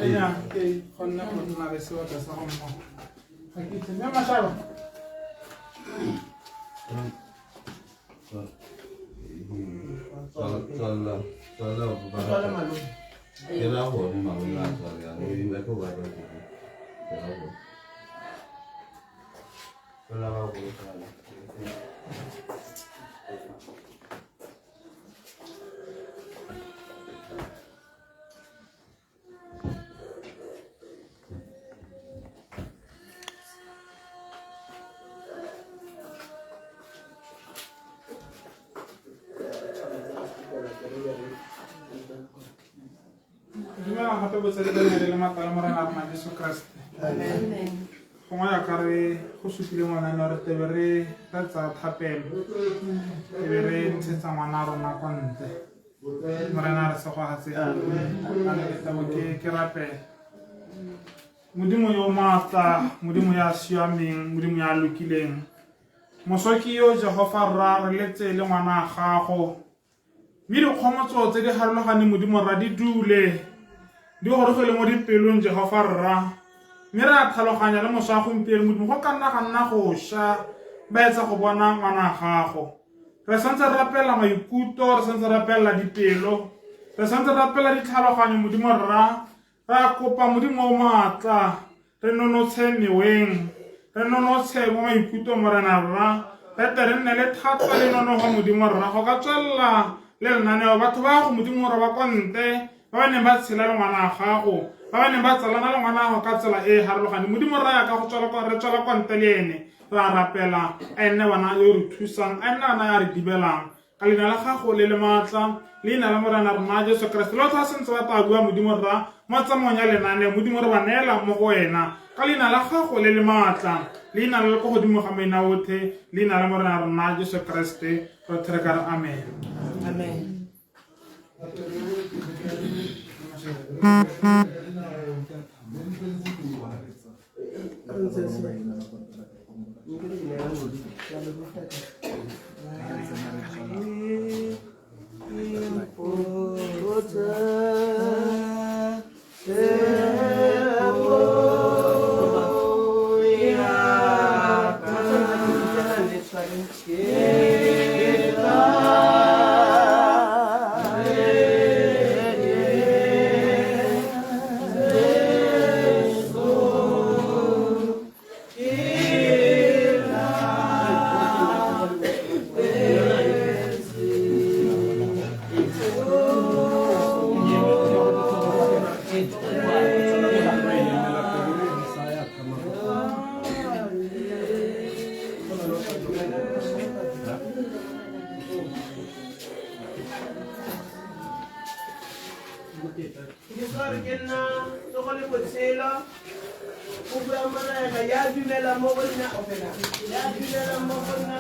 Nya ke kgonne go nna le sebaka sa go mmogo. Ga ke itse mme Mashaba. Dumelang gape botsadi ba le le matala morena rona Jesu Kriste. Gongwe ya re go supile ngwana re tebe re re tsaya thapelo ebe re ntshetsa ngwana rona kwa ntle. Morena re segogatse a le tabo ke rapela. Modimo yo maatla, Modimo ya siameng, Modimo ya lokileng. Mosoki yo Jehofa rra re letse le ngwana gago. Mme dikgomotso tse di harologaneng Modimo rra di dule di gorogile mo dipelong Jehofa rra. Mme re a tlhaloganya le moso wa gompieno Modimo go ka nna ga nna go sha ba etsa go bona ngwana gago. Re santse re rapelela maikutlo, re santse re rapelela dipelo, re santse re rapelela ditlhaloganyo Modimo rra. Re a kopa Modimo o maatla, re nonotshe meweng, re nonotshe mo maikutlong Morena rra, re tle re nne le thata le nonogo Modimo rra go ka tswelela Le lenaneo batho ba go Modimo gore ba konte ba ba neng ba tshela le ngwana wa gago, ba ba neng ba tsalana le ngwana wa gago ka tsela e e harologaneng. Modimo raya ka go tswela kwa re tswela kwa ntle le ene, re a rapela a nne wena yo re thusang, a nne wena ya re dibelang ka leina la gago le le maatla, leina la Morena rona Jesu Kriste. Le batho ba sentse ba tla bua Modimo rra mo tsamaong ya lenaneo, Modimo re ba neela mo go wena ka leina la gago le le maatla, leina le le ko godimo ga maina otlhe, leina la Morena rona Jesu Kriste, re ka re amen. Amen. Ke ke nna tsogo le botshelo, go bua Morena. Ya dumela mo go nna, ya dumela mo go nna.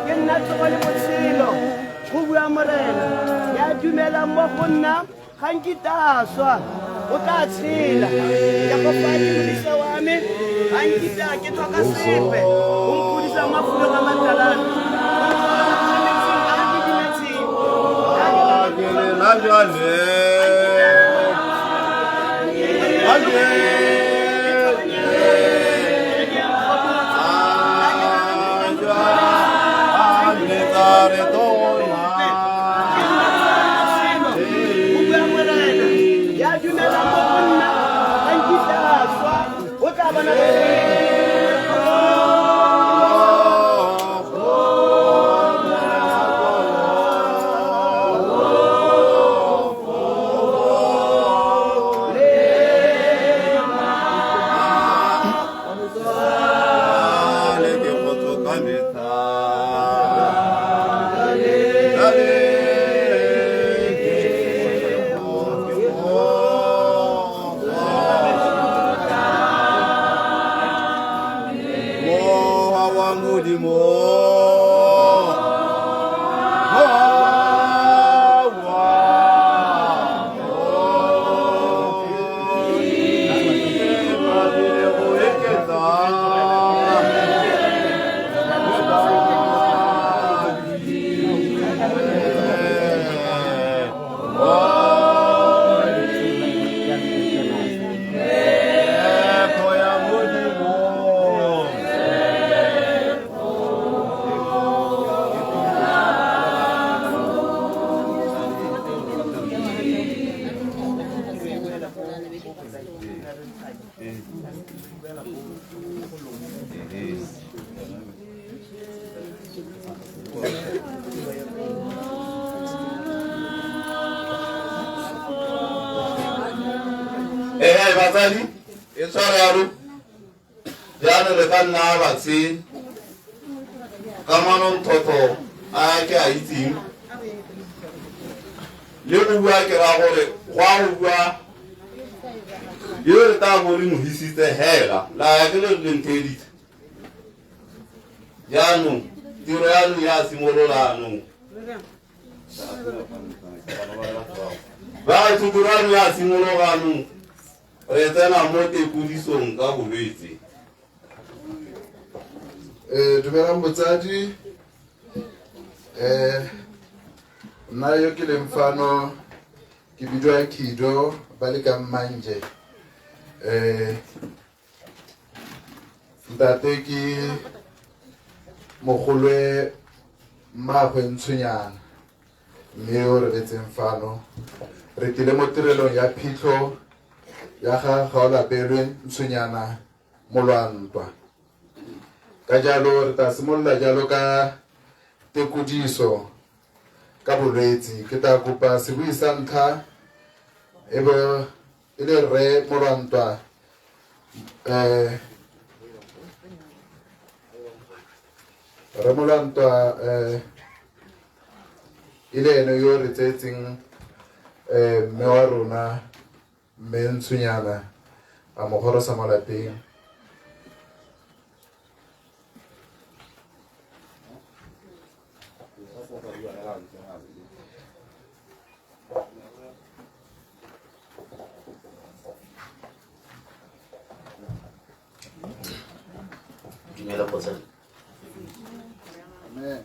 Ke nna tsogo le botshelo, go bua Morena. Ya dumelang mo go nna ga nkita swa, o tla tshela. Jehofa ke modisa wa me, ga nkita ke tlhoka sepe. O mphodisa mafulong a matalana, o metsing a didimetseng. Go bua Morena. Ya dumelang mo go nna ga nkita swa, o tla bona. Kae batsadi? E tshware yalo. Jaanong re ka nna batshe ka manontlhotlho a ke a itseng le go bua ke ra gore go a go bua yo re tla bo re mo hisitse hela la ya ke le re ntheeditse jaanong tiro yaanong ya simolola anong ba gaetsho tiro yaanong ya simologa anong re tsena mo tekodisong ka bolwetse. Dumelang botsadi. Nna yo ke leng fano ke bidiwa Kido ba le ka Mmanje. Ntate ke mogolwe mmaagwe Ntshonyana mme yo re betseng fano. Re tlile mo tirelong ya phitlho ya ga Gaolapelwe Ntshonyana Molwantwa. Ka jalo re tla simolola jalo ka tekodiso ka bolwetsi. Ke tla kopa sebui sa ntlha e bo e le rre Molwantwa, rre Molwantwa, e le ene yo re tseetseng mme wa rona mme Ntshonyana a mo gorosa mo lapeng. Dumela botsadi. Amen.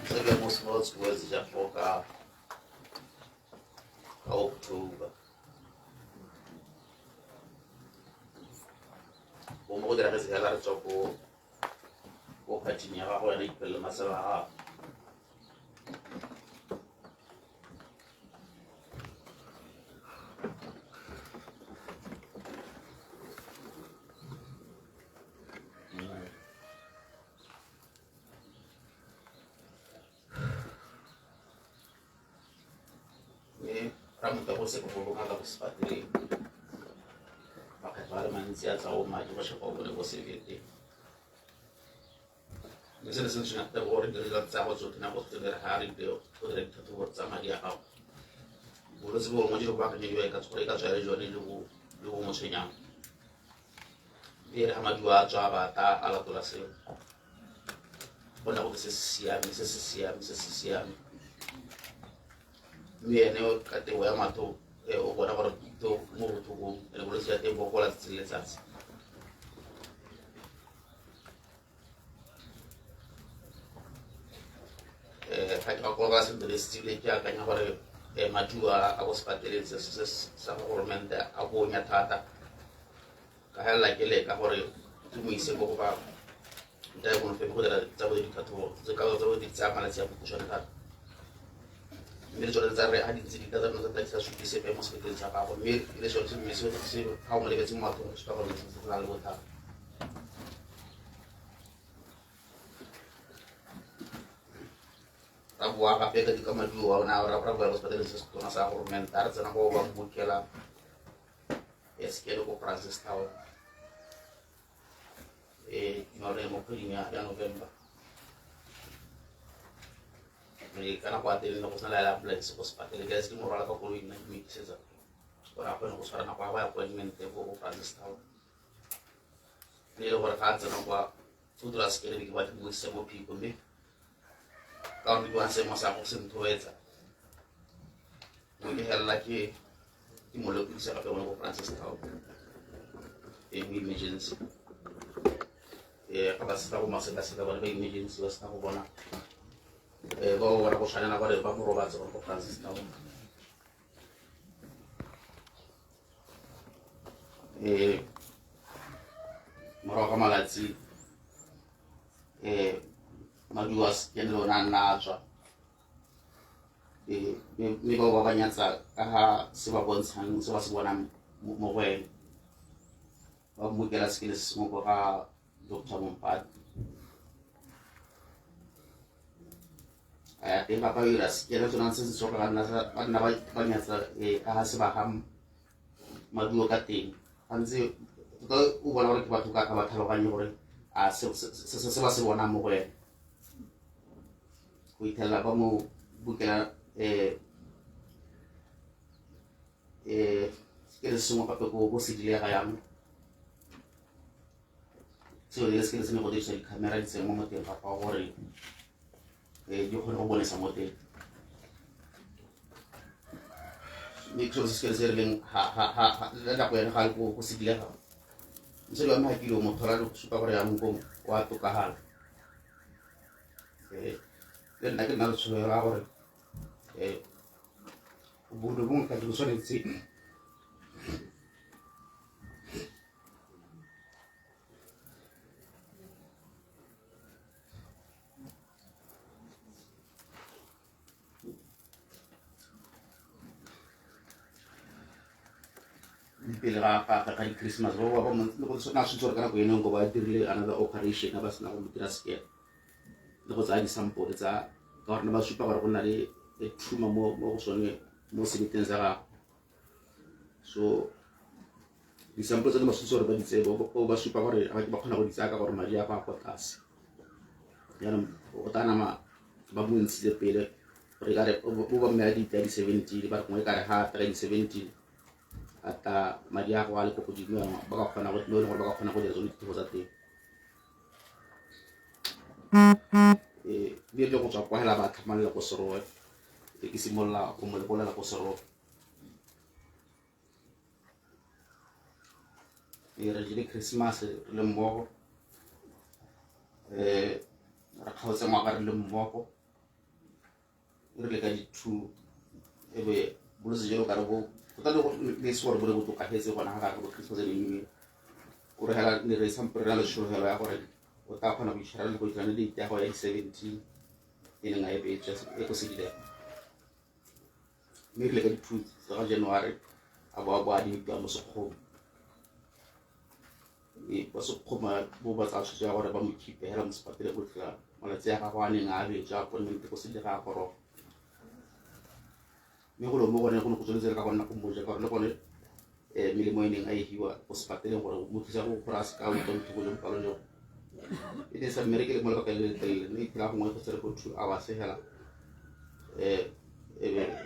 Se ke mo small words ja ka ka October. Bo mo go diragetse hela re tswa ko ko phathing ya gago wena ipelele masela a gago. Mme ra mo go se go ngaka go sepateleng makgetlho a le mantsi a tla o madi go sheba o bone bo sebete mme se ne se ntshwenya thata gore dira tsa go tsotlhe nako tse re ga re ile go dira ditlhatlhobo tsa madi a gago bolwetse bo bongwe jo bo baakanyediwa e ka gore e ka tswa e le jone le bo mo tshwenyang mme e re ga maduo a tswa a bata a latola seo go na go se se siame se se siame se se siame mme ene ka tebo ya matho o bona gore to mo botlhokong ene bolwetse jwa teng bo gola tsatsi le letsatsi. Ga ke gakologelwa sentle le setsile ke akanya gore maduo a ko sepateleng se se sa goromente a bonya thata ka helela ke leka gore ke mo ise ko go ba ntae go dira tsa bo ditlhatlhobo tse ka tsa bo di tsaya malatsi a bokhutshwane thata mme le tsone tsa re ga dintse di ka tsa nna tsa di sa supe sepe mo sebeteng sa gago mme le sone se mme se se ga o mo lebetse mo mathong go supa gore se se na le bothata. Ra boa gape ka ka maduo a ona ra boela ko sepetleleng se se tona sa goromente a re tsena go ba mmokela sekele ko Francistown yone mo kgweding ya November mme ka nako ya teng ne go sena le ambulance ko sepatele ke se ke mo rwala ka koloi nna ke mo ikisetsa gore a kgone go tshwara nako ya go ya appointment ko go Francistown mme e le gore ga a tsena kwa o dira sekele be ke batla mo ise mo phiko mme ka gore ke bona seemo sa go se nthoetsa mo ke helela ke ke mo lekodisa gape gone ko Francistown e mo emergency ga ba sena go masekaseka bone ba emergency ba sena go bona ba bona go tshwanela gore ba mo robatse gone ko Francistown. Morago ga malatsi maduo a sekene le one a nna a tswa mme bao ba ba nyatsa ka ga se ba bontshang se ba se bonang mo go ene ba mmokela sekele se sengwe ko ga Doctor Mompati. A ya teng ba ira sekele tsona se se tsoga nna ba nna ba nyatsa ka ga se ba ga maduo ka teng. Gantsi tota o bona gore ke batho ka ga ba tlhaloganye gore a se se ba se bonang mo go ene. Go ithelela ba mo bukela sekele se sengwe gape ko sedilega yang seo le sekele se ne go dirisa di-camera di tsenngwa mo teng ga fa gore di kgone go bonesa mo teng. Mme ke selo se sekele se re leng le nako ene ga le ko sedilega mosadi wa me ga kile o mo tlhola le go supa gore yanong ko wa tokagala. Le nna ke nna le tsholofelo ya gore bodulo bongwe ka bo tshwanetse pele ga di-Christmas ba ba le go na switse gore ka nako eno nko ba dirile another operation ba sena go mo dira scan le go tsaya di-sample tsa ka gore ne ba supa gore go na le tumor mo go sone mo sebeteng sa gagwe. So di-sample tse ne ba switse gore ba di tseye ba supa gore ga ba kgona go di tsaya ka gore madi a go a kwa tlase. Jaanong o tla nama ba mo ntshitse pele gore kare bo ba mmela dita di-17 ba re gongwe kare ga a tla di-17 a tla madi a go a le ko godimo jaanong ba ka kgona go le gore ba ka kgona go dira tsone ditiro tsa teng. Mme le go tswa kwa hela ba tlhamalela ko Serowe ke simolola go mo lekolela ko Serowe. Re jele Christmas re le mmogo, re kgaotse ngwaga re le mmogo, re le ka di-2 ebe bolwetse jalo kare bo tota le le se gore bo le bo tokafetse gona ga gare bo Christmas le New Year. O re hela ne re sampe re na le tsholofelo ya gore o tla kgona go itshwara le go itshwara le date ya go ya di-17 e leng a e beetswe e go sedile. Mme re le ka di-2 tsa ga January a bo a admitiwa mo Sekgoma. Ba Sekgoma bo ba tsaya tshwetso ya gore ba mo keep-e hela mo sepatele go fitlhela malatsi a gagwe a neng a beetswe appointment go sedile ga goroga. Mme go le mo gone go ne go tsweletse le ka go nna go moja ka gore le gone melemo e neng a e hiwa ko sepateleng gore mo thusa go gore a se ka utlwa botlhoko jo bokalo jo. E ne sa mmereke le mo lebaka le le telele mme phela gongwe go tsere bo 2 hours hela. E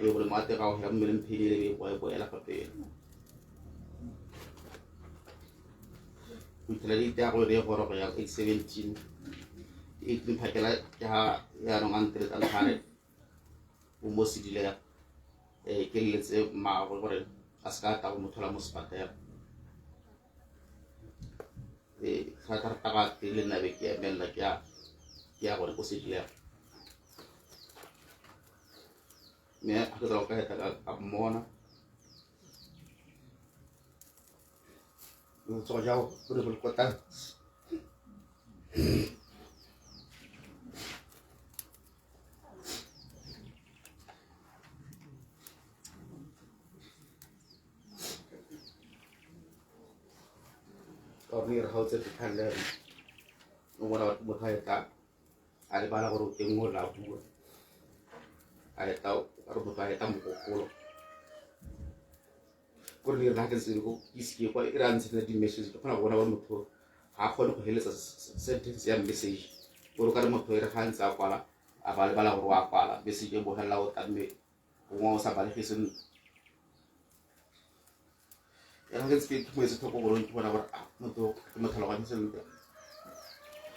be go le mo a teng ga go hela mmeleng pain e be e boela gape. Go fitlhela date ya go e goroga ya 8:17 18 phakela ke ha yaanong a nteletsa ntlhare o mo sedile ke leletse mmaagwe gore a se ka tla go mo tlhola mo sepatela. Ga ka rata ga teng le nna be ke emelela ke ya gore ko sedile. Mme ga ke tswa go ka heta ka mmona. Botsogo jwa bo ne bo le ko tlase. Ka gore re gaotse dikgang le o bona motho a etla a lebala gore o teng o la bua a etla ka re motho a etla mogopolo gore le rena ke ntse go ke kwa e re a ntshetsa di-message ke kgona go bona gore motho ga a kgone go heletsa sentence ya message gore ka re motho e re ga ntse a kwala a ba lebala gore o a kwala message e bogelela o tla mme gongwe o sa balege sentle. Ya ga ke ntse ke itumetse thoko gore ke bona gore motho ke mo tlhaloganye sentle.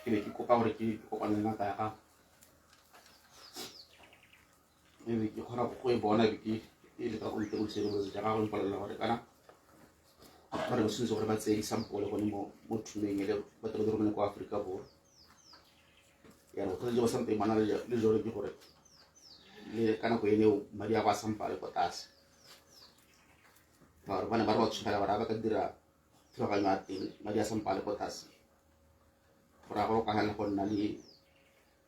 Ke be ke kopa gore ke kopane le ngaka ya gago ebe ke kgona go e bona ebe ke e leka go ntekodisa bolwetse jwa gagwe mpolelela gore kana ba re ba tshwanetse gore ba tseye disampole gone mo thumeng ele ba tle ba di romele kwa Aforika Borwa. Jaanong bothata jo ba sampeng ba na le jone ke gore le ka nako ene madi a go a sampa a le kwa tlase. Ka gore ba ne ba re ba tshogela gore ga ba ka dira thulaganyo ya teng madi a sampa a le kwa tlase go raya gore o ka gana go nna le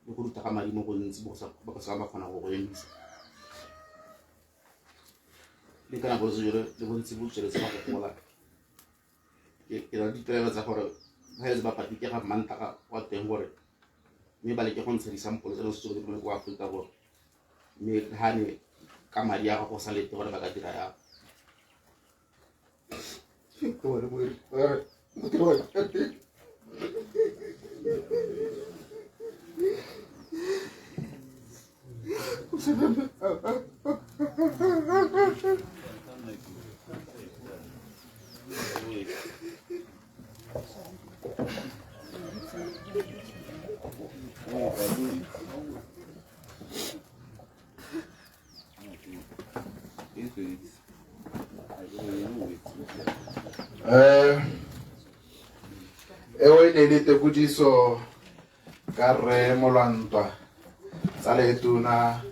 go ruta ga madi mo gontsi bo ba ka se ba kgona go go emisa. Le ka nako le le bontsi bo tsweletse ba go gola. Ke na le dipelaelo tsa gore ba feletse ba patike ga Mantaga wa teng gore mme ba leke go ntsha disampole tse di setse di kwa Aforika Borwa. Mme ga ne ka madi a gago sa lete gore ba ka dira yang. Eo e ne e le tekodiso ka rre Molwantwa, tsala e tona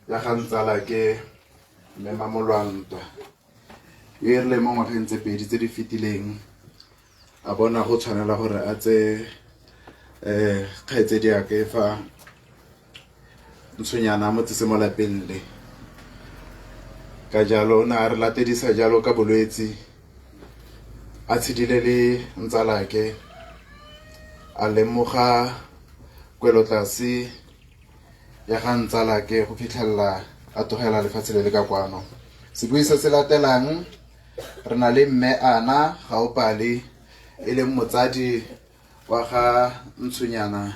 ya ga ntsala ke mme Mamolwantwa, yo e rile mo ngwageng tse pedi tse di fetileng a bona go tshwanela gore a tse kgaitsedi ake fa Ntshonyana a mo tsise mo lapeng le. Ka jalo o ne a re latedisa jalo ka bolwetsi, a tshedile le ntsalake, a lemoga kwelotlase ya ga ntsalake go fitlhelela a tlogela lefatshe le le ka kwano. Sebui se se latelang re na le mme Ana Gaopale, e leng motsadi wa ga Ntshonyana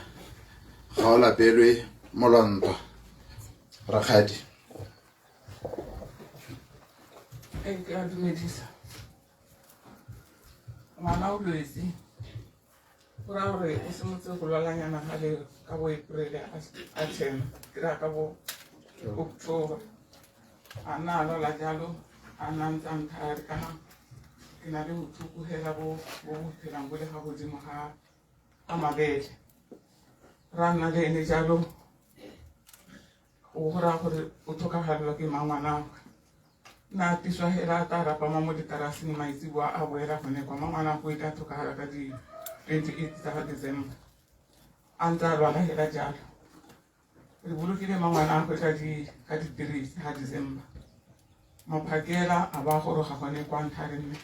Gaolapelwe Molwantwa. Rakgadi. Ee, ke a dumedisa. Ngwana o lwetse, go raya gore o simotse go lwalanyana gale ka bo April a 10, ke raya ka bo October. A nna a lwala jalo, a nna ntse a nthaya re kana ke na le botlhoko hela bo bo bo phelang bo le ga godimo ga ga mabele. Ra nna le ene jalo, go raya gore o tlhokagalelwa ke mangwanagwe. Nna a tiswa hela a tla rapama mo ditaraseng maitseboa a boela gone kwa mangwanagwe o ile a tlhokagala ka di 28 tsa ga December. A ntse a lwala hela jalo. Re bolokile mangwanagwe ka di ka di 3 tsa ga December. Maphakela a ba goroga gone kwa ntlha re mme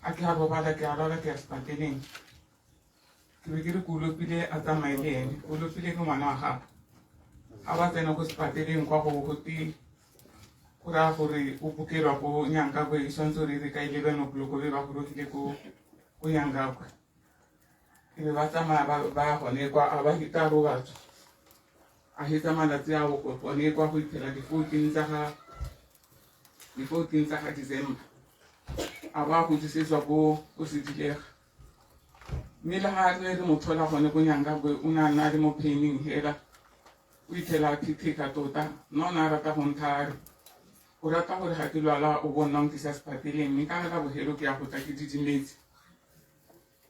a ke a robala ke a lwala ke ya sepateleng. Ke be ke re Kolopile a tsamaye le ene. Kolopile ke ngwana wa gagwe. Ga ba tsena ko sepateleng kwa go gote go raya gore o bokelwa ko Nyankakwe, e tshwanetse gore e re ka 11 o'clock be ba gorogile ko ko Nyankakwe. E be ba tsamaya ba ya gone kwa a ba heta robatso. A hetsa malatsi a go gone kwa go ithela di 14 tsa ga di 14 tsa ga December. A ba godisetswa ko ko Sedilega. Mme le ga re re mo thola gone ko Nyankakwe o ne a nna le mo paining hela. O ithela a phitheka tota. Nna o ne a rata go ntha a re o rata gore ga ke lwala o bo nna o nkisa sepateleng, mme ka la bogelo ke ya go tla ke didimetse.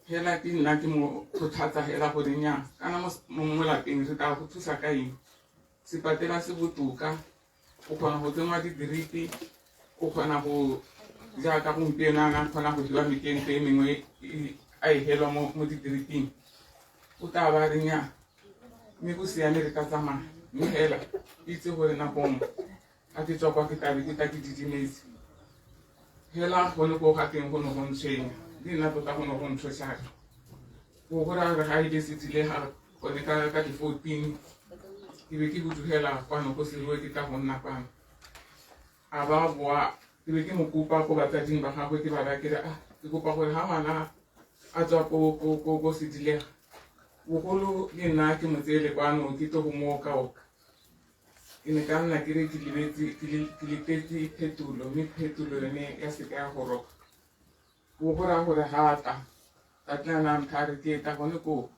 Hela ke nna ke mo kgothatsa hela gore nya kana mo lapeng re tla go thusa ka eng. Sepatela se botoka, o kgona go tsenngwa di-drip, o kgona go jaaka gompieno a na kgona go fiwa mekento e mengwe a e helwa mo di-driping. O tla ba re nya mme go siame re ka tsamaya, mme hela itse gore nako nngwe ga ke tswa kwa ke tlabe ke tla ke didimetse. Hela gone ko ga teng go ne go ntshwenya, le nna tota go ne go ntshosa. Go go raya gore ga e le setsile ga gone ka di 14 ke be ke hudugela kwano go Serowe ke tla go nna kwano. A ba boa ke be ke mo kopa ko batsading ba gagwe ke ba raya ke re ah ke kopa gore ga ngwana a tswa ko Sedilega bogolo le nna ke mo tseele kwano ke tlo go mo okaoka. Ke ne ka nna ke re ke lebetse ke letetse phetolo, mme phetolo yone ya seka ya goroga. Go go raya gore ga a tla ka tla na ntha re ke eta gone koo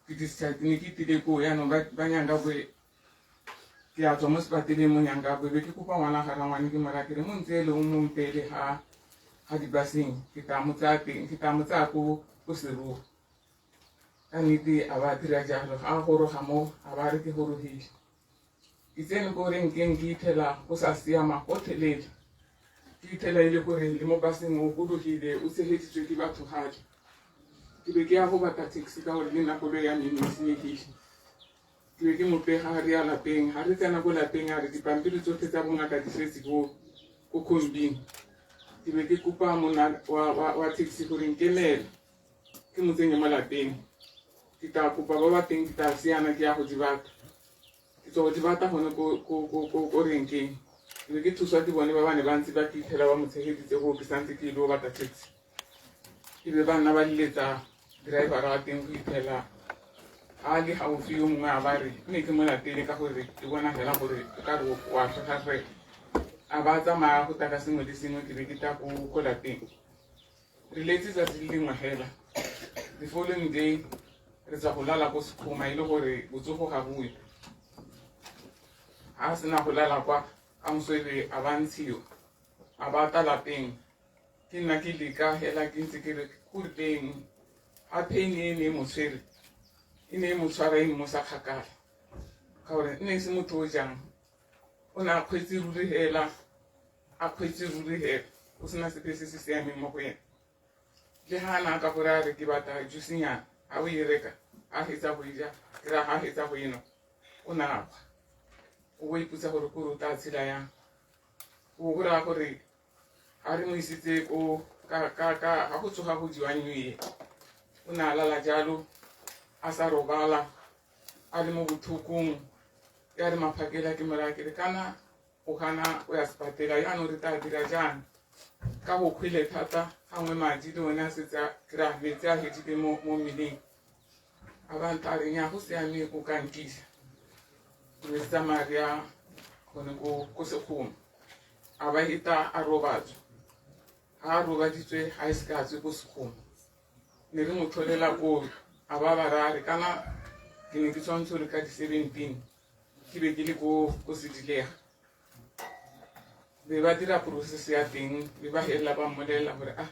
ke discharge ne ke tile koo yaanong ba Nyankakwe ke a tswa mo sepateleng mo Nyankakwe be ke kopa ngwana ga rangwane ke mo raya ke re mo ntse e le o mo mpeele ga ga dibaseng ke tla mo tsaya teng ke tla mo tsaya ko ko Serowe. Ka nnete a ba dira jalo ga a goroga mo a ba re ke gorogile. Ke tsene ko renkeng ke ithela go sa siama gotlhelele. Ke ithela e le gore le mo baseng o gorogile o tshegeditswe ke batho gale. Ke be ke ya go batla taxi ka gore le nna koloi ya me e ne e senyegile. Ke be ke mo pega re ya lapeng, ga re tsena ko lapeng a re dipampiri tsotlhe tsa bongaka di setse ko ko khombing. Ke be ke kopa monna wa taxi gore nkemele ke mo tsenye mo lapeng. Ke tla kopa ba ba teng ke tla siana ke ya go di batla. Ke Ke tswa go di bata gone ko renkeng. Ke be ke thuswa ke bone ba ba ne ba ntse ba ke itlhela ba mo tshegeditse go ke santse ke ile go batla taxi. E be ba nna ba leletsa driver wa teng go itlhela a le gaufi yo mongwe a ba re ne ke mo latele ka gore ke bona fela gore o ka re wa tlhagafela. A ba tsamaya go taka sengwe le sengwe ke be ke tla ko lapeng. Re letse tsatsi le lengwe fela. The following day re tswa go lala ko Sekgoma e le gore botsogo ga boe. Ha a sena go lala kwa ka moso ebe a ba ntshiwa a ba ta lapeng. Ke nna ke leka hela ke ntse ke re go rileng ha pain e ne e mo tshwere e ne e mo tshwara e mmosa kgakala ka gore e ne e se motho o jang o ne a kgweetse ruri hela a kgweetse ruri hela o sena sepe se se siameng mo go ena. Le ha na ka gore a re ke batla juice-nyana ha o e reka a fetsa go e ja ke ra ha fetsa go e nwa o ne a kgwa. O bo ipotsa gore kore o tla tshela yang. O go raya gore ha re mo isitse ko ka ha go tsoga go jewa New Year o ne a lala jalo a sa robala a le mo botlhokong. Ya re maphakela ke mo raya ke re kana o gana o ya sepatela jaanong re tla dira jang ka go kgwele thata gangwe madi le one a setse a kry-a metsi a fedile mo mmeleng. A ba ntha a re nya go siame o ka nkisa. Re tsamaya re ya gone ko Sekgoma. A ba heta a robatswa. Ha a robaditswe ga e se ka tswe ko Sekgoma. Ne re mo tlholela koo a ba ba raya re kana ke ne ke tshwanetse gore ka di-17 ke be ke le ko Sedilega. Be ba dira process ya teng be ba felela ba mmolelela gore ah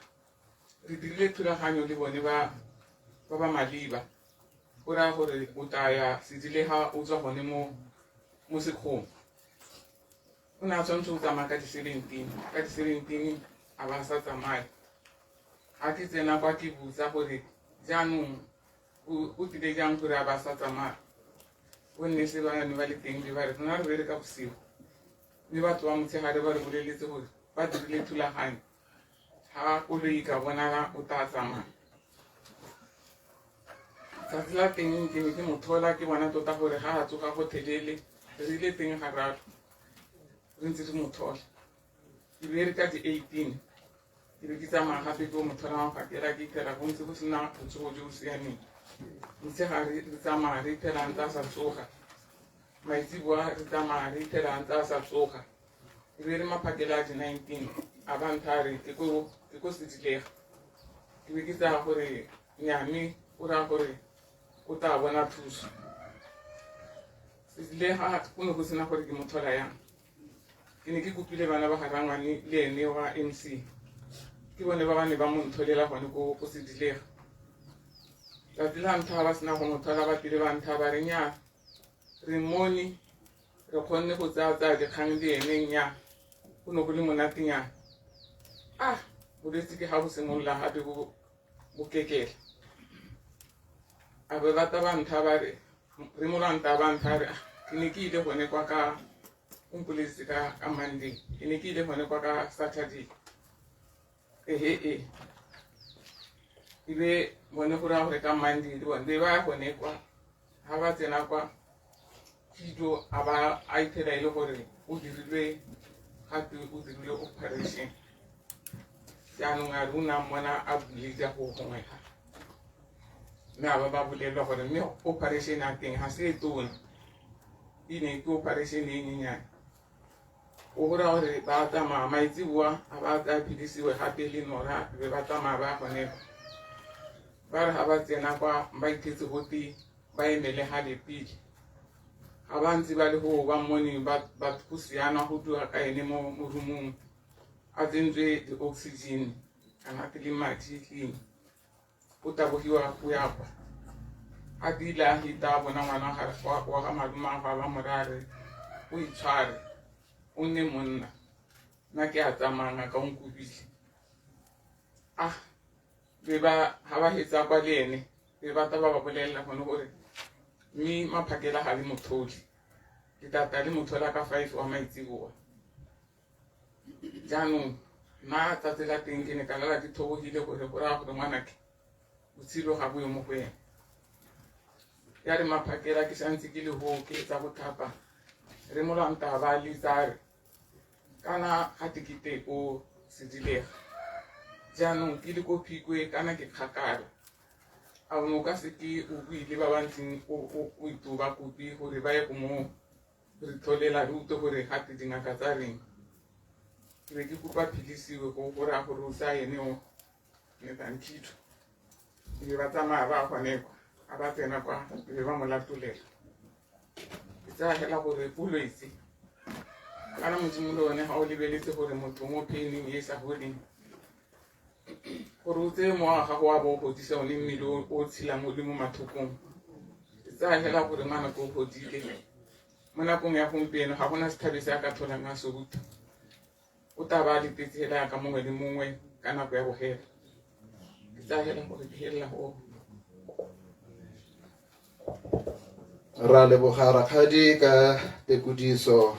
re dirile thulaganyo le bone ba ba maleba. Go raya gore o tla ya Sedilega o tswa gone mo Sekgoma. O ne a tshwanetse go tsamaya ka di-17 ka di-17 a ba sa tsamaye. Ha ke tsena kwa ke botsa gore jaanong o tlile jang gore a ba sa tsamaya. O nne se ba ne ba le teng be ba re rona re bereka bosigo mme batho ba motshegare ba re boleletse gore ba dirile thulaganyo ha koloi ka bonala o tla tsamaya. Tsatsi la teng ke ne ke mo thola ke bona tota gore ga a tsoga gotlhelele re ile teng gararo re ntse re mo thola. Ke be re ka di-18 ke be ke tsamaya gape ke o mo thola maphakela ke itlhela go ntse go sena botsogo jo bo siameng. Motshegare re tsamaya re itlhela ntse a sa tsoga. Maitseboa re tsamaya re itlhela ntse a sa tsoga. E be re maphakela a di-19 a ba ntha a re ke ko Sedilega. Ke be ke tsaya gore nyame o raya gore o tla bona thuso. Sedilega go ne go sena gore ke mo thola yang. Ke ne ke kopile bana ba ga rangwane le ene wa MC. Ke bone ba ba ne ba mo ntholela gone ko Sedilega. Tsatsi la ntlha ba sena go mo thola ba tlile ba ntha ba re nnyaa re mmone re kgonne go tsaya dikgang le ene nnyaa go ne go le monatenyana. Ah bolwetse ke ga bo simolola gape bo kekela. A be bata ba ntha ba re re molwanta ba ntha re ah ke ne ke ile gone kwa ka o mpoleletse ka Monday ke ne ke ile gone kwa ka Saturday. Ehe e ebe bone go raya gore ka Monday le bone be ba ya gone kwa ha ba tsena kwa Tito a ba a iphela e le gore o dirilwe gape o dirilwe operation. Jaanong a re o ne a mmona a bleeda go gongwe ga. Mme a ba ba bolelelwa gore mme operation ya teng ga se e tona. E ne ke operation e nyenyane. O go raya gore ba tsamaya maitseboa a ba tsaya phedisiwe gape le nora be ba tsamaya ba gone kwa. Ba re ga ba tsena kwa ba ithetse gote ba emele ga lepile. Ga ba ntse ba le go ba mmone ba go siana go dua ka ene mo roomong a tsentswe di-oxygen kana le madi tleng o tabogiwa go ya kwa. A dile a hita a bona ngwana wa ga malome a ba mo raya re o itshware o nne monna nna ke a tsamaya ngaka o nkobile. Ah be ba ha ba hetsa kwa le ene be ba ta ba ba bolelela gone gore mme maphakela ga le mothole ke tata le mothola ka 5 wa maitseboa. Jaanong nna tsatsi la teng ke ne ka lala ke thobogile gore go raya gore ngwanake botshelo ga bo yo mo go ene. Ya re maphakela ke santse ke le hoo ke etsa go thapa Re molwanta ba letsa re kana ga tekete ko sedilega jaanong ke le ko phikwe kana ke kgakala a mo ka seke o buile ba ba ntseng o itoba kopi gore ba ye go mo re tlholela re utlwe gore gate dingaka tsa reng. Ke be ke kopa philisiwe go raya gore o sa ene o Nathan Khitho. E be ba tsamaya ba gone kwa a ba tsena kwa e be ba mo latolela. Ke tsaya fela gore bolwetse kana modimo le one ga o lebeletse gore motho mo paining e sa foleng gore o tseye mowa wa gago wa bo o godisa one mmele o tshelang o le mo mathokong. Ke tsaya fela gore ngwana ko o godile mo nakong ya gompieno ga gona sethabe se a ka tlholang a se utlwa. O tla ba a letetse hela yaka mongwe le mongwe ka nako ya bogela. Ke tsaya hela gore ke helela go Ra leboga rakgadi ka tekodiso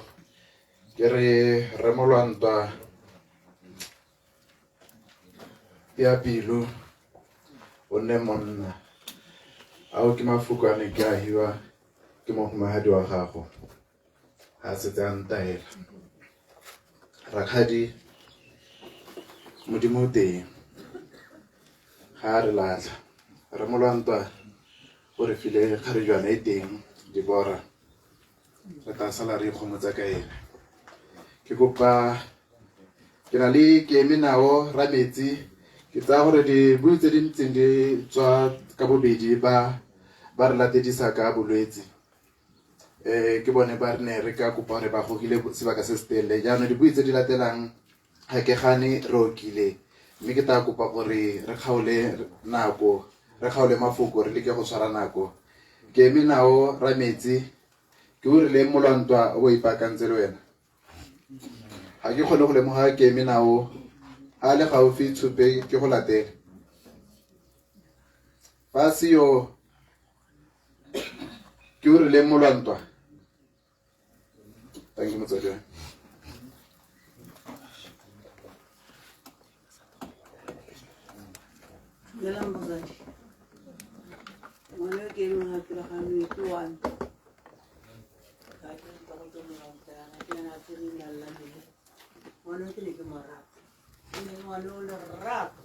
ke re re molwantwa ya pelo o nne monna ao ke mafoko a ne ke a hiwa ke mohumagadi wa gago ga setse a ntaela rakgadi modimo o teng ga a re latlha re molwantwa o re file kgarejwana e teng dibora re tla sala re ikgomotsa ka ene. Ke kopa ke na le ke eme nao ra metsi ke tsaya gore dibui tse di ntseng di tswa ka bobedi ba ba re latedisa ka bolwetse ke bone ba re ne re ka kopa gore ba gogile sebaka se se telele. Jaanong dibui tse di latelang ga ke gane re okile mme ke tla kopa gore re kgaole nako re kgaole mafoko re leke go tshwara nako. Ke eme nao ra metsi ke o rileng molwantwa o bo ipaakantse le wena ga ke kgone go lemoga ke eme nao a le gaufi tshupe ke go latele fa se yo ke o rileng molwantwa. Thank you motswadi wa me. Dumelang batsadi. Ngwana yo ke emeng gape pele ga me ke wa me. Ga ke rata go tlo mo rata, ke ena a tsere leina la me. Ngwana yo ke ne ke mo rata. E ne le ngwana o lerato.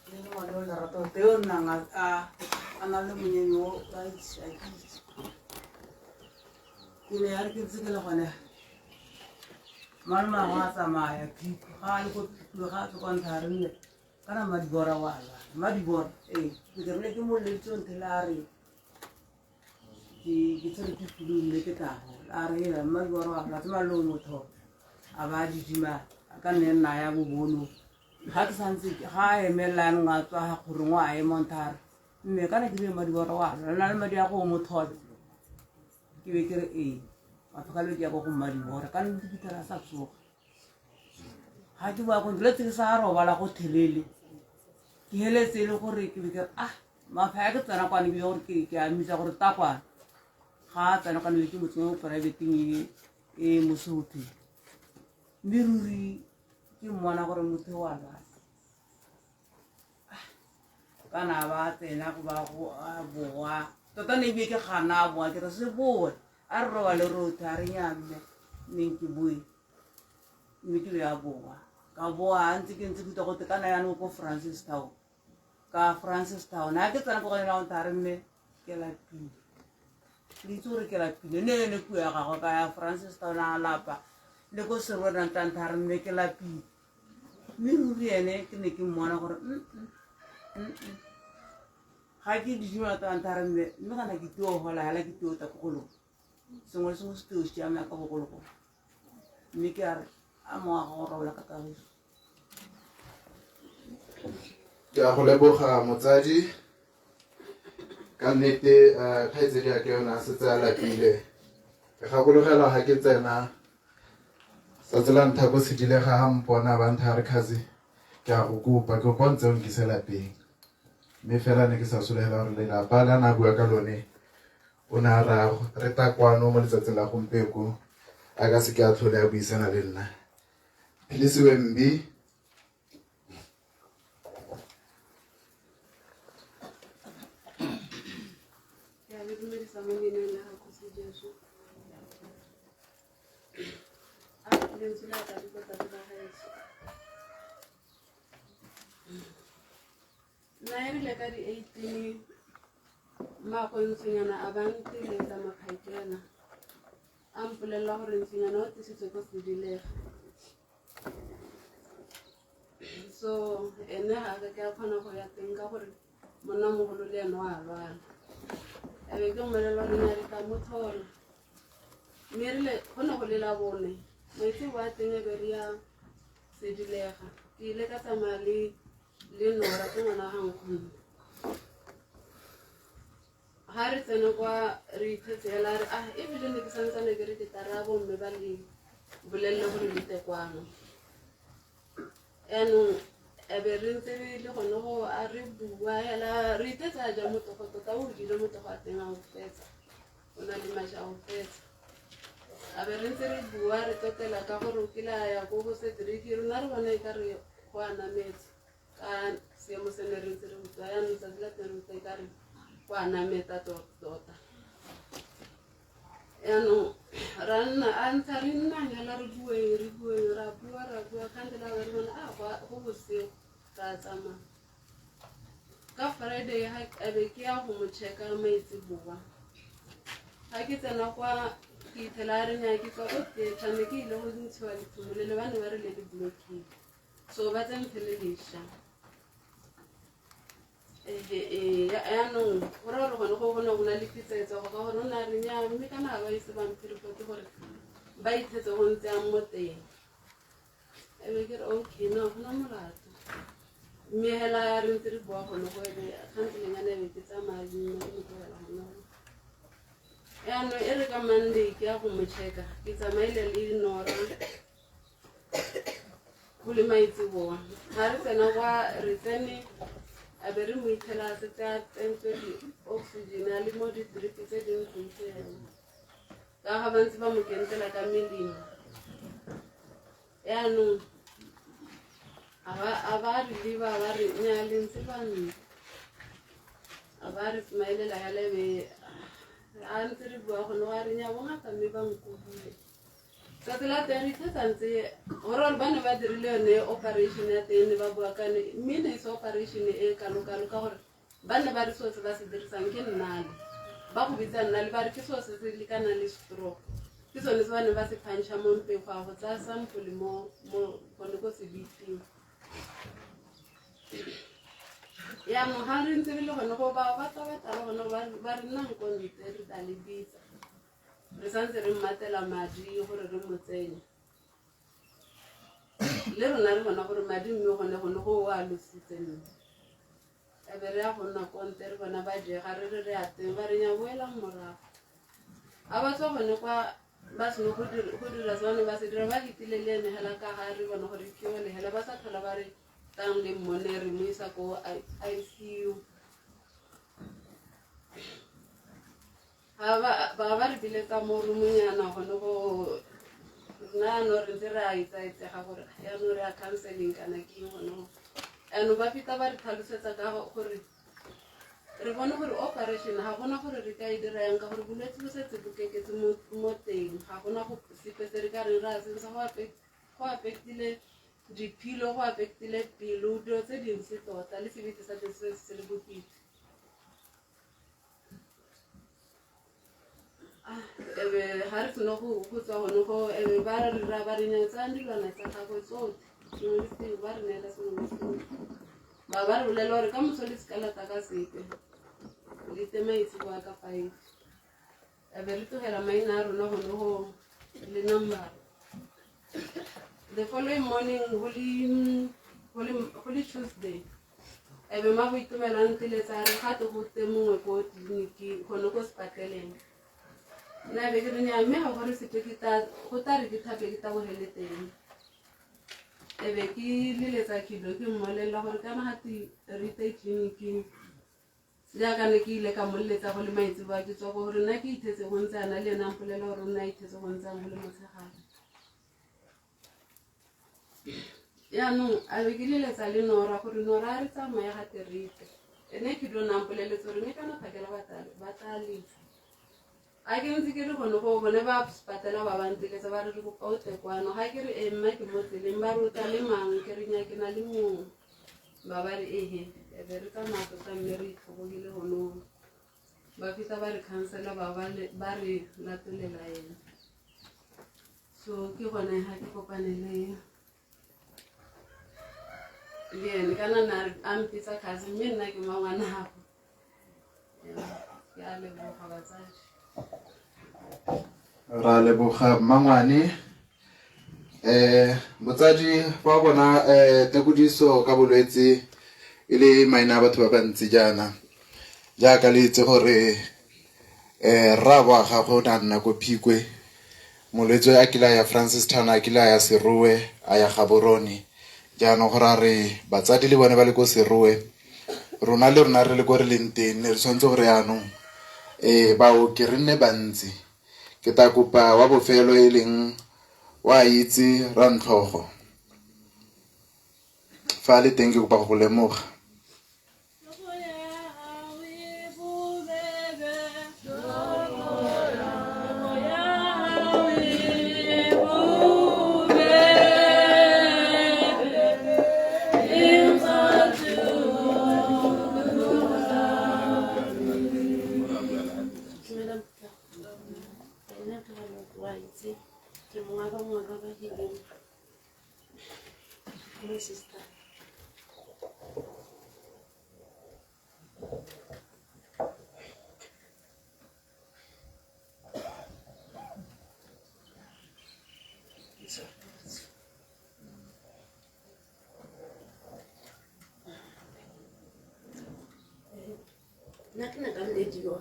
E ne le ngwana o lerato te o nnang a na le monyenyo o a itse a ke itse. Ke ne ya re ke ntse ke le gone malome a tsamaya phiko ga a le ko phiko ga a tswa kwa ntlha a re mme kana madibora wa lwala madibora ee ke rile ke mo leletse o nthele a re ke tshwere ke flu mme ke tla gola a re hela madibora wa lwala tsamaya le o motho a ba a didima a ka nne nna ya bobono ga ke santse ga a emelela yanong a tswa ga kgorong o a ema ntha a re mme kana ke rile madibora wa lwala na le madi a go o mothobe ke be ke re ee batho ka le ke ya ko go mmadibora ka nne ke fitlhela sa tsoga ga ke boa ko ntlo le tse sa robala go thelele ke heletse e le gore ke be ke re ah mafaya ke tsena kwane ke gore ke a mmitsa gore ta kwane ga a tsena kwane ke motseng mo privateng e e mosotho mme ruri ke mmona gore motho wa lwala kana ba tsena go ba go a boa tota ne ebile ke gana a boa ke re se boe a re robale rothe a re nya mme neng ke boe mme ke be a boa ka boa a ntse ke ntse ke utlwa gote kana yanong ko Francis Town ka Francis Town a ke tsena ko go yona go re mme ke lapile le itse gore ke lapile ne yone puo ya gagwe ka ya Francis Town a lapa le ko serwe nantantha re mme ke lapile mme ruri ene ke ne ke mmona gore ga ke didima tantha re mme mme kana ke tio gola hela ke tio ta kogolo sengwe le sengwe se tio siame ka bogologolo mme ke a re a mowa go robala ka kagiso. Ke a go leboga motsadi ka nnete kgaitsedi ya ke yone a setse a lapile ke gakologelwa ga ke tsena tsatsi la ntlha ko sedile ga ga mpona ba ntha re khazi ke a go kopa ke kopa ntse o nkise lapeng mme fela ne ke sa solegela gore lelapa le a ne a bua ka lone o ne a raya re ta kwano mo letsatsing la gompieko a ka seke a tlhole a buisana le nna. Philisiwe Mbi. Ke a le dumedisa mo leineng la ga Kgosi Jesu. Lentswe la ka le botate ba gaetsho. Nna e rile ka di-18 mmaagwe Ntshonyana a ba nteletsa makgakela a mpolelela gore Ntshonyana o tlisitswe ko Sedilega. So ene ga ka ke a kgona go ya teng ka gore monnamogolo le ene o a lwala. A be ke mmolelela gore nya re tla mo tlhola. Mme erile go ne go le Labone, maitseboa a teng e be re ya Sedilega. Ke ile ka tsamaya le le Nora ke ngwana ga nkgonne. Ga re tsene kwa re ithetse hela re ah ebile ne ke santsane ke re ke tla raya bomme ba le bolelele gore le tle kwano. Yaanong e be re ntse re le gone go a re bua hela re ithetse a ja motogo tota o jile motogo a teng a o fetsa o na le maša a o fetsa. A be re ntse re bua re tlotlela ka gore o kile a ya ko go Cedric rona re bona e ka re go a nametse ka seemo se ne re ntse re utlwa yaanong tsatsi la teng re utlwa e ka re go a nametsa tota. Yaanong ra nna a ntsha re nna hela re bueng re bueng ra bua ra bua kgante la re bona a go bosigo ra tsamaya. Ka Friday ha a be ke ya go mo checka maitseboa. Ga ke tsena kwa ke ithela a re nya ke tswa ko theatre ne ke ile go ntshiwa lethomolele ba ne ba re le le blockile. So ba tsentse le lešwa. Yaanong go raya gore gone go go ne go na le kitsetso go ka gore o ne a re nya mme kana ga ba ise ba mphe report gore ba ithetse go ntse yang mo teng. E be ke re okay no go na molato. Mme hela re ntse re bua gone go ebe kgante lenyane e be ke tsamaya le nna ke mo tlogela gone go. Yaanong e re ka Monday ke ya go mo checka ke tsamaile le Nora go le maitseboa. Ga re tsena kwa re tsene a be re mo ithela a setse a tsentswe di-oxygen a le mo di-drip tse dintsi hela. Ka ga ba ntse ba mo kentela ka melemo. Yaanong a ba re leba ba re nya le ntse ba nna. A ba re smailela hela e be a ntse re bua gone go a re nya bongaka mme ba nkobile. Tsatsi la teng re ithetsa ntse gore ba ne ba dirile yone operation ya teng ne ba bua ka yone mme ne e se operation e kalo-kalo ka gore ba ne ba re seo se ba se dirisang ke nnale. Ba go bitsa nnale ba re ke seo se se lekanang le stroke. Ke sone se ba ne ba se punch-a mo mpeng go ya go tsaya sample mo gone ko sebiting. Yaanong ga re ntse re le gone go ba ba tla ba tla gone ba re nnang ko ntle re tla le bitsa. Re santse re mmatela madi gore re mo tsenye. Le rona re bona gore madi mme gone gone go a lositse mme. E be re ya go nna ko ntle re bona ba jega re re re ya teng ba re nya boelang morago. A ba tswa gone kwa ba seno go dira se ba ne ba se dira ba fetile le ene hela ka ga re bona gore ke yone hela ba sa tlhola ba re tlang le mmone re mo isa ko ICU. Ga ba re biletsa mo roomonyana gone go nna no re ntse re a itsaetsega gore yaanong re ya counseling kana ke eng gone go. Yaanong ba feta ba re tlhalosetsa ka gore re bone gore operation ga gona gore re ka e dira yang ka gore bolwetse bo setse bo keketse mo teng ga gona go sepe se re ka reng ra se ntsha go affectile diphilo go affectile pelo dilo tse dintsi tota le sebete sa teng se se le bokete. Ebe ga re sena go tswa gone go ebe ba re ra ba re nya tsayang dilwana tsa gagwe tsotlhe sengwe le sengwe ba re neela sengwe le sengwe. Ba ba re bolela gore ka moso le seka lata ka sepe le te maitseboa ka 5. Ebe re tlogela maina a rona gone go le number. The following morning go le Tuesday ebe ma go itumela nteletsa re ga te go te mongwe ko tleliniking gone ko sepetleleng. Nna be ke re nya mme ga gore sepe ke tla go tla re ke thape ke tabogele teng. E be ke leletsa Kido ke mmolelela gore kana ga te re te tleliniking jaaka ne ke ile ka moleletsa go le maitseboa ke tswa go gore nna ke ithetse go ntse ana le ena a mpolelela gore o nna a ithetse go ntse go le motshegare. Yaanong a be ke leletsa le Nora gore Nora a re tsamaye ga te re tle. Ene Kido o ne a mpoleletse gore mme kana phakela ba tla letsa. A ke ntse ke re gone go bone ba sepatela ba ba nteletsa ba re re kopa o tle kwano. Ga ke re ee mma ke mo tseleng ba re o tla le mang ke re nya ke na le mongwe. Ba ba re ehe e be re tsamaya tota mme re itlhobogile gone. Ba fitlha ba re khansela ba ba re latolela ena. So ke gone ga ke kopane le ene kana na a mpitsa cousin mme nna ke mmangwanabo. Ke a leboga batsadi. Ra leboga mmangwane. Botsadi ba bona tekodiso ka bolwetse e le maina a batho ba bantsi jaana. Jaaka le itse gore rraabo wa gagwe o ne a nna ko Phikwe. Molwetse a kile a ya Francistown, a kile a ya Serowe, a ya Gaborone. Jaanong gore a re batsadi le bone ba le ko Serowe, rona le rona re le ko re leng teng, ne re tshwanetse gore yaanong baoki re nne bantsi. Ke tla kopa wa bofelo e leng wa itse Rantlhogo. Fa a le teng ke kopa go go lemoga. Ke mongwe wa bangwe ba ba hileng my sister. Nna ke ne ka lelediwa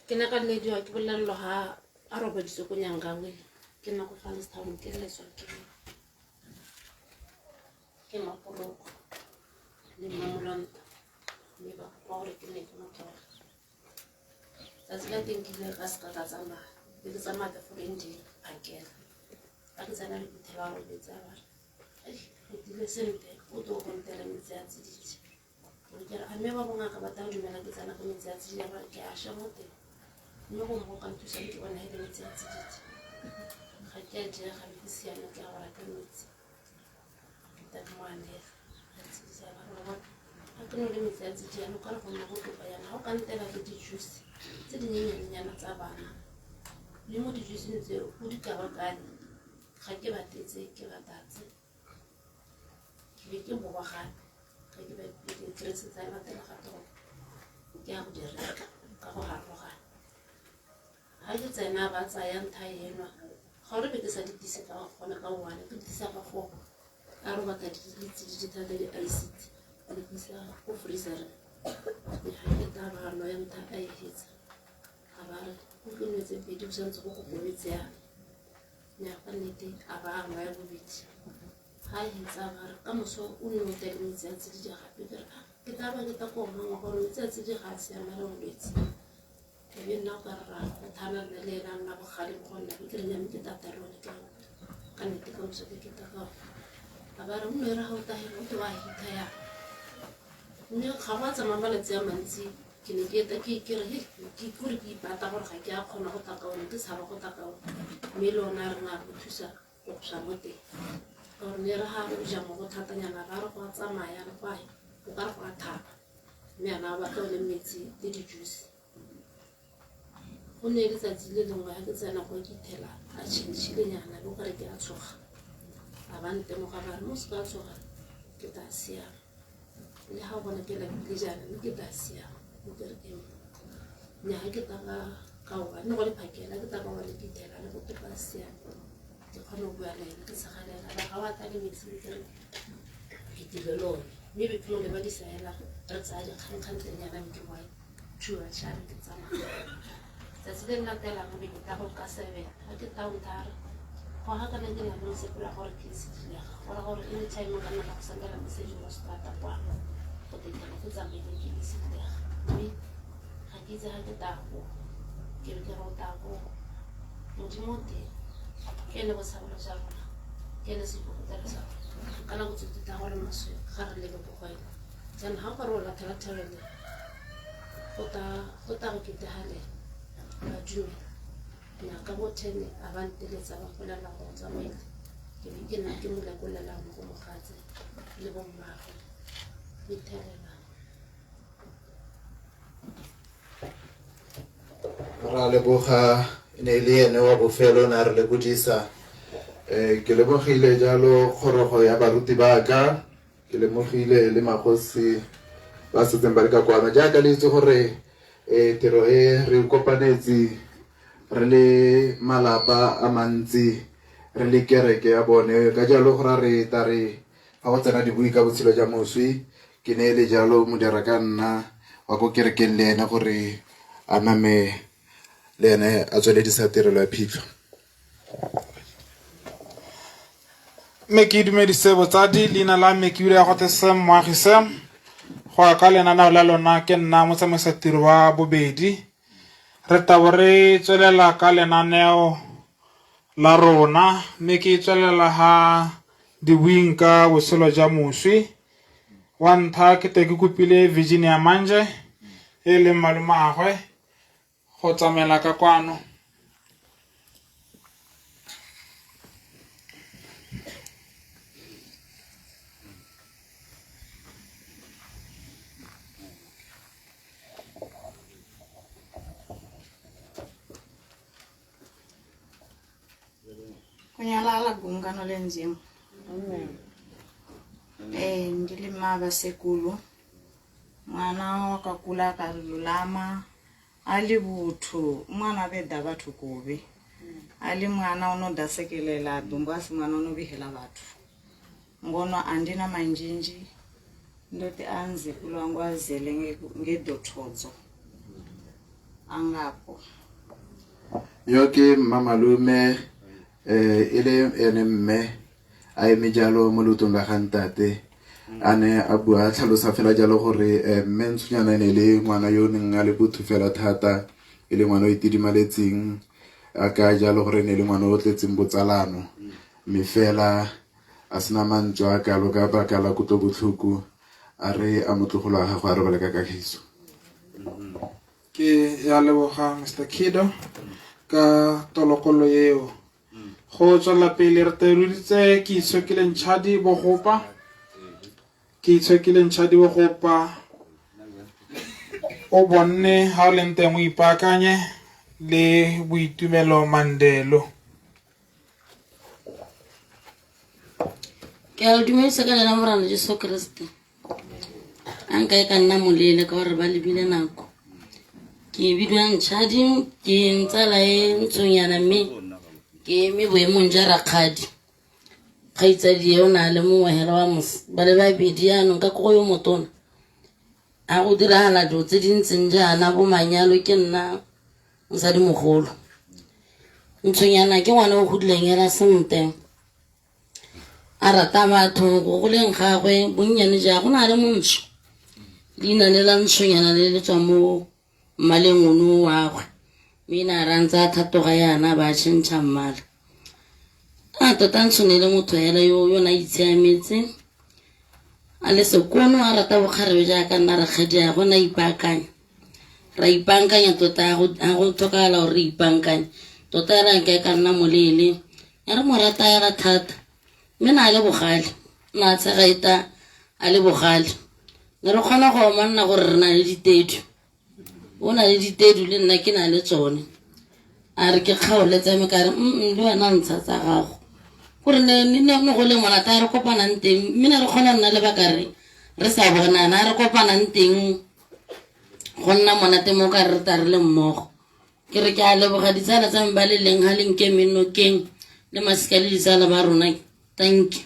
ke ne ka lelediwa ke bolelelwa ga a robaditswe ko Nyangawe ke nna ko Francistown ke leletswa ke Mapoloko le Mmamolonto mme ba kopa gore ke nne ke mo tlhoge. Tsatsi la teng ke ile ka seka ka tsamaya ke ke tsamaya the following day phakela ga ke tsena le phuthe ba robetse a ba re go tile sentle o tlo go ntela metsi a tsididi. Ke re a mme ba bongaka ba tla dumela ke tsena ka metsi a tsididi ba re ke a sha mo teng mme go mo ka nthusa ke bona e le metsi a tsididi. Ga ke a jega be ke siame ke a go reka metsi ke tla ke mo anega a tsidisa ba re bona ga ke nole metsi a tsididi yana o ka re go nna botoka yana ga o ka ntela le di-juice tse dinyenyanenyana tsa bana mme mo di-juiceng tseo o di kabakanye ga ke batetse ke batatse ke be ke boa gape ga ke ba dikerese tsa latela ga toropo ke ya go di reka ka go harologana. Ga ke tsena ba tsaya ntha enwa ga ore be ke sa di tise ka gone ka one ke di tisa ka four a re batla di le tsididi thata di iced a di tlisa ko freezereng. Mme ga ke tla ba nwa ya ntha a e hetsa a ba re o ke nwetse pedi o santse go kokobetse yana nya ka nnete a ba a nwa ya bobedi ga e hetsa ba re ka moso o nne o tele metsi a tsididi gape ke re ke tla ba ke tla ko mangwe gore metsi a tsididi ga a siamela bolwetse. E be nna o ka re ra go thana nna le ena a nna bogale mo go nna be ke re nyame ke tata le one ke ka nnete ka moso ke keta ka a ba re o nne re ga o tahela o te wa hitha yang mme ga go a tsamaya malatsi a mantsi ke ne ke eta ke re ke kore ke ipata gore ga ke a kgona go tla ka one ke tshaba go tla ka one mme le one a re na go thusa go psha mo teng ka gore ne re ga o ja mo go thatanyana ba re go a tsamaya le go a o ka re go a thaba mme ana a batla o le metsi le di-juice. Go ne letsatsi le lengwe ga ke tsena kwa ke ithela a tšhentšhilenyana le gore ke a tshoga a ba ntemoga ba re mo se ka tshoga ke tla siama le ga o bona ke lapile jaana mme ke tla siama mo ke re ke nya ga ke tla ka one go le phakela ke tla ka one ke ithela le botoka siame ke kgone go bua le ene ke tshagalela ba ga wa tla le metsi ke re ke tile lone mme be ke mo lebadisa hela re tsaya dikgangkgantlenyana mme ke boa thuba tšhare ke tsamaya. Tsatsi le latelang be ke tla go ka 7 ga ke tla nthare go ga kana ke na le mosepela gore ke se dilega gore gore anytime o ka nna ka go sendela message wa strata kwa Go tla ke tsamaile ke isitega mme ga ke itse ga ke taya koo ke be ke re o taya koo modimo o teng ke ene botshabelo jwa rona ke ene seikokotelo sa rona ka nako tse tla go le maswe ga re lebe ko go ene jaanong ga gore o latlhela thabele go ta go ketegale ba dumela nna ka bo 10 a ba nteletsa ba mpolelela gore o tsamaile ke be ke nna ke mo lekolelang mo go mogatse le bommagwe ke thelela. Ra leboga e ne e le ene wa bofelo o ne a re lekodisa. Um ke lebogile jalo kgorogo ya baruti ba ka, ke lemogile le magosi ba setseng ba le ka kwano. Jaaka le itse gore um tiro e re kopanetse re le malapa a mantsi re le kereke ya bone, ka jalo go ra re ta re fa go tsena dibui ka botshelo jwa moswi, ke ne e le jalo modira ka nna wa ko kerekeng le ene gore a name le ene a tsweledisa tirelo ya phitlho. Mme ke dumedise botsadi, leina la me ke bile ya gote Sam Moagi Sam. Go ya ka lenaneo la lona ke nna motsamaisatiro wa bobedi. Re tabo re tswelela ka lenaneo la rona mme ke tswelela ha dibuing ka botshelo jwa moswi. Wa ntlha ke te ke kopile Virginia Manje e leng malomaagwe go tsamaela ka kwano. Kunyalala gungano lenzimu. Ndili mava sekulu mwana wakakula akalulama ali vuthu mwana veda vathu kuvi ali mwana unoda sekelela dumbu asi mwana unovihela vathu ngono andina manjinji ndoti anzikulu wangu azele ngedothodzo angapo. Yo ke mmamalume e le ene mme a eme jalo mo leotong la ga ntate a ne a bua a tlhalosa fela jalo gore mme Ntshonyana e ne le ngwana yo o neng a le botho fela thata, e le ngwana o itidimaletseng, a ka jalo gore e ne e le ngwana o tletseng botsalano, mme fela a sena mantswe a kalo ka baka la kutlobotlhoko a re a motlogolo wa gagwe a robale ka kagiso. Ke ya leboga Mr Kido ka tolokolo eo. Go tswelela pele re teruditse ke itshokile Ntšhadi Bogopa, ke itshokile Ntšhadi Bogopa o bonne ha o leng teng o ipaakanye le Boitumelo Mandelo. Ke a le dumedisa ka leina Morena Jesu Kriste. A nka e ka nna molele ka gore ba lebile nako. Ke bidiwa Ntšhadi, ke ntsala e ntshonyana mme ke eme boemong jwa rakgadi. Kgaitsadi e o na le mongwe hela wa ba le babedi jaanong ka kogo yo motona. A go diragala dilo tse di ntseng jaana bo manyalo ke nna mosadi mogolo. Ntshonyana ke ngwana o godileng hela sentle. A rata batho go goleng gagwe bonnyane ja go na le montsho. Leina le la Ntshonyana le le tswa mo mmaleng ono wa gagwe. Mme ene a re a ntse a thatoga yana ba tšhentšha mmala. A tota Ntshone le motho hela yo yo na itshiametse. A le sekono a rata bokgarebe jaaka nna rakgadi ya gwe na ipaakanya. Ra ipaakanya tota ha go tlhokagala gore re ipaakanye. Tota hela nka e ka nna moleele. Ya re mo rata hela thata. Mme na a le bogale. Na a tshega eta a le bogale. Ne re kgona go omanna gore re na le ditedu. O na le ditedu le nna ke na le tsone. A re ke kgaole tsa me ka re le wena ntsha tsa gago. Gore ne ne ne go le monate a re kopanang teng mme ne re kgona nna lebaka re re sa bonana a re kopanang teng go nna monate mo ka re ta re le mmogo. Ke re ke a leboga ditsala tsa me ba le leng ha le nkeme nokeng le masika le ditsala ba rona. Thank you.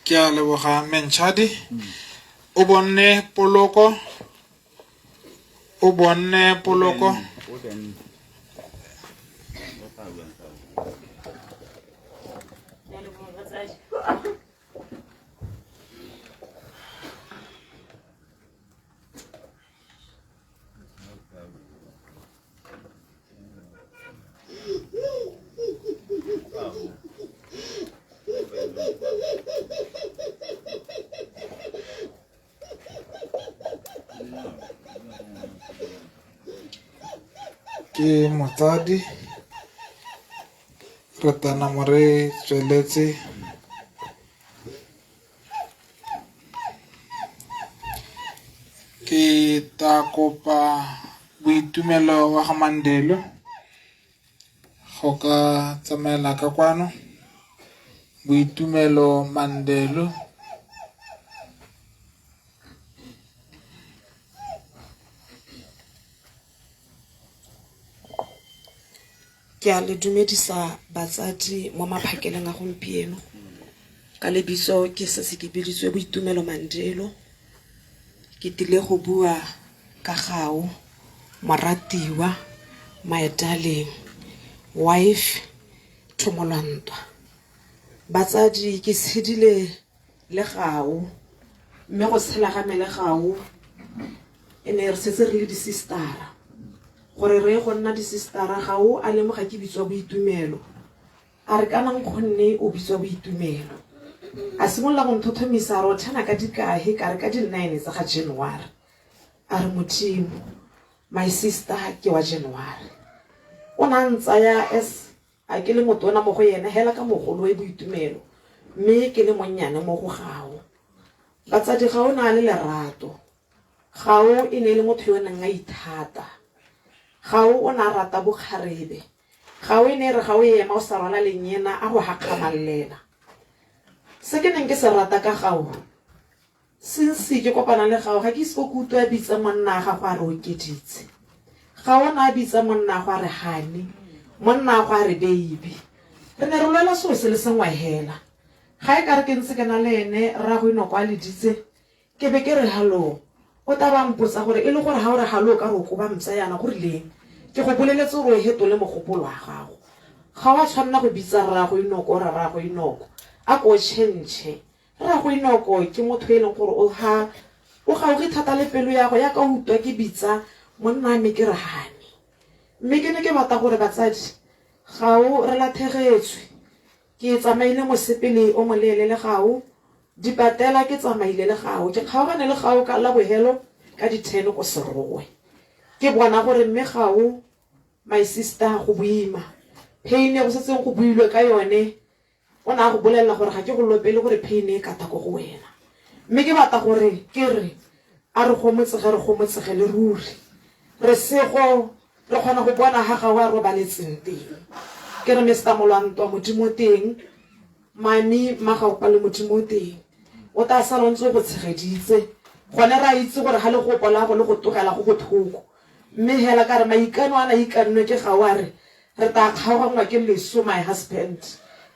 Ke a leboga Mentšhadi. O bonne poloko. O bonne poloko. Ke motsadi re tanamo re tsweletse. Ke ta kopa boitumelo wa ga Mandelo go ka tsamaela ka kwano. Boitumelo Mandelo. Ke a le dumedisa batsadi mo maphakeleng a gompieno. Ka lebitso ke setse ke biditswe Boitumelo Mandelo. Ke tlile go bua ka gao, moratiwa, my darling, wife, Thomolwantwa. Batsadi ke tshedile le gao, mme go tshela ga me le gao e ne re setse re le di-sister-a. Gore re ye go nna di-sister-a ga o a lemoga ke bitswa Boitumelo. A re kana nkgonne o bitswa Boitumelo. A simolola go nthothomisa a re o thena ka dikahe ka re ka di-nine tsa ga January. A re Modimo my sister ke wa January. O ne a ntsaya as a ke le motona mo go yena hela ka mogolowe Boitumelo mme ke le monnyane mo go Gao. Batsadi Gao o ne a le lerato. Gao e ne e le motho yo o neng a ithata. Gao o ne a rata bokgarebe. Gao e ne e re ga o ema o sa rwala lenyena a go hakgamallela. Se ke neng ke se rata ka Gao, since ke kopana le Gao ga ke ise ko ke utlwe a bitsa monna a gagwe a re Okeditse. Gao o ne a bitsa monna a gwe a re honey, monna a gwe a re baby. Re ne re lwela selo se le sengwe hela. Ga e kare ke ntse ke na le ene rraagwe Inoko a leditse, Ke be ke re hallo. O tla ba mpotsa gore e le gore ha o re hallo o ka re o koba mpša yana, go rileng? Ke go boleletse gore o hetole mogopolo wa gago. Ga wa tshwanela go bitsa rraago Inoko o re rraago Inoko. A ko o tšhentšhe. Rraago Inoko ke motho e leng gore o ha o gaugi thata le pelo ya go ya ka o utwa ke bitsa monna wa me ke re honey. Mme ke ne ke bata gore batsadi ga o re lathegetswe. Ke tsamaile mosepele o moleele le gao, dipatela ke tsamaile le gao, ke kgaogane le gao ka la bohelo ka di ten ko Serowe. Ke bona gore mme gao my sister go boima. Pain e go setseng go builwe ka yone o ne a go bolelela gore ga ke go lopele gore pain e kata ko go wena. Mme ke batla gore ke re a re gomotsege re gomotsegele ruri. Re sego Re kgona go bona ha ga o a robaletseng teng. Ke re Mister Molwantwa Modimo o teng, Mami Mmagaopa le Modimo o teng. O tla sala o ntse o go tshegeditse. Gone re a itse gore ha legopo la go le go togela go bothoko. Mme hela ka re maikano a na ikannwe ke ga o a re re tla kgaoganngwa ke leso my husband.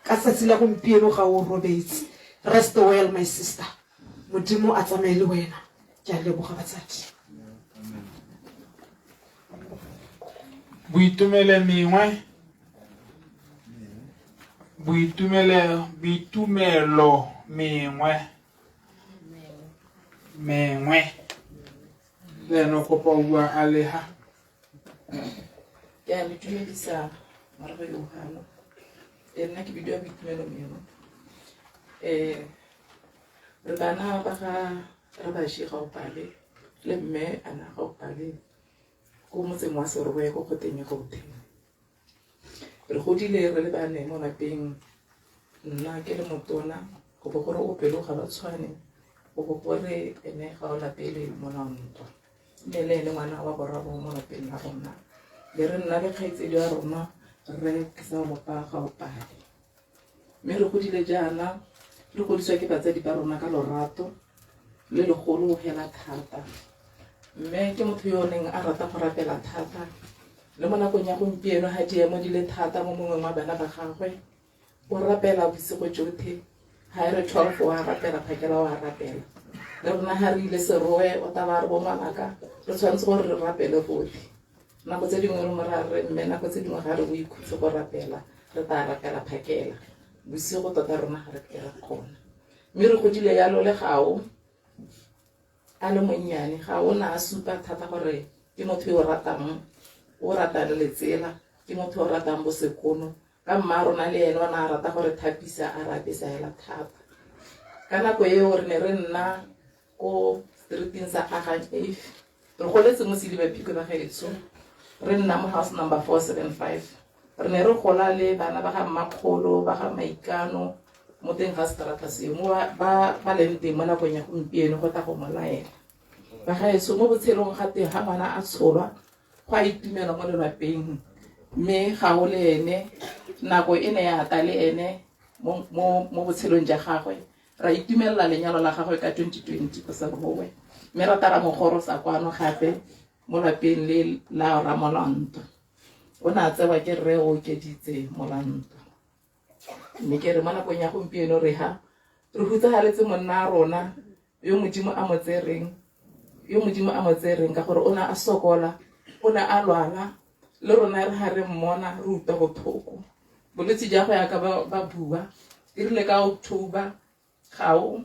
Ka tsatsi la gompieno ga o robetse. Rest well my sister. Modimo a tsamaye le wena. Ke a leboga batsadi. Boitumele mengwe boitumele boitumelo mengwe mengwe le ene o kopa o bua a leha. Ke a le dumedisa morago yo hano. E nna ke bidiwa Boitumelo Mengwe. Re bana ba ga re baši Gaopale le mme ana Gaopale ko motseng wa Serowe ko kgoteng ya Gauteng. Re godile re le bane mo lapeng, nna ke le motona, go bo gore o pelo ga ba tshwane, go bo gore ene ga o lapele mona ntwa. Ne le ene ngwana wa boraro mo lapeng la rona. Be re nna le kgaitsedi wa rona rre Kesaolopa Gaopale. Mme re godile jaana re godiswa ke batsadi ba rona ka lorato le legolo hela thata. Mme ke motho yo o neng a rata go rapela thata. Le mo nakong ya gompieno ha diemo di le thata mo mongweng wa bana ba gagwe, o rapela bosigo jotlhe. Ha e re 12 wa rapela, phakela wa rapela. Le rona ha re ile Serowe, o tla ba re bo ngwanaka, re tshwanetse gore re rapele botlhe. Nako tse dingwe re mo ra re mme, nako tse dingwe ga re o ikhutse go rapela, re tla rapela phakela. Bosigo tota rona ga re ke re kgona. Mme re godile yalo le gao a le monnyane, ga o na a supa thata gore ke motho yo o ratang, o ratang letsela, ke motho yo o ratang bosekono. Ka mma rona le ene o ne a rata gore thapisa a re apesa hela thata. Ka nako eo re ne re nna ko streeteng sa Agang Ave. Re goletse mo Seliba Phikwe ba gaetsho. Re nna mo house number 475. Re ne re gola le bana ba ga mmakgolo, ba ga Maikano mo teng ga seterata seo mo ba leng teng mo nakong ya gompieno go tla go mo laela. Bagaetsho mo botshelong ga teng ga ngwana a tsholwa go a itumelwa mo lelwapeng, mme ga o le ene nako e ne ya ta le ene mo botshelong ja gagwe. Ra itumelela lenyalo la gagwe ka 2020 ko Serowe, mme ra tara mogorosa kwano gape mo lapeng le la Ramolanto. O ne a tsewa ke rre o okeditse Molanto. Mme ke re mo nakong ya gompieno re ha re hutsagaletse monna a rona yo Modimo a mo tsereng, yo Modimo a mo tsereng ka gore o ne a sokola, o ne a lwala, le rona re ha re mmona re utlwa botlhoko. Bolwetse ja go ya ka ba bua, e rile ka October ga o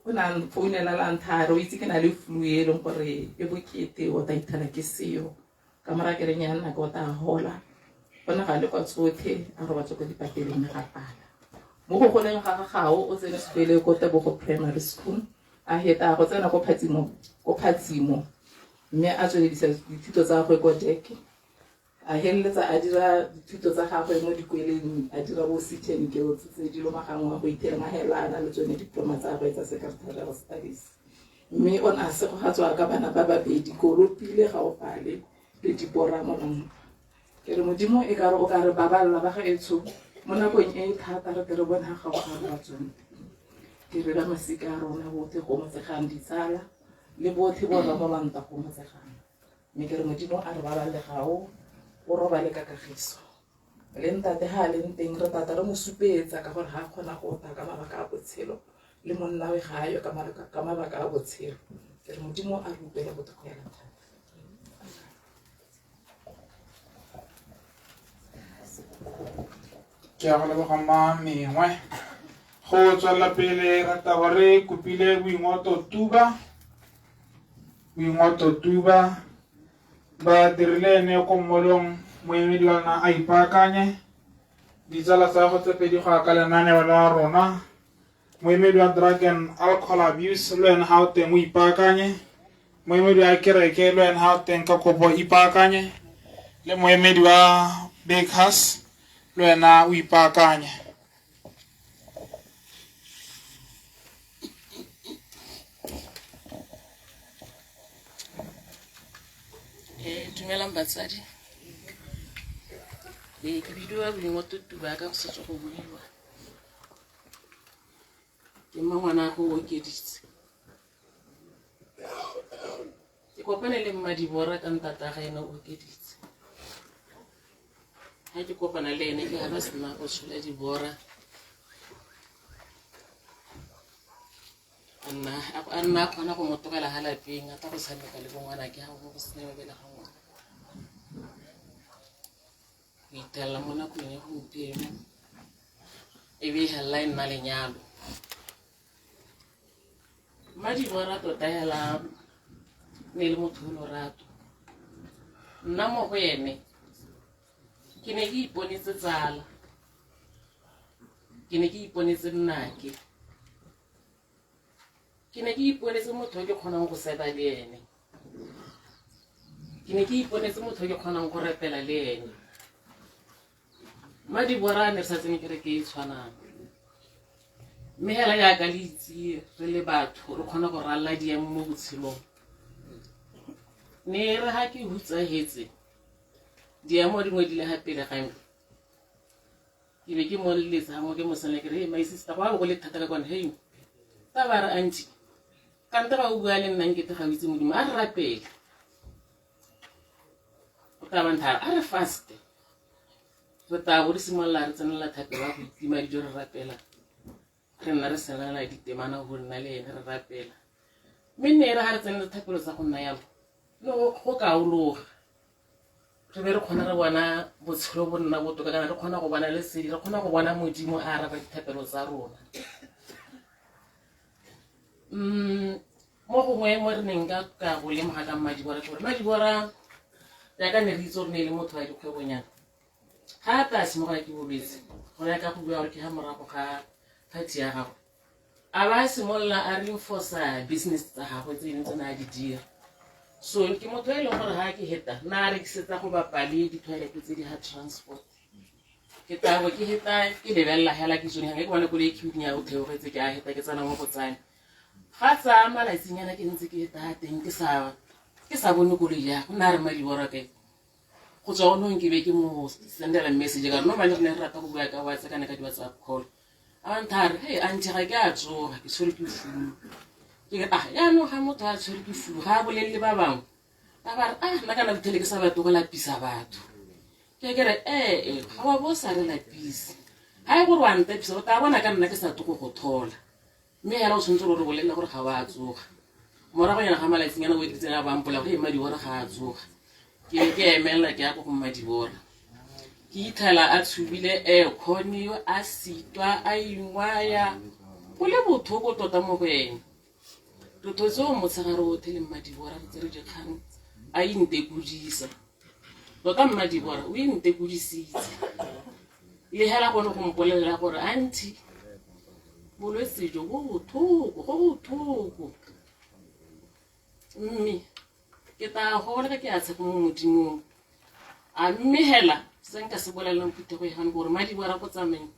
ne a nfounela la nthare, o itse ke na le flu e leng gore e bokete, o tla ithela ke seo. Ka mora ke reng ya nna ke o tla hola. Go ne ga lekwa tsotlhe, a robatswe ko dipateleng mme ga pala. Mo go goleng ga gagao o tsene sekolo ko Tebogo Primary School, a heta go tsena ko Phatsimo, mme a tsweledisa dithuto tsa gagwe ko Deke. A heleletsa a dira dithuto tsa gagwe mo dikweleng, a dira bo City and Guilds tse di lomaganngwang go itheleng, a hela a na le tsone diploma tsa gagwe tsa secretarial studies. Mme o ne a segogatswa ka bana ba babedi, Kolopile Gaopale le Dipora Molanto. Ke re Modimo e ka re o ka re baballa ba gaetsho mo nakong e e thata, re tle re bone ga gago ga re ba tsone. Ke re ba masika a rona botlhe go motsegang, ditsala le botlhe bo Ramolanta go motsegang. Mme ke re Modimo a re baballe gao, o robale ka kagiso. Le ntate ha a leng teng re tata re mo supetsa ka gore ha a kgona go tla ka mabaka a botshelo, le monna we ga a yo ka mabaka a botshelo. Ke re Modimo a re utlwele botlhoko ya thata. Ke a go leboga mma mengwe. Go tswelela pele re tabo re kopile Boingotlo Tuba. Boingotlo Tuba ba dirile ene ko mmolong, moemedi wa lona a ipaakanye. Ditsala tsa go tse pedi go ya ka lenaneo la rona. Moemedi wa drug and alcohol abuse le wena ha o teng o ipaakanye. Moemedi wa kereke le wena ha o teng ka kopo ipaakanye. Le moemedi wa Bakers le wena o ipaakanye. Dumelang batsadi. Ke bidiwa Boingotlo Tuba ka go setse go buiwa. Ke mma ngwana go okeditse. Ke kopane le mma Dibora ka ntata ga ene o okeditse. Ha ke kopana le ene ke ha ba sena go tshola Dibora. A nna a kgona go mo tlogela ha lapeng, a tla go tshameka le bongwana ke ha go sena ba belega ngwana. Go itelela mo nakong ya gompieno e be e helela e nna lenyalo. Mma Dibora tota hela ne e le motho o lorato. Nna mo go ene ke ne ke iponetse tsala, ke ne ke iponetse nnake, ke ne ke iponetse motho o ke kgonang go seba le ene, ke ne ke iponetse motho o ke kgonang go rapela le ene. Mma Dibora ne re sa tsene kereke e tshwanang, mme hela jaaka le itse re le batho re kgona go ralala diemo mo botshelong. Ne re ha ke hutsahetse diemo dingwe di le ga pele ga me, ke be ke mo leletsa gangwe ke mo sena ke re, hey, my sister, go a bo go le thata ka kwana, hey, ta ba re auntie, kante ba o bua le nna nkete ga o itse Modimo, a re rapele. O tla ba ntha a re fast. Re tla bo re simolola re tsenela thapelo ya go itima dijo re rapela. Re nna re senela ditemana go nna le ene re rapela. Mme nne e re ha re tsenela thapelo tsa go nna yalo, le go kaologa. Re be re kgona re bona botshelo bo nna botoka, kana re kgona go bona lesedi, re kgona go bona Modimo a araba dithapelo tsa rona. Mo gongwe mo re neng ka go lemoga ka Mma Dibora ke gore Mma Dibora jaaka ne re itse gore ne e le motho wa dikgwebonyana, ga a tla simologa ke bolwetse, go ya ka go bua gore ke ga morago ga party ya gagwe, a ba simolola a reinforce business tsa gagwe tse e leng tsone a di dira. So ke motho e leng gore ga ke heta nna a rekisetsa go bapa le di-toilet tse di ha transport. Ke tabo ke heta ke lebelela hela ke tsone ga ke bona koloi e khibidu ya o theogetse ke a heta ke tsena mo go tsane. Ga tsaya malatsinyana ke ntse ke heta teng ke sa bone koloi ya go nna re Mmadibora kae. Go tswa go nong ke be ke mo sendela message ka re normally re ne re rata go bua ka WhatsApp kana ka di-WhatsApp call. A ntha re hey auntie ga ke a tsoga ke tshwere ke flu. Ke re ah yaanong ga motho a tshwere ke flu ga a bolelele ba bangwe. Ba ba re ah nna kana bothele ke sa batle go lapisa batho. Ke ke re ee ga wa bo sa re lapise. Ga e gore wa ntapisa o tla bona ka nna ke sa tlo go go thola. Mme hela o tshwanetse gore o re bolelele gore ga wa tsoga. Moragonyana ga malatsinyana o editseng a ba mpola gore Mmadibora ga a tsoga. Ke be ke emelela ke ya ko go Mmadibora. Ke itlhela a tshubile aircon a sitwa a ingwaya go le botlhoko tota mo go ene. Re thotse o motshegare otlhe le Mmadibora re tsere dikgang a intekodisa. Tota Mmadibora o intekodisitse. Le hela gone go mpolelela gore auntie bolwetse jo bo botlhoko go botlhoko. Mme ke tla gola ka ke a tshepa mo Modimong. A mme hela se nka se bolelelang phuthego e gane gore Mmadibora ko tsamayng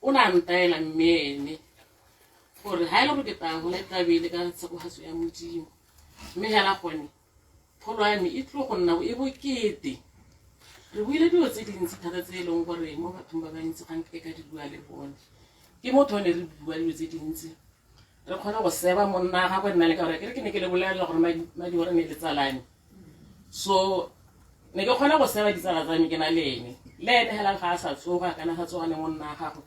o ne a ntaela mme ene gore ha e le gore ke tla gola e tla be e le ka tshegofatso ya Modimo. Mme hela gone pholo ya me e tlo go nna e bokete. Re buile dilo tse dintsi thata tse e leng gore mo bathong ba bantsi ga nke ka di bua le bone. Ke motho o ne re bua dilo tse dintsi. Re kgona go seba monna gagwe nna le ka gore ke re ke ne ke le bolelela gore Mmadibora ne le tsalane. So ne ke kgona go seba ditsala tsa me ke na le ene. Le ene hela ga a sa tsoga kana ga tsoga le monna gagwe.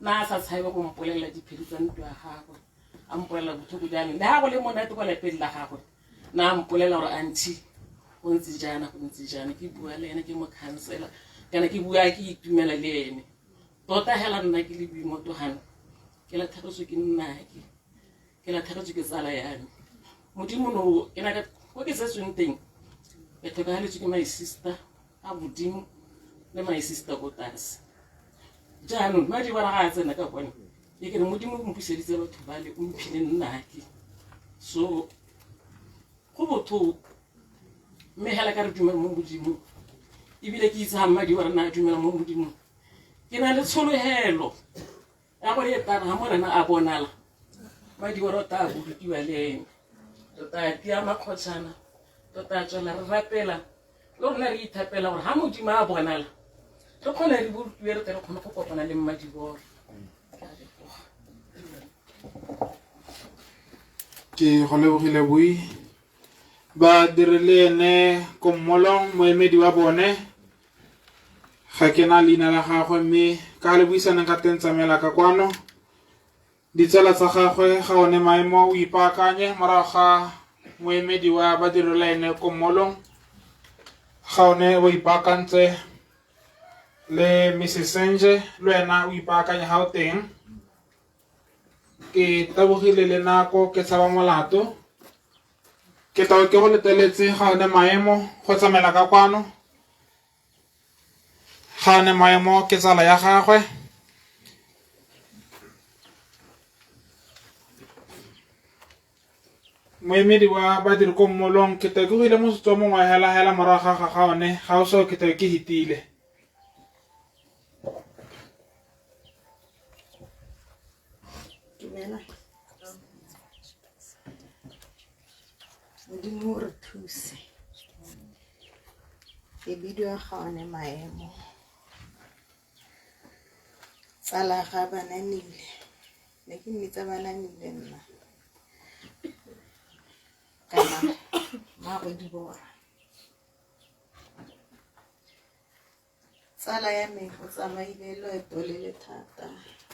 Na a sa tshabe go mpolelela diphiri tsa ntlo ya gagwe. A mpolelela botlhoko jang. Le ha go le monate kwa lapeng la gagwe. Na a mpolelela gore auntie go ntse jaana go ntse jaana ke bua le ene ke mo counselor kana ke bua ke itumela le ene. Tota hela nna ke le boimotogane ke latlhegetswe ke nnake ke latlhegetswe ke tsala ya me. Modimo no ke na ka ko ke tsetsweng teng ke tlhokagaletswe ke my sister a godimo le my sister ko tlase. Jaanong Mmadibora ga a tsena ka kone ke ke re Modimo o mpuseditse batho bale o mphile nnake. So go botlhoko mme hela ka re dumela mo Modimong ebile ke itse ga Mmadibora nna a dumela mo Modimong. Ke na le tshologelo ya gore e tla ga Morena a bonala Mmadibora o tla bolokiwa le ene. Re tla tia makgotshana re tla tswela re rapela le rona re ithapela gore ga Modimo a bonala re kgone re bolokiwe re tle re kgone go kopana le Mmadibora. Ke go lebogile boi ba dire le ene ko mmolong moemedi wa bone ga ke na leina la gagwe mme ka le buisaneng ka teng tsamaela ka kwano ditsala tsa gagwe ga one maemo o ipaakanye morago ga moemedi wa badiri le ene ko mmolong ga one o ipaakantse le Mrs Senje le wena o ipaakanye ga o teng. Ke tabogile le nako ke tshaba molato ke tao ke go leteletse ga one maemo go tsamaela ka kwano ga one maemo ke tsala ya gagwe. Moemedi wa badiri ko mmolong ke tao ke go ile motsotso mongwe hela hela morago ga ga one ga o so ke tao ke hitile. Dumela. Modimo o re thuse. Ke bidiwa ga one maemo. Tsala ga bananile. Ne ke mmitsa bananile nna. Kana Mmadibora. Tsala ya me o tsamaile loeto le le thata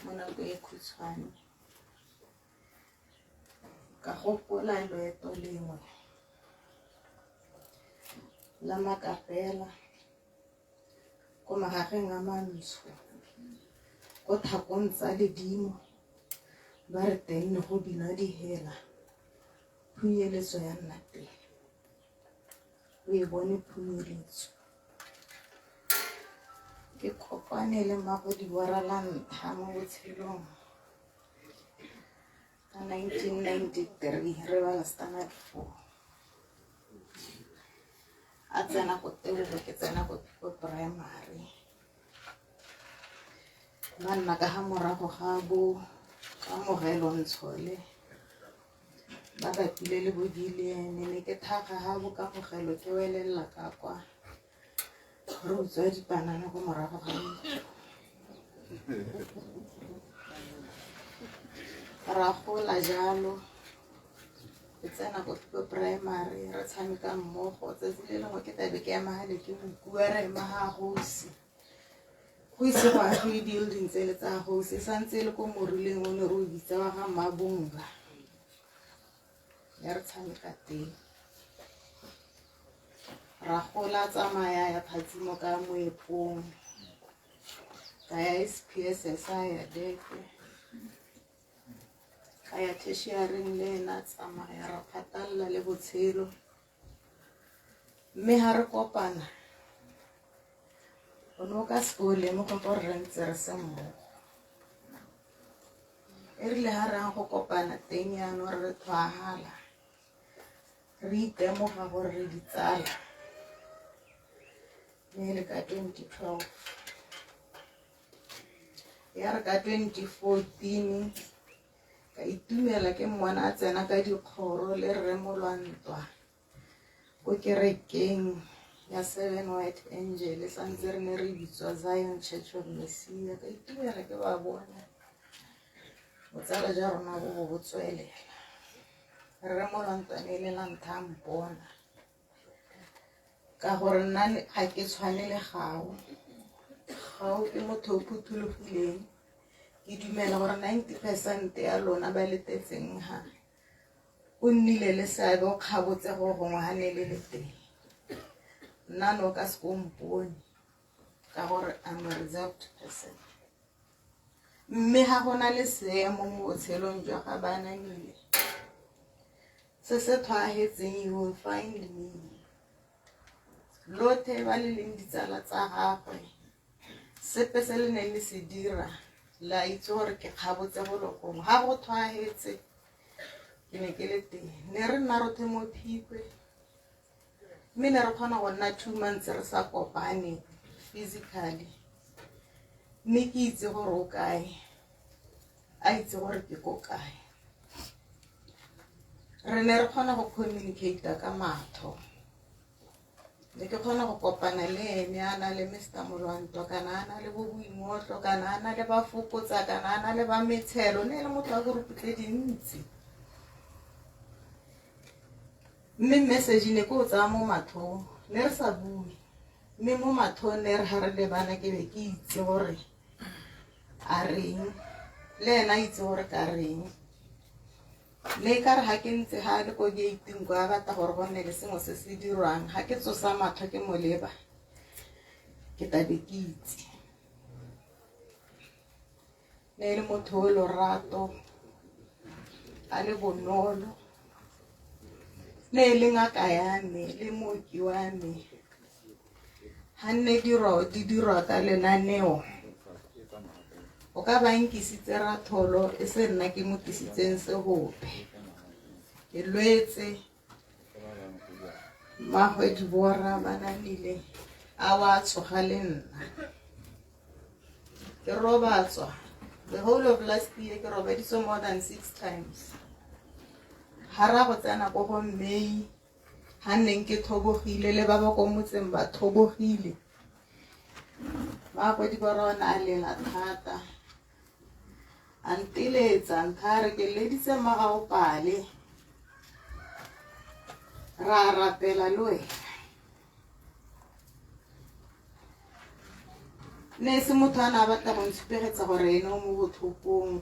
mo nako e khutshwane. Ka gopola loeto lengwe la makapela ko magageng a mantsho ko thakong tsa ledimo ba re teng ne go binwa dihela phunyeletso ya nna teng. O e bone phunyeletso. Ke kopane le Mmadibora la ntlha mo botshelong ka 1993 re bala standard 4. A tsena ko Tebogo, ke tsena ko primary. Ba nna ka ga morago ga bo Kamogelo Ntshole, ba bapile le bo Gillian. Ne ke thaga ga bo Kamogelo ke welelela ka kwa, re utswa dipanana ko morago ga ntlo. Ra gola jalo, ke tsena ko primary, re tshameka mmogo. Tsatsi le lengwe ke tabe ke ema gale ke mokua, re ema ga gosi go ise go agiwe building tsele tsa gosi, e santse e le ko morileng o ne re o bitsa wa ga Mmabonga, ya re tshameka teng. Ra gola, tsamaya ya Phatsimo ka moepong, ka ya SPSS, a ya deke, ka ya tertiaryng le ena, tsamaya ra phatalla le botshelo. Mme ha re kopana, o ne o ka se o lemoge gore re ntse re se mmogo. E rile ha re yang go kopana teng yaanong, re tlhwahala, re itemoga gore re ditsala, mme le ka 2012, ya re ka 2014 ka itumela ke mmona a tsena ka dikgoro le rre Molwantwa ko kerekeng ya Seven White Angel, e santse re ne re bitswa Zion Church of Messia. Ka itumela ke ba bona, botsala jwa rona bo bo bo tswelela. Rre Molwantwa ne e le la ntlha a mpona, ka gore nna ga ke tshwane le gao. Gao ke motho o phuthologileng. Ke dumela gore 90% ya lona ba letetseng ha o nnile le seabe, o kgabotse go gongwe ga ne le le teng. Nna no ka se ko mpone ka gore I'm a reserved person, mme ga go na le seemo mo botshelong jwa ga Bananile se se tlhwaagetseng, you will find me. Lothe ba le leng ditsala tsa gagwe, sepe se le neng le se dira, le a itse gore ke kgabotse go le gongwe. Ga go tlhwaagetse, ke ne ke le teng. Ne re nna rothe mo Phikwe, mme ne re kgona go nna 2 months re sa kopane physically, mme ke itse gore o kae, a itse gore ke ko kae. Re ne re kgona go communicate ka matho. Ne ke kgona go kopana le ene a na le Mr Molwantwa, kana a na le bo Boingotlo, kana a na le ba Fokotsa, kana a na le ba Metshelo. Ne e le motho wa group tse dintsi, mme message ne ke o tsaya mo mathong. Ne re sa bue, mme mo mathong ne re ga re lebana, ke be ke itse gore a reng, le ena a itse gore ka reng. Mme ka re ga ke ntse ga le ko gating kwa, a batla gore go nne le sengwe se se dirwang, ga ke tsosa matlho ke mo leba, ke tabe ke itse. Ne e le motho o lorato, a le bonolo. Ne e le ngaka ya me le mooki wa me. Ga nne diro di dirwa ka lenaneo, o ka ba nkisitse ratholo, e se nna ke mo tlisitseng segope. Ke lwetse mmagwe Dibora, ba nanile a wa tsoga le nna ke robatswa. The whole of last year ke robaditswe more than six times. Ga ra go tsena ko go May, ga nneng ke thobogile, le ba ba ko motseng ba thobogile. Mmagwe Dibora o ne a lela thata, a nteletsa ntha a re ke leditse mmagago pale, ra rapela le wena. Ne e se motho a ne a batla go ntshupegetsa gore ene o mo botlhokong.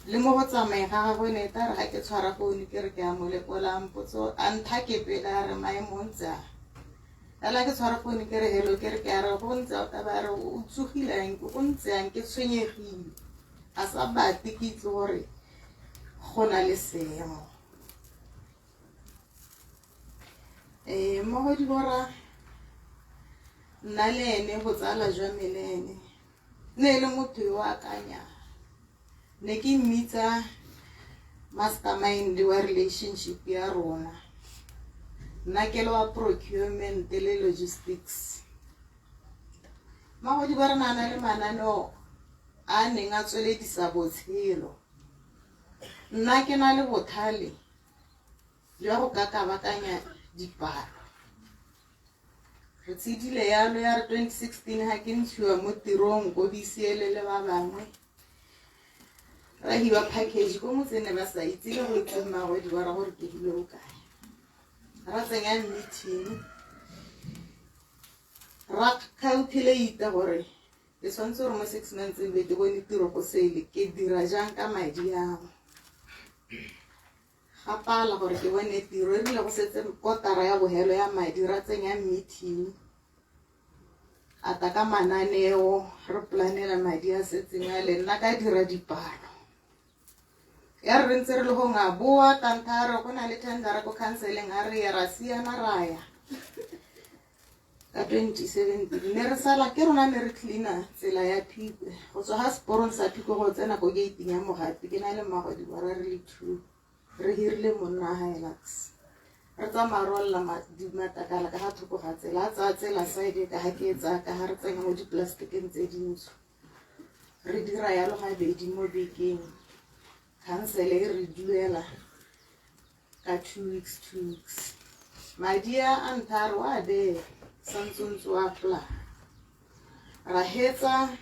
Le mo go tsamaeng ga gagwe, ne e tla re ga ke tshwara founu ke re ke a mo lekola, mpotso a ntha ke pele, a re maemo ntse a fela. Ke tshwara founu ke re hello, ke re ke a re go ntse a taba, a re o tsogile yang, go ntse yang, ke tshwenyegile. A sa batle ke itse gore go na le seemo. Mmogo Dibora, nna le ene, botsala jwa me le ene, ne e le motho yo akanyang. Ne ke mmitsa mastermind wa relationship ya rona. Nna ke le wa procurement le logistics. Magodi ba re na na le mananeo a neng a tsweledisa botshelo. Nna ke na le bothale jwa go ka kabakanya dipalo. Re tshedile yalo ya re 2016 ga ke ntshiwa mo tirong ko BCL le ba bangwe. Ra hiwa package ko motseng ne ba sa itse le go itse mmagwe di ra gore ke dule o kae. Ra tsenya meeting ra calculate gore ke tshwanetse gore mo 6 months be ke bone tiro go sele ke dira jang ka madi ao. Ga pala gore ke bone tiro e rile go setse kotara ya bohelo ya madi ra tsenya meeting a ta ka mananeo re planela madi a setseng a le nna ka dira dipalo. Ya re ntse re le gong a boa kantha re go na le tendera ko counseling a re ya ra siana ra ya ka 2017 ne re sala ke rona ne re cleaner tsela ya Phikwe go tswa ga seporong sa Phikwe go tsena ko gating ya Mogapi. Ke na le mmagodi ba re le two re hirile monna Hilux re tsamaya rolla matakala ka ga thoko ga tsela a tsaya tsela side ka ga ke e tsaya ka ga re tsenya mo diplastikeng tse dintsho. Re dira yalo gabedi mo bekeng. Khansele e re duela ka 2 weeks 2 weeks. Madi a a ntha re wa beya santse o ntse o apply. Ra hetsa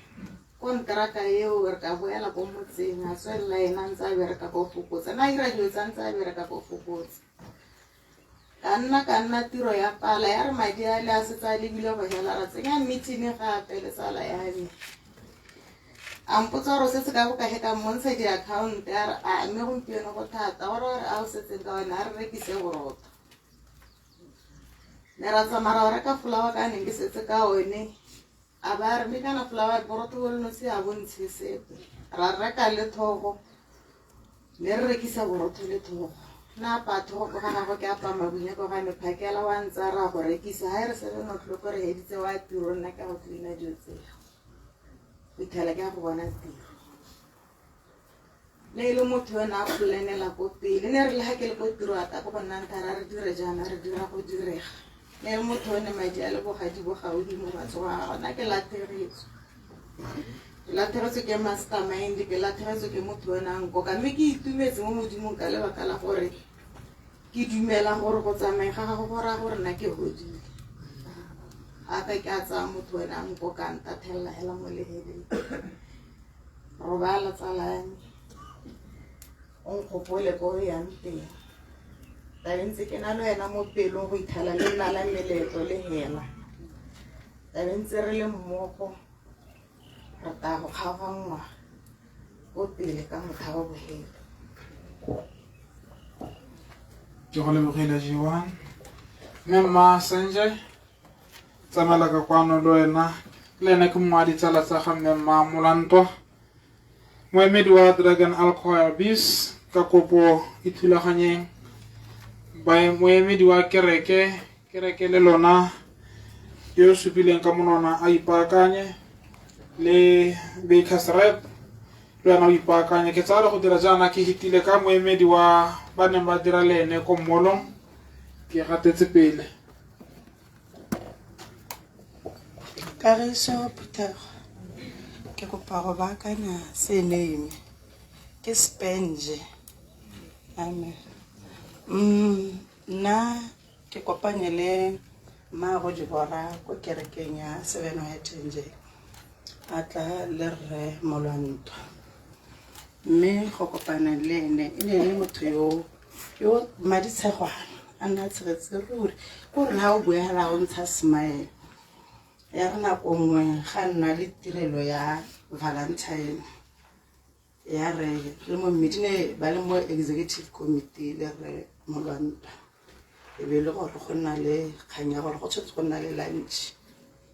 konteraka eo re ka boela ko motseng a tswelela ena ntse a bereka ko fokotsa. Na ira dilo tsa ntse a bereka ko fokotsa. Ka nna tiro ya pala ya re madi a le a setse a lebile go hela ra tsenya meeting gape le tsala ya me. A mpotsa gore o setse ka bokae ka mmontsha di-account a re a mme gompieno go thata gore a o setseng ka one a re rekise borotho. Ne ra tsamaya ra o reka flour ka neng ke setse ka one a ba re mme kana flour borotho bo le nosi a bontshe sepe. Ra reka le thogo ne re rekisa borotho le thogo. Nna apaya thogo ko ga gagwe ke apaya mabunya ko ga me phakela wa ntse a ra go rekisa ga e re 7 o'clock re heditse wa tiro nna ke go cleaner dilo tseo. Fitlhela ke ya go bona tiro. Ne e le motho yo ne a planela ko pele ne re le ga ke le ko tiro a ta ko go nna nthara re dire jaana re dira go direga. Ne e le motho yo ne madi a le bogadi bo gaufi mo matsogong a gagwe. Nna ke latlhegetswe. Ke latlhegetswe ke mastermind, ke latlhegetswe ke motho yo ne a nkoka mme ke itumetse mo Modimong ka lebaka la gore ke dumela gore go tsamaya ga gago go raya gore nna ke godile. Gape ke a tsaya motho yo ne a nkoka a ntathelela hela mo leheleng. Robala tsala ya me. O nkgopole ko o yang teng. Tabe ntse ke na le wena mo pelong go ithala le nna la meletlo le hela. Tabe ntse re le mmogo re tla go kgaoganngwa ko pele ka motlha wa bohelo. Ke go lebogile G1. Mme mma Sanjay tsamaela ka kwano le wena le ene ke mongwe wa ditsala tsa ga mme mma Molantwa. Moemedi wa Dragon Alcohol Abuse ka kopo ithulaganyeng. Moemedi wa kereke le lona yo o supileng ka monwana a ipaakanye le Bakers Rep le wena o ipaakanye. Ke tsaya go dira jaana ke hitile ka moemedi wa ba neng ba dira le ene ko mmolong ke gatetse pele. Kagiso phuthego ke kopa go baakanya surname ke Sponge. Amen. Nna ke kopanye le mmago Dibora ko kerekeng ya Seven White Angel a tla le rre Molwantwa mme go kopana le ene e ne le motho yo maditshegwana a nna a tshegetse ruri ko re ha o bua hela o ntsha smile. Ya re nako nngwe ga nna le tirelo ya Valentine ya re re mo mmedine ba le mo executive committee le re Molwantwa e be le gore go nna le kgang ya gore go tshwanetse go nna le lunch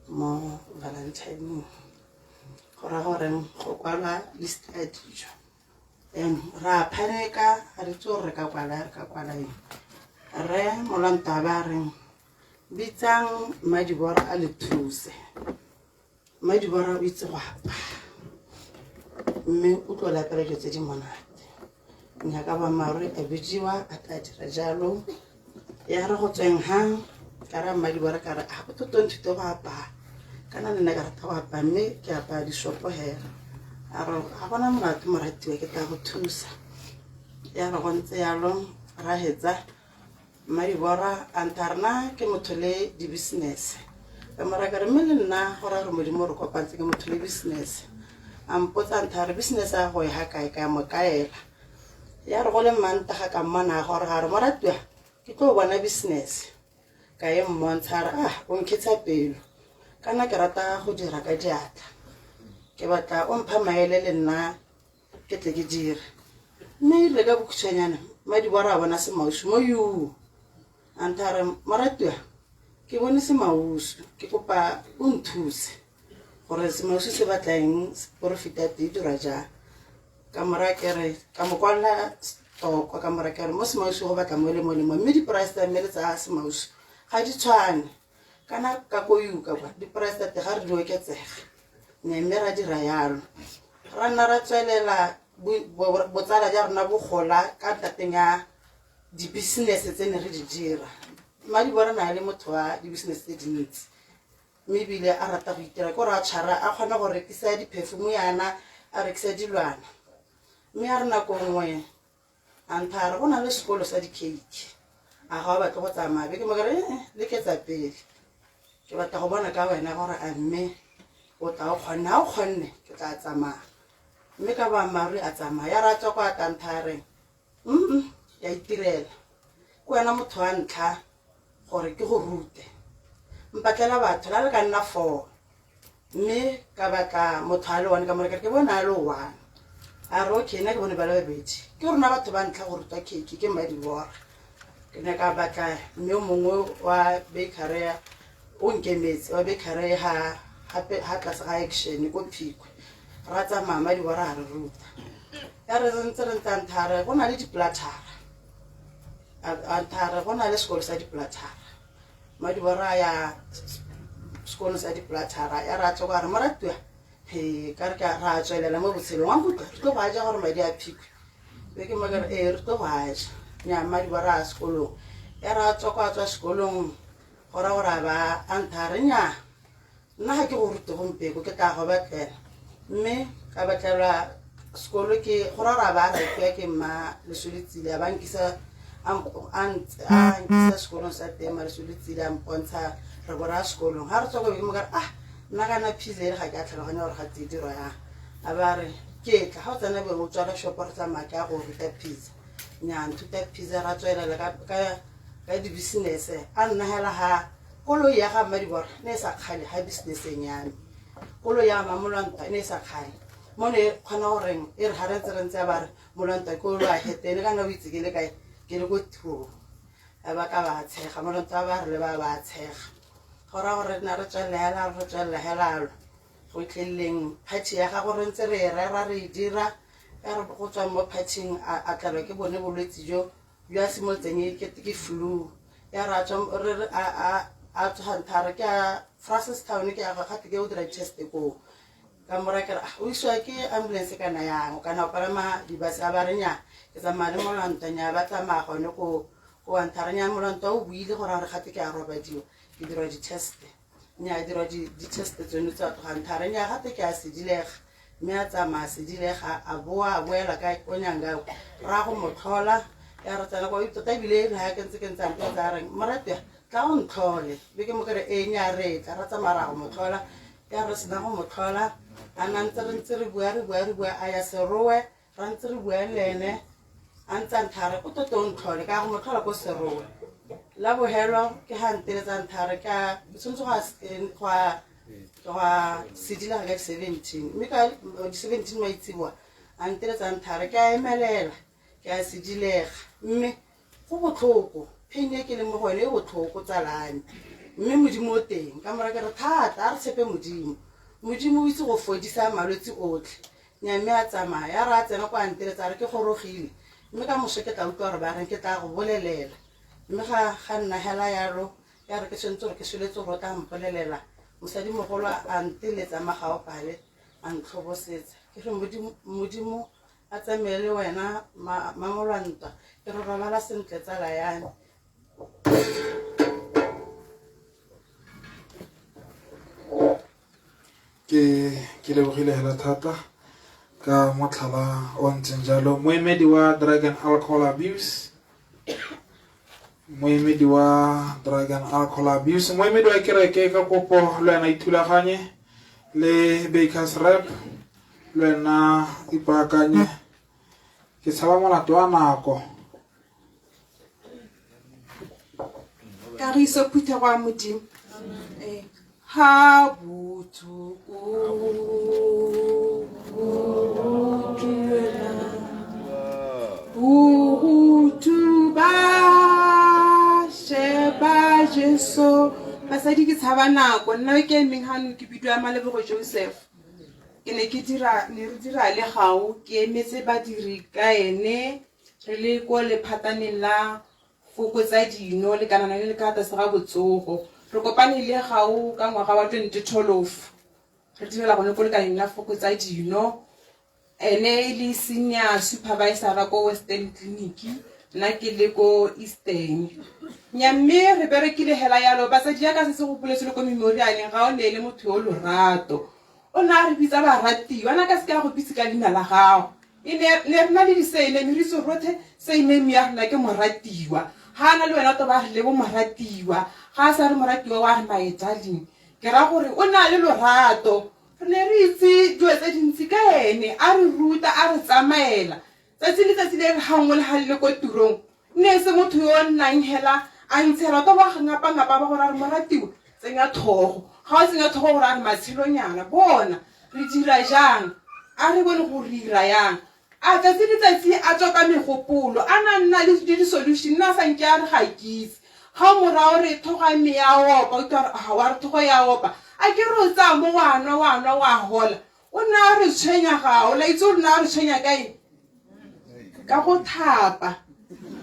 mo Valentine go raya gore go kwalwa list ya dijo. Ra panic-a ga re itse gore re ka kwala eng. Rre Molwantwa ba reng bitsang Mmadibora a le thuse. Mmadibora o itse go apaya mme o tlo lapela dilo tse di monate. Nyaka boammaaruri a bidiwa a tla dira jalo. Ya re go tsweng ha ka ra mmadibora ka re a go toto nthute go apaya, kana le nna ka rata go apaya, mme ke apaya disopo hela. A re ga gona molato moratiwa, ke tla go thusa. Ya re go ntse yalo ra hetsa mmadibora a ntha rena ke motho le di-business. Ka mora ka re mme le nna go ra gore Modimo re kopantse ke motho le business. A mpotsa ntha re business ya go e ha kae, ka mo kaela. Ya re go le Mantaga ka mmona gore ga re moratiwa ke tlo bona business, ka e mmontsha re ah o nkhetsa pelo, kana ke rata go dira ka diatla, ke batla o mpha maele le nna ke tle ke dire. Mme erile ka bokhutshwanyana mmadibora a bona semausu mo yu, a ntha re moratiwa ke bone semausu, ke kopa o nthuse gore semausu se batla eng, porofita tee dira jang. Ka mora ke re ka mo kwalela toko, ka mora ke re mo semausu go batla mo le mo le mo, mme di-price tsa mme le tsa semausu ga di tshwane, kana ka ko yuka kwa di-price tsa teng ga re di oketsega. Mme ra dira yalo, ra nna ra tswelela botsala ja rona bo gola ka ntateng ya di-business tse ne re di dira. Mmadibora na le motho wa di-business tse dintsi, mme ebile a rata go itira, ke gore a tshwara a kgona go rekisa di-perfume yana, a rekisa dilwana. Mme a re nako nngwe a ntha a re go na le sekolo sa di-cake, a ga o batle go tsamaya? Be ke mo kere leketsa pele, ke batla go bona ka wena gore a mme o tla o kgonne, ga o kgonne ke tla tsamaya. Mme ka boammaaruri a tsamaya, ya re a tswa kwa a tla ntha a reng ya itirela, ke wena motho wa ntlha gore ke go rute, mpatlela batho la le ka nna 4. Mme ka batla motho a le one, ka mo re ke bone a le one, a re okay nna ke bone ba le babedi, ke rona batho ba ntlha go rutwa cake ke mmadibora. Ke ne ka batla mme o mongwe wa bakery o nkemetse, wa bakery ha ha tlase ga Action ko Phikwe, ra tsamaya mmadibora a re ruta. Ya re ntse re ntse ntha re go na le diplathara, a ntha re go na le sekolo sa diplathara, mmadibora ya sekolo sa diplathara. Ya ra tswa ka re moratiwa he ka re ka ra tswelela mo botshelong, wa nkutlwa re tlo go aja gore madi a Phikwe, be ke mo ke re ee re tlo go aja. Nya mmadibora a sekolong, ya ra tswa kwa tswa sekolong go ra gore a ba a ntha re nya nna ga ke go rute gompeko, ke tla go batlela. Mme ka batlelwa sekolo ke go ra gore a ba a rapiwa ke mma Lesoletsile, a ba nkisa a nkisa sekolong sa teng mma Lesoletsile, a mpontsha re bo ra sekolong. Ga re tswa ko be ke mo ka re ah nna kana pizza ele ga ke a tlhaloganya gore ga tse dirwa yang, a ba re ke tla ga o tsena be o tswala shop re tsamaya ke a go ruta pizza. Nya nthuta pizza, ra tswelela ka di-business. A nna hela ha koloi ya ga mmadibora ne e sa kgale ha businesseng ya me, koloi ya Mmamolwantwa e ne e sa kgale mo ne kgona goreng e re ga re ntse re ntse ba re Molwantwa ke o lo a hetene, kana o itse ke le kae, ke le ko tirong, a ba ka ba tshega Molwantwa ba re le ba ba tshega, go ra gore na re tswelela hela re tswelela helalo go itlheleleng party ya gago re ntse re e rera re e dira. Ya re go tswa mo partyng a tlelwa ke bone bolwetse jo jo a simolotseng e kete ke flu. Ya re a tswa re a tsoga ntha re ke a Francistown, ke a gate ke o dira test koo. Ka mora ke re o isiwa ke ambulance kana yang, kana o palama dibase? A ba re nya ke tsamaya le Molwantwa. Nya ba tsamaya gone ko ko ntha re nya Molwantwa o buile gore re gate ke a robadiwa ke dirwa di-test. Nya dirwa di-test tsone tsa tloga ntha re nya gate ke a sedilega, mme a tsamaya sedilega a boa a boela ka ko Nyanga ra go mo tlhola. Ya re tsena kwa tota ebile re ga ke ntse ke ntse a mpotsa a reng moratiwa tla o ntlhole, be ke mo kere ee nya re tla ra tsamaya ra go mo tlhola. Ya re sena go mo tlhola a na ntse re ntse re bua re bua re bua a ya Serowe, ra ntse re bua le ene a ntse a ntha re o toto o ntlhole, ka go mo tlhola ko Serowe. La bohelo ke ga nteletsa ntha re ka tshwanetse go a sedila ka di-17, mme ka di-17 maitsiboa a nteletsa ntha re ke a emelela ke a sedilega, mme go botlhoko pain e ke leng mo go yone e botlhoko tsalane, mme Modimo o teng. Ka mora ke re thata a re tshepe Modimo, Modimo o itse go fodisa malwetse otlhe. Nya mme a tsamaya, ya re a tsena kwa nteletsa re ke gorogile, mme ka moso ke tla utlwa gore ba reng ke tla go bolelela. Mme ga nna hela yalo, ya re ke tshwanetse gore ke sweletse gore o tla mpolelela. Mosadimogolo a nteletsa magaopale a ntlhobosetsa, ke re Modimo a tsamaye le wena Mmamolwantwa, ke re robala sentle tsala ya me. Ke ke lebogile hela thata ka motlhala o ntseng jalo. Moemedi wa drug and alcohol abuse, moemedi wa drug and alcohol abuse, moemedi wa kereke, ka kopo le wena ithulaganye le Bakers Rep, le wena ipaakanye. Ke tshaba molato wa nako. Kagiso phuthego ya Modimo. Ee. Ha botho o dumela borutu ba sheba Jesu. Basadi, ke tshaba nako. Nna ke emeng gano ke bidiwa Malebogo Joseph. Ke ne ke dira, ne re dira le gao, ke emetse badiri ka ene re le ko lephataneng la fokotsa dino le kanana le le ka tlase ga botsogo. Re kopane le gao ka ngwaga wa 2012, re direla gone ko lekaleng la fokotsa dino, ene e le senior supervisor ko Western Clinic, nna ke le ko Eastern. Nya mme re berekile hela yalo. Batsadi, ya ka setse go boletswe le ko memorialeng, ga o ne e le motho yo lorato. O ne a re bitsa baratiwa, a ne a ka se ke a go bitse ka leina la gago. E ne ne re na le di-surname, re itse rothe surname ya rona ke Moratiwa. Ga a na le wena to ba re lebo Moratiwa, ga a sa re Moratiwa wa re my darling. Ke ra gore o ne a le lorato. Re ne re itse dilo tse dintsi ka ene, a re ruta, a re tsamaela. Tsatsi le tsatsi le re gangwe le ga le le ko tirong, ne e se motho yo o nnang hela a ntshela to ba ngapa-ngapa ba gore a re Moratiwa tsenya thogo. Ga o tsenya thogo gore a re matshelonyana, bona re dira jang, a re bone gore re ira yang. A tsatsi le tsatsi a tswa ka megopolo, a na nna le di-solution, nna a sa nke a re ga ke itse. Ga o mo raya o re thogo ya me ya opa, o utlwa a re aha, wa re thogo ya opa, a ke re o tsaya mo wa nwa, wa nwa wa hola. O ne a re tshwenya ga o la itse gore ne a re tshwenya ka eng? Ka go thapa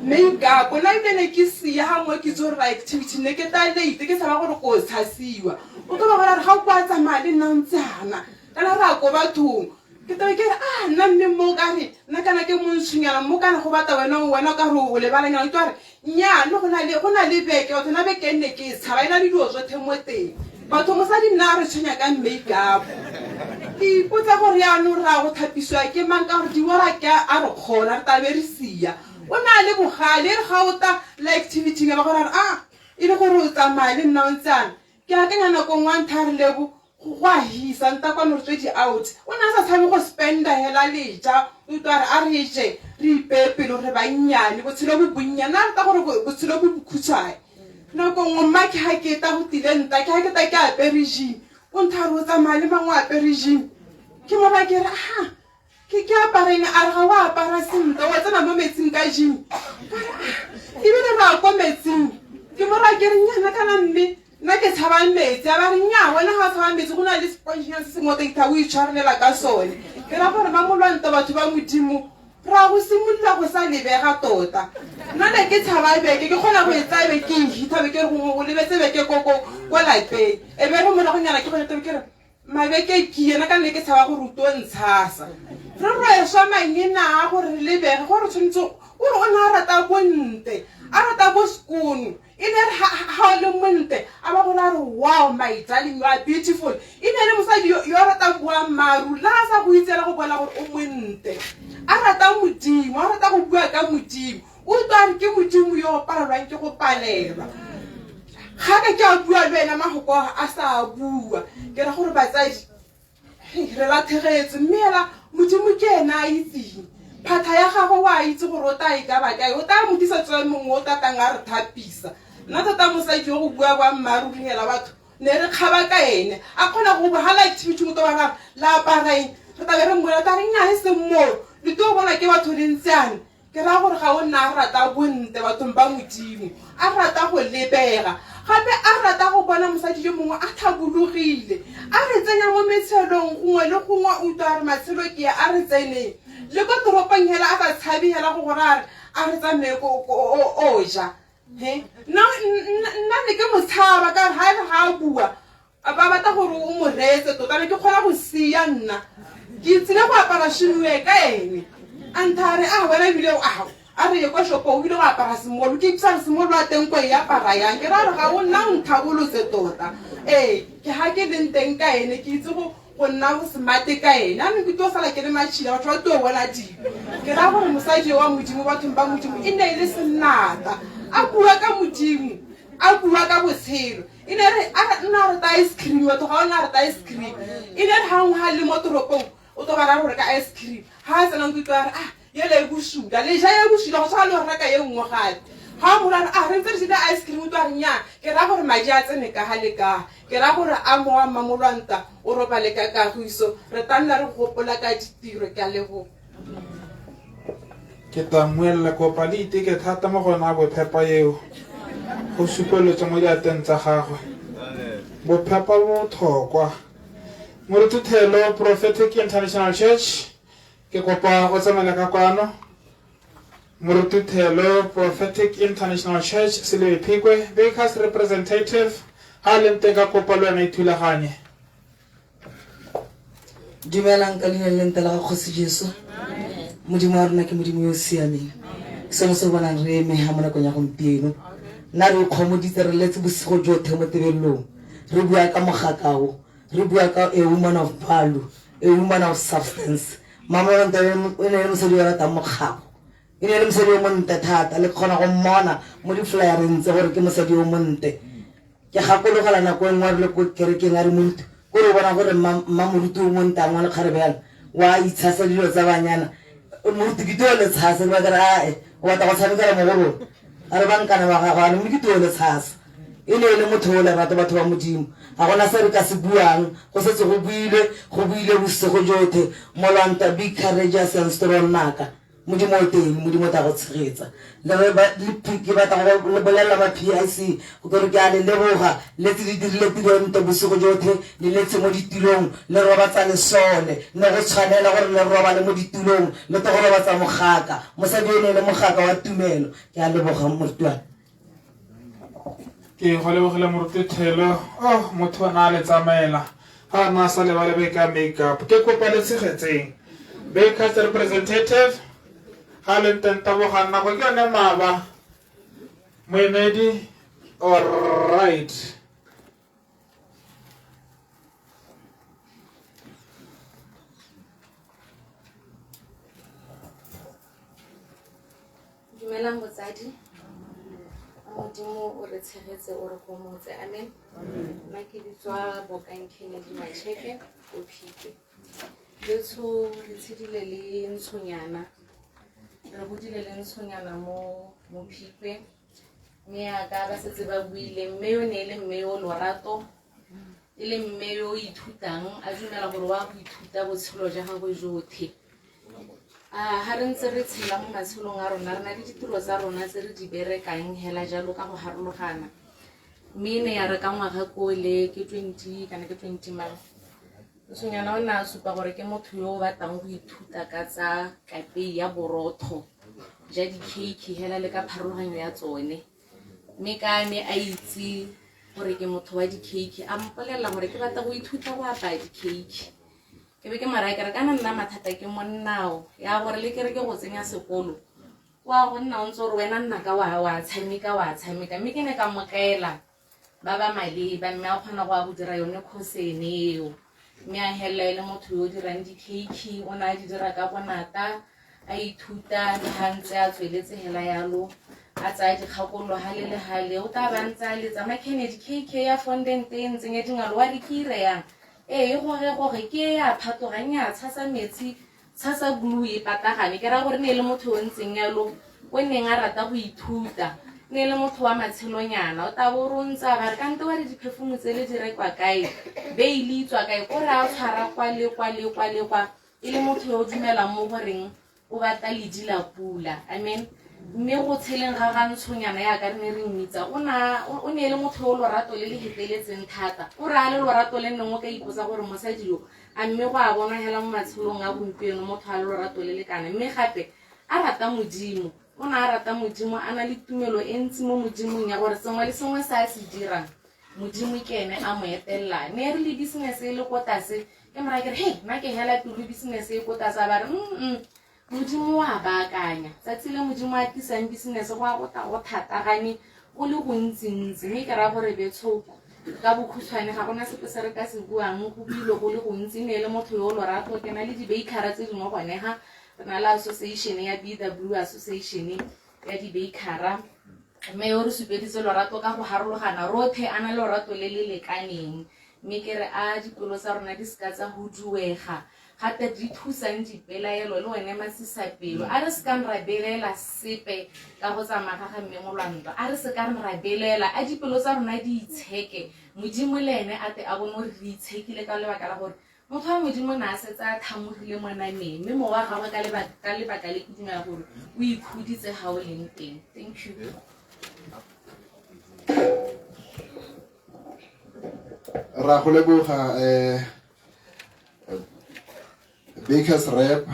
makeup. Nna ebile ne ke sia ga nngwe ke itse gore activity ne ke ta late, ke tshaba gore ko tshasiwa. O tlo ba gore re ga o kwa tsamaya le nna o ntse ana kana re a ko bathong, ke tabe ke re a nna mme mo ka re nna kana ke montshonyana mo kana go bata wena, wena o ka re o lebalanyana. O tlo re nnyaa, le go na le beke batho, nna beke nne ke e tshaba, e na le dilo tsotlhe mo teng batho. Mosadi nna a re tshwenya ka makeup. Ke ipotsa gore yaanong re a go thapisiwa ke mang, ka gore diora ke a re kgona re tabe re sia. O na le bogale, e re ga o ta le activity ba gore a re a e le gore o tsamaya le nna o ntse ana. Ke akanya nako nngwe a ntha re lebo go a hisa nta kwano re tswe di-out, o ne a sa tshabe go spenda hela leja. O utlwa re a re je re ipeye pelo, re bannyane, botshelo bo bonnyane, a rata gore botshelo bo bokhutshwane. Nako nngwe mma ke ga ke ta go tile nta ke ga ke ta ke apere jean, o ntha re o tsamaya le mangwe apere jean. Ke mo ba ke re aha ke ke apareng, a re ga o apara sentle, wa tsena mo metsing ka jean. Ebile re a ko metsing, ke mo raya ke re nyana kana mme nna ke tshabang metsi. A ba re nnyaa, wena ga o tshaba metsi, go na le spongenyana se sengwe o tla o itshwarelela ka sone. Ke ra gore ba molwanto, batho ba Modimo, re a go simolola go sa lebega tota. Nna ne ke tshaba beke, ke kgona go e tsaya be ke e hitha, be ke re gongwe o lebetse beke ko lapeng, e be re moragonyana ke gone tabe ke re mabeke ke yena ka nne ke tshaba gore o tlo ntshasa. Re rweswa mangena a gore re lebege gore tshwanetse o re o ne a rata bonte, a rata bo sekono. E ne re ha o le monte a ba gore a re wow my darling, you are beautiful. E ne le mosadi yo a ratang boammaaruri, le ga a sa go itsela go bona gore o monte. A rata Modimo, a rata go bua ka Modimo. O utlwa re ke Modimo yo o palelwang ke go palelwa. Ga ka ke a bua le wena mafoko a sa bua, ke ra gore batsadi re latlhegetswe, mme hela Modimo ke ena a itseng phatha ya gagwe, o a itse gore o tla e ka ba kae, o tla modisetso e mongwe o tlatang a re thapisa. Nna tota mosadi yo go bua boammaaruri hela batho ne re kgaba ka ene, a kgona go bogala activity motho ba rara la aparaeng, re tabe re mmona ta re nnyaa e seng moo le tlo bona ke batho le ntseane. Ke raya gore ga o nna a rata bontle bathong ba Modimo, a rata go lebega, gape a rata go bona mosadi yo mongwe a tlhabologile, a re tsenya mo metshelong gongwe le gongwe. O utlwa a re matshelo ke a re tseneng le ko toropong hela, a sa tshabe hela go gore a re a re tsamaye o ja. He nna ne ke mo tshaba ka gore ga e re ga a bua ba batla gore o mo reetse tota, ne ke kgona go sia. Nna ke tsile go apara shinue ka ene, a ntha re a wena ebile a A re ye kwa shopong o ile go apara semolo. Ke ipotsa gore semolo wa teng ko e apara yang. Ke ra gore ga o nna o nthabolotse tota. Ee, ke ga ke leng teng ka ene ke itse go go nna go smart ka ene. Anong ke tlo sala ke le matšhila batho ba tlo bona dilo. Ke ra gore mosadi yo wa Modimo bathong ba Modimo e ne e le senata. A bua ka Modimo, a bua ka botshelo. E ne re a re nna a rata ice cream batho ga o nna a rata ice cream. E ne re ga nngwe ga le mo toropong o tlo ba ra go reka ice cream. Ga a tsena ntlo a re ah yele e bosula le ja ye bosula go tshwana le go reka ye nngwe gape ga o morwa a re ntse re jele ice cream o tlo a re nnyaa ke raya gore madi a tsene ka ga le ka ke raya gore a mowa mmamolwanta o robale ka kagiso re tla nna re gopola ka ditiro ke a leboga. Ke tla mmuelela kopa le iteke thata mo go yona bophepa eo go supeletswe mo diateng tsa gagwe bophepa bo botlhokwa Moruti Prophetic International Church ke kopa o tsamaele ka kwano Moruti Thelo Prophetic International Church Selebi Phikwe Bakers Representative ha leng teng ka kopa le wena ithulaganye. Dumelang ka leina le lente la ga Kgosi Jesu. Modimo wa rona ke Modimo yo o siameng. Ke sone se o bonang re eme ha mo nakong ya gompieno. Nna re ikgomoditse re letse bosigo jotlhe mo tebelelong. Re bua ka mogakao, re bua ka a woman of value, a woman of substance. Mama Lonto e ne e le mosadi yo o ratang mokgabo. E ne e le mosadi yo montle thata, le kgona go mmona mo di-flyereng tse gore ke mosadi yo montle. Ke gakologela nako e nngwe re le ko kerekeng a re moruti, ko re bona gore mma moruti o montle a ngwa lekgarebe yana, wa itshasa dilo tsa banyana. Moruti ke tio le tshasa, ke ba ke re ae, o batla go tshamekela mo go rona. A re bankana ba gago, a re mme ke tio le tshasa. E ne e le motho o lerato batho ba Modimo. Ga gona se re ka se buang, go setse go builwe, go buile bosigo jothe. Molwanta be courageous and strong naka. Modimo o teng, Modimo o tla go tshegetsa. Le re ba le ke batla go le bolelela ba PIC gore ke a le leboga le tse di dirile tiro e ntle bosigo jothe le letse mo ditilong le robatsa lesole ne go tshwanela gore le robale mo ditulong le to go robatsa mogaka mosadi o ne e le mogaka wa tumelo ke a leboga morutuana. Ke go lebogile moruti Thelo. Oh, motho o ne a le tsamaela. Ga a ne a sa lebalebe ka makeup. Ke kopa le tshegetseng. Bakers representative ga le nteng tabogang nako ke yone maba. Moemedi, all right. Dumelang botsadi. Modimo o re tshegetse o re gomotse. Amen. Nna ke bitswa Bokang Kennedy Macheke o Phikwe. Betsho re tshedile le ntshonyana. Re godile le ntshonyana mo mo Phikwe. Mme yaka ba setse ba buile mme yo ne e le mme yo lorato e le mme yo o ithutang a dumela gore wa go ithuta botshelo jwa gagwe jotlhe. A ga re ntse re tshela mo matshelong a rona re na le ditiro tsa rona tse re di berekang hela jalo ka go harologana mme e ne ya re ka ngwaga kole ke 20 kana ke 20 mang Ntshonyana o ne a supa gore ke motho yo o batlang go ithuta ka tsa kapei ya borotho ja di-cake hela le ka pharologanyo ya tsone mme ka ne a itse gore ke motho wa di-cake a mpolelela gore ke batla go ithuta go apaya di-cake ke be ke mo raya ke re kana nna mathata ke monnao ya gore le kere ke go tsenya sekolo wa go nna o ntse gore wena nna ka wa wa tshameka wa tshameka mme ke ne ka mo kaela ba ba maleba mme a kgona go ya go dira yone course ene eo mme a helela e le motho yo o dirang di-cake o ne a di dira ka bonata a ithuta le ga ntse a tsweletse hela yalo a tsaya dikgakololo gale le gale o tla ba ntse a letsa ma Kennedy cake ya fondant e ntseng ya dingalo wa re ke ire yang ee e goge goge ke e ya phatogang ya tshasa metsi tshasa glue e patagane ke raya gore ne e le motho yo ntseng yalo o neng a rata go ithuta ne e le motho wa matshelonyana o tla bo o ntse a ba re kante wa re di-perfume tse le di rekwa kae beile itswa kae ko re a tshwara kwa le kwa le kwa le kwa e le motho yo o dumelang mo goreng o batla ledi la pula amen mme go tsheleng ga ga ntshonyana yaka re ne re mmitsa o ne e le motho yo lorato le le feteletseng thata o re a le lorato le neng o ka ipotsa gore mosadi yo a mme go a bonwa hela mo matshelong a gompieno motho a le lorato le le kana mme gape a rata modimo o ne a rata modimo a na le tumelo e ntsi mo modimong ya gore sengwe le sengwe se a se dirang modimo ke ene a mo etelela ne re le business e le ko tlase ke mora ke re hei nna ke hela pelo business e ko tlase a ba re mm. Modimo wa baakanya tsatsi le Modimo a tlisang business go a go tla go thatagane go le gontsintsi, mme ke raya gore betsho ka bokhutshwane ga gona sepe se re ka se buang, go buile go le gontsi. Ne e le motho yo o lorato. Ke na le di-bakera tse dingwe gone ga re na le association ya BW, association ya di-bakera, mme yo re supeditse lorato ka go harologana rotlhe, a na lorato le le lekaneng. Mme ke re a dipelo tsa rona di seka tsa huduega gape di thusang dipelaelo le one masisapelo. A re sekang ra belaela sepe ka go tsamaya ga ga mme Molwantwa, a re sekang ra belaela, a dipelo tsa rona di itsheke, Modimo le ene a te a bone gore re itshekile, ka lebaka la gore motho wa Modimo ne a setse a thamogile mo nameng, mme mowa wa gagwe ka lebaka le ke dumela gore o ikhuditse ga o leng teng. Thank you. Ra go leboga, Bakers Rep.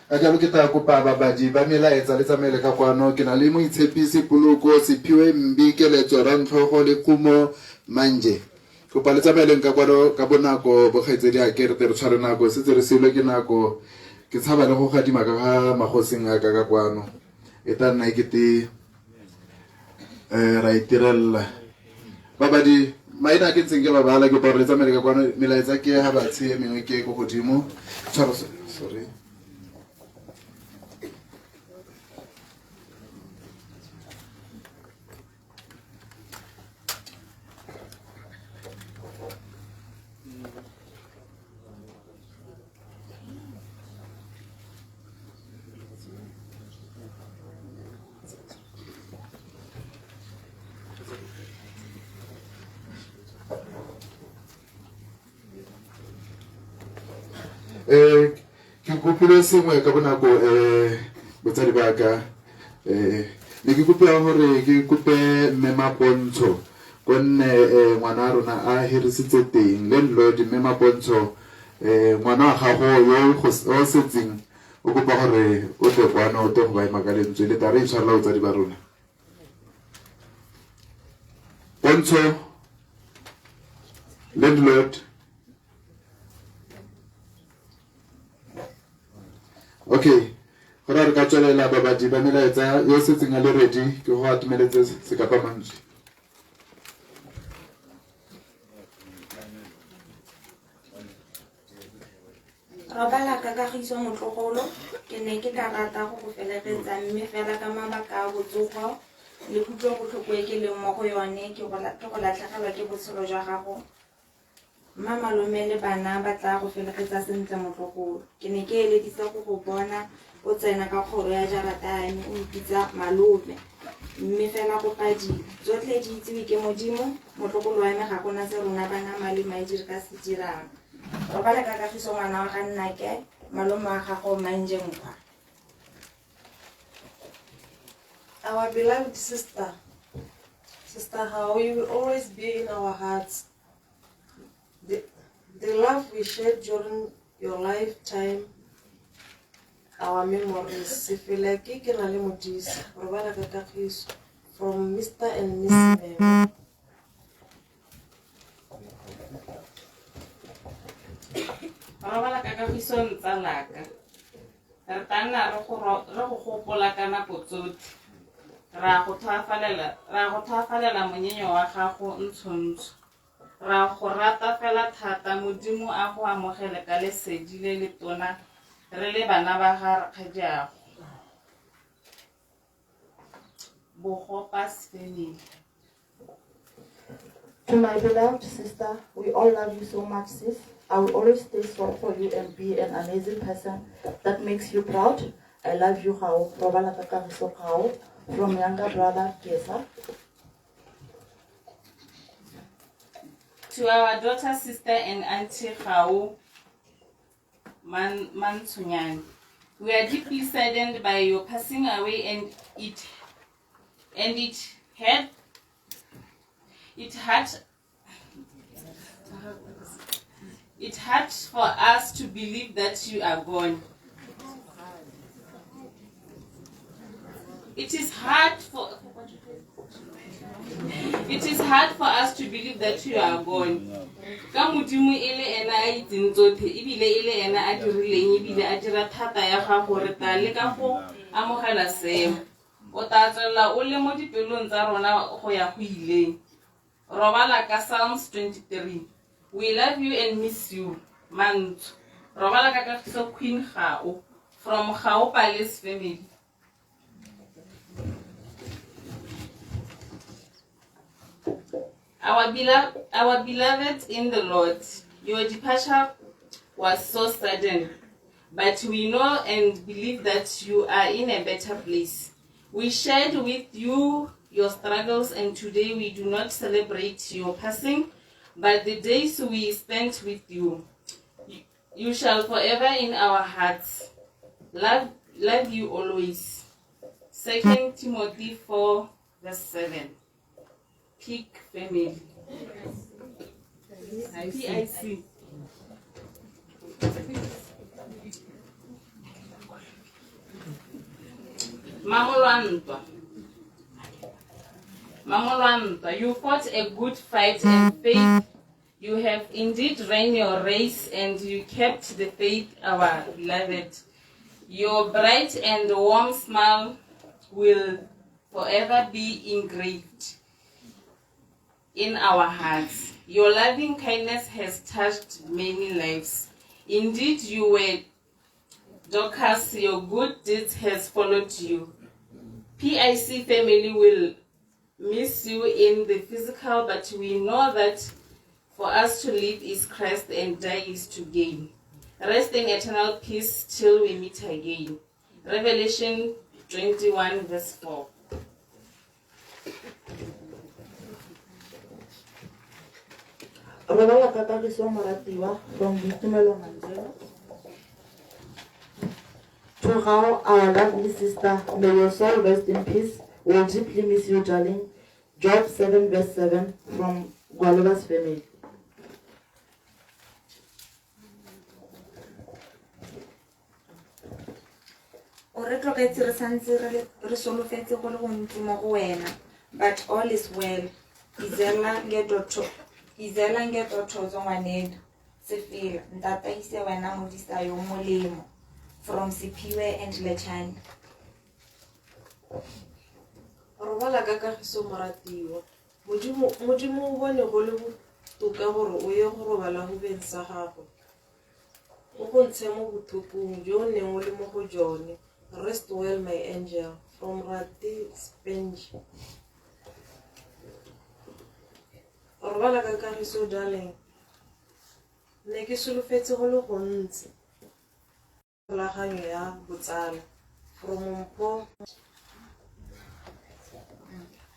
Ka jalo ke tla kopa babadi ba melaetsa le tsamaele ka kwano. Ke na le Moitshepisi Poloko, Sephiwe Mbi, Keletso Rantlhogo le Kumo Manje. Kopa le tsamaeleng ka kwano ka bonako, bokgaitsedi a ke re tle re tshware nako, setse re silwe ke nako. Ke tshaba le go gadima ka ga magosing a ka ka kwano, e tla nna ekete ra itirelela. Babadi maina a ke ntseng ke ba bala, ke kopa gore le tsamaele ka kwano. Melaetsa ke ga batshe, e mengwe ke ko godimo. Tshwaro, sorry. Ke kopile sengwe ka bonako, botsadi ba ka. Ne ke kopile gore ke kope mme Mapontsho, gonne ngwana wa rona a hirisitse teng landlord. Mme Mapontsho, ngwana wa gago yo o setseng o kopa gore o tle kwano, o tle go ba ema ka lentswe le tla re itshwarela botsadi ba rona. Pontsho, landlord. Okay, go ra re ka tswelela. Babadi ba melaetsa yo setseng a le ready, ke go atumeletse sekapa mantswe. Robala ka kagiso motlogolo. Ke ne ke ka rata go go felegetsa, mme fela ka mabaka a botsogo le kutlobotlhoko e ke leng mo go yone ke go latlhegelwa ke botshelo jwa gago, mma malome le bana ba tla go felegetsa sentle motlogolo. Ke ne ke eleditse go go bona o tsena ka kgoro ya jarata ya me o mpitsa malome, mme fela go padile. Tsotlhe di itsiwe ke Modimo motlogolo wa me, ga gona se rona ba nama le madi re ka se dirang. Robala ka kagiso ngwana wa ga nnake, malome wa gago Manje Nkgwa. Our beloved sister, Sister How, you will always be in our hearts. The love we shared during your lifetime, our memories. Sefela ke ke na le modisa. Robala ka kagiso. From Mr. and Miss Mem. Robala ka kagiso ntsalaka. Re tla nna re go gopola ka nako tsotlhe. Ra go tlhoafalela monyenyo wa gago ntshontsho. Ra go rata fela thata. Modimo a go amogele ka lesedi le le tona re le bana ba ga rakgadiago. Bogopas family. To my beloved sister, we all love you so much, sis. I will always stay strong for you and be an amazing person that makes you proud. I love you, Gao. Robala ka kagiso, Gao. From younger brother, Gesa. To our daughter, sister, and auntie Gao Mantsunyane, we are deeply saddened by your passing away, and it hard for us to believe that you are gone. It is hard for us to believe that you are gone. Ka Modimo e le ena a itseng tsotlhe ebile e le ena a dirileng ebile a dira thata ya gago re tla leka go amogela seemo. O tla tswelela o le mo dipelong tsa rona go ya go ileng. Robala ka Psalms 23. We love you and miss you. Mantsho. Robala ka kagiso Queen Gao from Gao Palace family. Our, beloved, our beloved in the Lord, your departure was so sudden, but we know and believe that you are in a better place. We shared with you your struggles, and today we do not celebrate your passing, but the days we spent with you. You shall forever in our hearts. Love, love you always. 2 Timothy 4, verse 7. Peak family. PIC. Mamolwantwa. Mamolwantwa, you fought a good fight and faith. You have indeed ran your race and you kept the faith, our beloved. Your bright and warm smile will forever be engraved in our hearts. Your loving kindness has touched many lives. Indeed, you were Dorcas, your good deeds has followed you. PIC family will miss you in the physical, but we know that for us to live is Christ and die is to gain. Rest in eternal peace till we meet again. Revelation 21, verse 4. Robala ka kagiso moratiwa from Boitumelo Mandela. To Gao, our lovely sister, may your soul rest in peace. We will deeply miss you, darling. Job 7, verse 7 from Gualoba's family. O re tlogetse re santse re le- re solofetse go le gontsi mo go wena but all is well izela ngetotho izela ngetothotso ngwanedu sefela ntataise wena modisa yo molemo from sephiwe and lechane Robala ka kagiso moratiwa. Modimo Modimo o bone go le botoka gore o ye go robala hubeng sa gagwe. O go ntshe mo bothokong jo o neng o le mo go jone. Rest well my angel. From Rati Spenje. Robala ka kagiso darling. Ne ke solofetse go le gontsi. Thulaganyo ya botsala. From Mpho.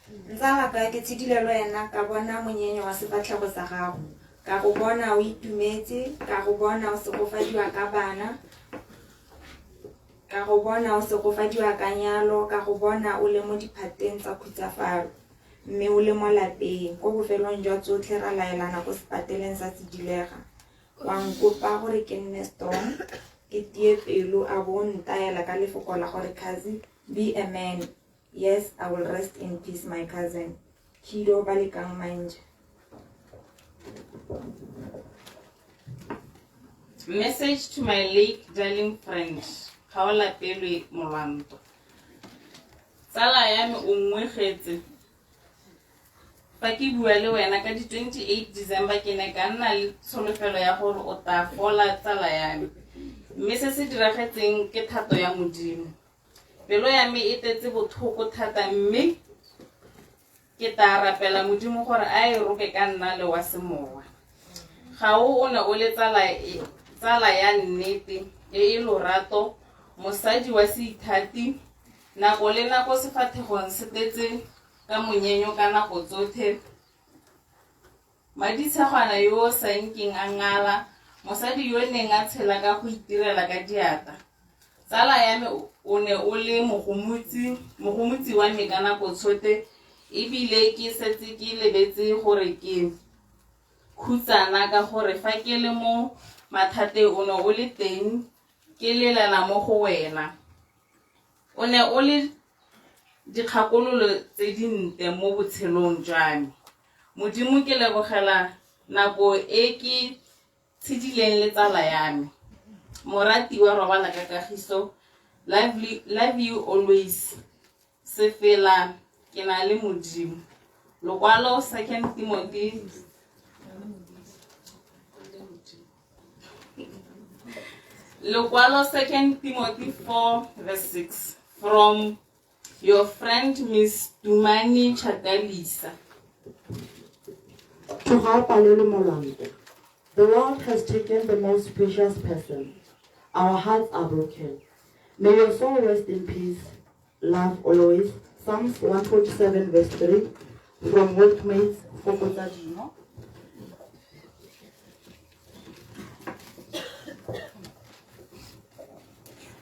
Ntsalaka ke tshedile le wena ka bona monyenyo wa sefatlhego sa gago ka go bona o itumetse ka go bona o segofadiwa ka bana ka go bona o segofadiwa ka nyalo ka go bona o le mo diphateng tsa khutsafalo mme o le mo lapeng ko bofelong jwa tsotlhe ra laelana ko sepateleng sa Sedilega wa nkopa gore ke nne strong ke tie pelo a bo o ntaela ka lefoko la gore cousin be a man yes i will rest in peace my cousin kido ba lekang manje Message to my late darling friend, Gaolapelwe Molwanto. Tsala ya me o nngwegetse. Fa ke bua le wena ka di 28 December ke ne ka nna le tsholofelo ya gore o tla fola tsala ya me. Mme se se diragetseng ke thato ya Modimo. Pelo ya me e tletse botlhoko thata mme ke tla rapela Modimo gore a e roke ka nna le wa semowa. Gao o ne o le tsala e, tsala ya nnete e e lorato, mosadi wa seithati, nako le nako sefathegong se tletse ka monyenyo ka nako tsotlhe. Maditshegwana yo o sa nkeng a ngala, mosadi yo o neng a tshela ka go itirela ka diatla. Tsala ya me o ne o le mogomotsi, mogomotsi wa me ka nako tsotlhe ebile ke setse ke lebetse gore ke khutsana ka gore fa ke le mo mathateng o ne o le teng ke lelela mo go wena. O ne o le dikgakololo tse dintle mo botshelong jwa me. Modimo ke lebogela Nako e ke tshedileng le tsala ya me. Moratiwa robala ka kagiso. Love you always. Sefela ke na le Modimo. Lokwalo 2 Timothy Lokwalo 2 Timothy 4 verse 6 from your friend Miss Dumani Chakalisa. To Gaopalelwe Molwantwa, the world has taken the most precious person. Our hearts are broken. May your soul rest in peace. Love always. Psalms 147 verse 3 from workmates Fokotsa Dino.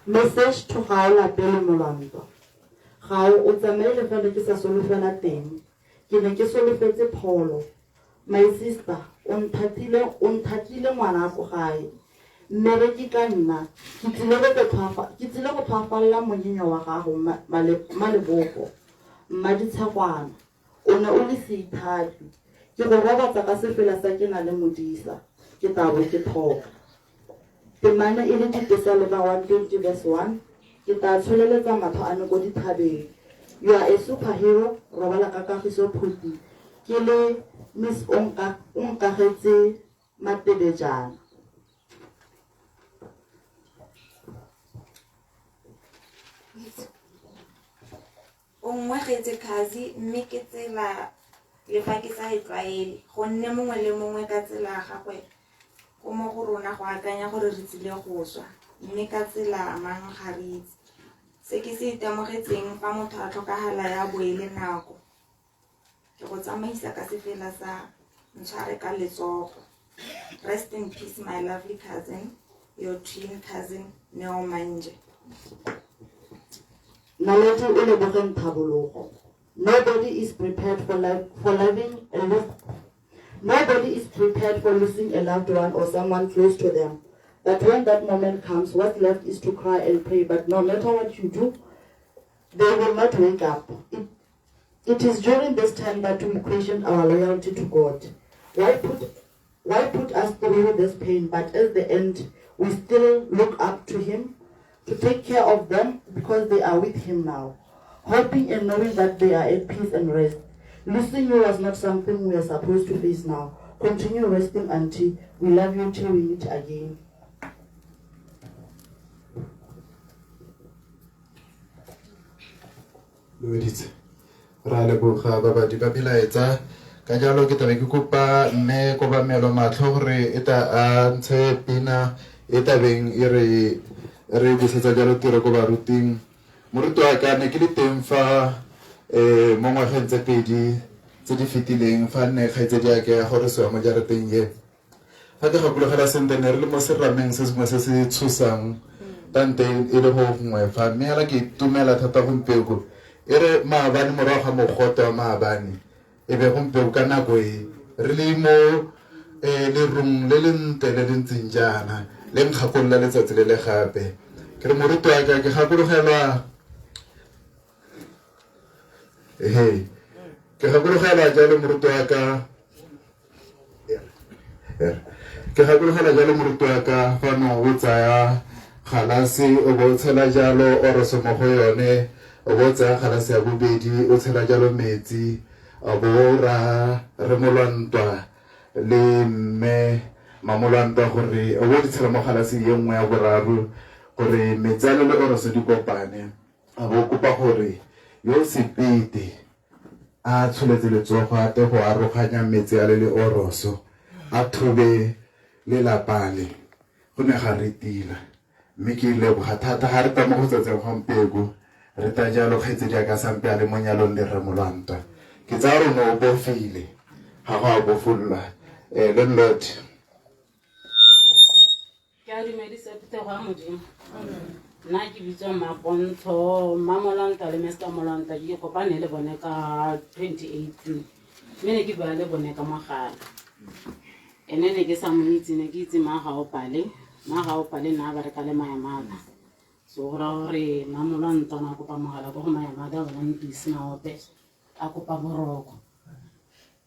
Message to Gaolapelwe Molwantwa. Gao o tsamaile fa ne ke sa solofela teng. Ke ne ke solofetse pholo. My sister, o nthatile o nthatile ngwana ko gae. Mmereki ka nna, ke tsile go ke tsile go tlhwafalela monyenyo wa gago Malebogo. Mmaditshegwana, o ne o le seithati. Ke go robatsa ka sefela sa ke na le modisa, ke tla bo ke thoka. Temana e le Dipesalema 120 verse 1, Ke tla tsholeletsa matlho a me ko dithabeng. You are a superhero, robala ka kagiso Phuti. Ke le Miss o nka o nkagetse matebejana. O nngwegetse Khazi mme ke tsela le fa ke sa e tlwaele gonne mongwe le mongwe ka tsela ya gagwe go mo go rona go akanya gore re tsile go swa mme ka tsela mang ga re itse. Se ke se itemogetseng fa motho a tlhokagala ya bo e le nako ke go tsamaisa ka sefela sa ntshware ka letsogo. Rest in peace my lovely cousin, your twin cousin Neo Manje. Naledi o lebogeng Thabologo. Nobody is prepared for life, for loving a lo- Nobody is prepared for losing a loved one or someone close to them. But when that moment comes, what's left is to cry and pray. But no matter what you do, they will not wake up. It is during this time that we question our loyalty to God. Why put, why put us through this pain? But at the end, we still look up to Him to take care of them because they are with Him now, hoping and knowing that they are at peace and rest. Losing you was not something we are supposed to face now. Continue resting, Auntie. We love you till we meet again. Lobeditse. Ra leboga babadi ba melaetsa. Ka jalo ke tabe ke kopa mme Kobamelo Matlho gore e ta a ntshe pina e tabeng e re re busetsa jalo tiro ko baruting. Moruti wa ka ne ke le teng fa um mo ngwageng tse pedi tse di fetileng fa nne kgaitsedi ya ke ya gorosiwa mo jarateng ye. Fa ke gakologela sentle ne re le mo serameng se sengwe se se tshosang tante e le go gongwe fa mme hela ke itumela thata gompieko e re maabane morago ga mogote wa maabane e be gompieko ka nako e re le mo um lerung le le ntle le le ntseng jaana le nkgakolola letsatsi le le gape ke re moruti wa ka ke gakologelwa ehe ke gakologelwa jalo moruti wa ka ke gakologelwa jalo moruti wa ka fa no o tsaya galase o bo o tshela jalo oroso mo go yone o bo o tsaya galase ya bobedi o tshela jalo metsi a bo o ra re molwantwa le mme mamolwantwa gore o bo di tshela mo galaseng ye nngwe ya boraro gore metsi a le le oroso di kopane a bo kopa gore yo sepete a tsholetse letsogo a te go aroganya metsi a le le oroso a thobe lelapa le go ne ga re tila mme ke leboga thata ga re ta mo go tsatseng gompieko re ta jalo kgaitsedi a ka sampe a le mo nyalong le rre Molwantwa ke tsaya gore o ne o bofile ga go a bofolola um landlord. Ke a dumedisa phuthego ya Modimo. Nna ke bitswa Mmapontsho, Mmamolwantwa le Mr Molwantwa ke kopane le bone ka 2018 mme ne ke bua le bone ka mogala. Ene ne ke sa mo itse, ne ke itse Mmagaopale, Mmagaopale nna a bereka le Mayamada. So go raya gore Mmamolwantwa ne a kopa mogala ko go Mayamada bona Ntusi Maope a kopa boroko.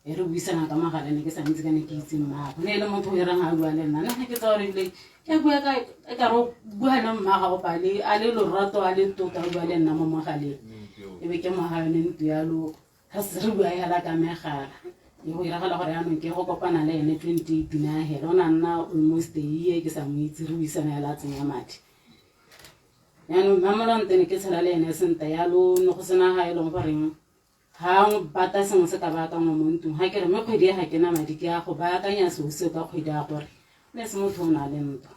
E re buisana ka mogala, ne ke sa ntse ka ne ke itse mmago. Ne e le motho o erang a bua le nna, nna ke tsa gore ebile ke a bua ka e ka re o bua le mmaga pale, a le lorato, a le tota, o bua le nna mo mogaleng. E be ke moga yone ntlo yalo, ga se re bua hela ka megala. E go iragala gore yaanong ke go kopana le ene 2018 a hela, o ne a nna almost a year ke sa mo itse, re buisana hela a tsenya madi. Yaanong Mmamolwantwa ne ke tshela le ene sentle yalo, ne go sena ga e leng goreng ga bata sengwe se ka baakangwa mo ntlong, ga ke re mme kgwedi e ga ke na madi, ke ya go baakanya seo seo ka kgwedi ya gore ne se motho o na le ntwa.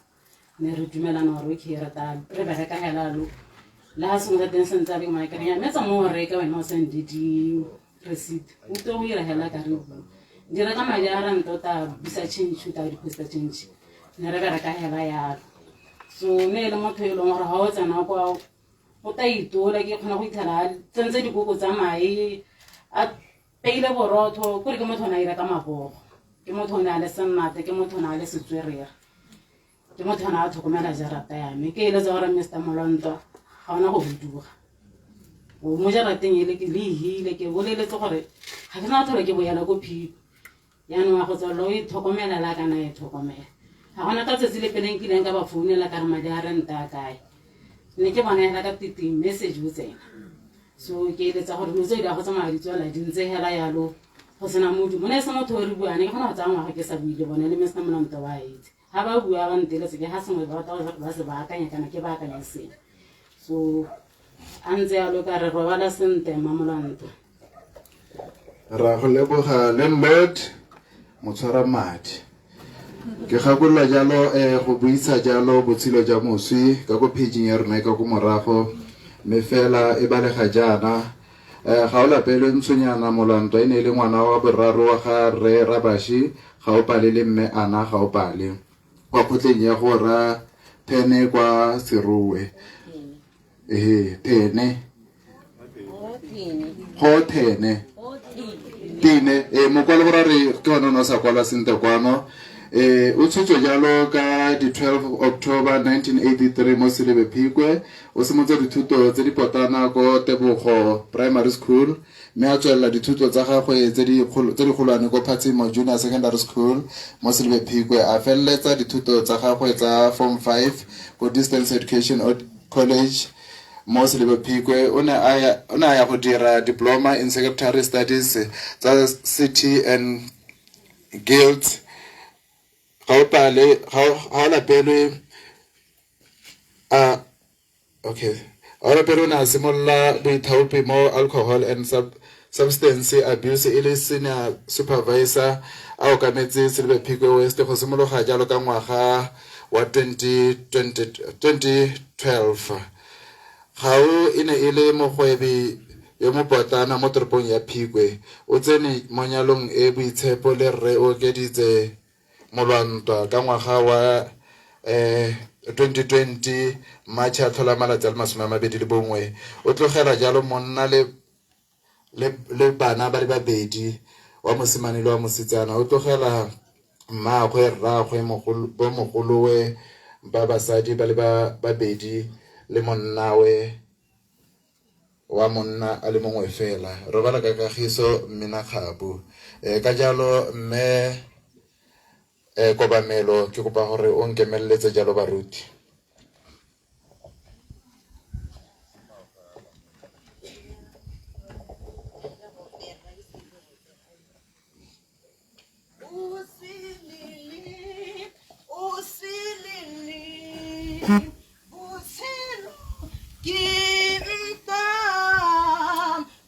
Ne re dumelana gore okay, re ta re bereka hela lo le ga sengwe sa teng se ntse a be ke kere mme tsa mo reka wena o send di receipt, o tlo go ira hela ka re bua di reka madi a ranta, o ta busa change, o ta deposita change. Ne re bereka hela yalo. So ne e le motho e leng gore ga o tsena kwa o ta itola, ke kgona go itlhela a tsentse dikoko tsa mae, a peile borotho, kore ke motho o ne a ira ka mabogo, ke motho o ne a le sennate, ke motho o ne a le setswerere, ke motho o ne a tlhokomela jarata ya me. Ke eletsa gore Mr Molwantwa ga ona go huduga o mo jarateng ele, ke le ihile ke boleletse gore ga ke na tlhole ke boela ko Phipo. Yaanong a go tswelela o itlhokomela le a kana e tlhokomela, ga gona ka tsatsi le pele nkileng ka ba founela ka re madi a renta a kae, ne ke bona hela ka titing message o tsena. So ke eletsa gore dilo tse di a go tsamaya di tswelela di ntse hela yalo, go sena modumo. Ne e se motho o re buane, ke kgona go tsaya ngwaga ke sa bue le bone, le Mr Molwantwa wa itse ga ba bua ba nteletse ke ga sengwe ba rata ba se baakanya kana ke baakanya sengwe. So a ntse yalo, ka re robala sentle Mmamolwantwa. Ra go leboga, landlord motshwara madi. Ke gakolola jalo go buisa jalo botshelo jwa moswi ka ko pageng ya rona e ka ko morago, mme fela e balega jaana. Ga o lapelwe Ntshonyana Molwantwa e ne e le ngwana wa boraro wa ga rre Rabashi Gaopale le mme Ana Gaopale kwa kgotleng ya go ra Phene kwa Serowe. Ehe, Phene go thene tene e mokwalo go re ke one o ne o sa kwalwa sentle kwano. O tshotswe jalo ka di 12 October 1983 mo Selebi Phikwe. O simolotse dithuto tse di potana ko Tebogo Primary School, mme a tswelela dithuto tsa gagwe tse di golwane ko Phatsimo Junior Secondary School mo Selebi Phikwe. A feleletsa dithuto tsa gagwe tsa Form 5 ko Distance Education College mo Selebi Phikwe. O ne a ya go dira diploma in secretary studies tsa City and Guilds. Ga o pale ga o lapelwe a okay, ga o lapelwe. O ne a simolola boithaopi mo alcohol and substance abuse e le senior supervisor, a okametse Selebi Phikwe West go simologa jalo ka ngwaga wa 2020 2012. Gao e ne e le mogwebi yo mopotlana mo toropong ya Phikwe. O tsene mo nyalong e boitshepo le rre o okeditse Molwantwa ka ngwaga wa 2020 March a tlhola malatsi a le 21. O tlogela jalo monna le le bana ba le babedi, wa mosimane le wa mosetsana. O tlogela mmaagwe, rraagwe, bo mogolowe ba basadi ba le babedi le monnawe wa monna a le mongwe fela. Robala ka kagiso mmina kgabu. Ka jalo mme Kobamelo, ke kopa gore o nkemeletse jalo baruti. Ke ntwa,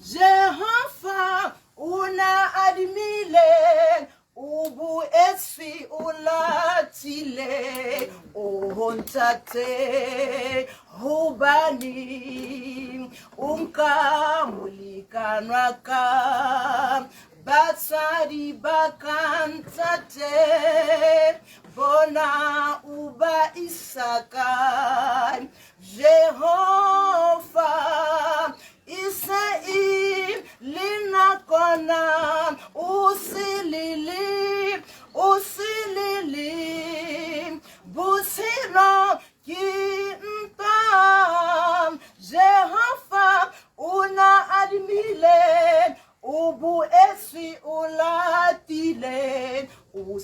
Jehova o na adimile, o boetse o latile, o ntate, hobane o nka molekane wa ka. Batswadi ba ka, ntate, bona o ba isa kae? Jehova e se e le nakwana, o se lele, o se lele, botshelo ke ntwa, Jehova o na adimile, o boetse o latile.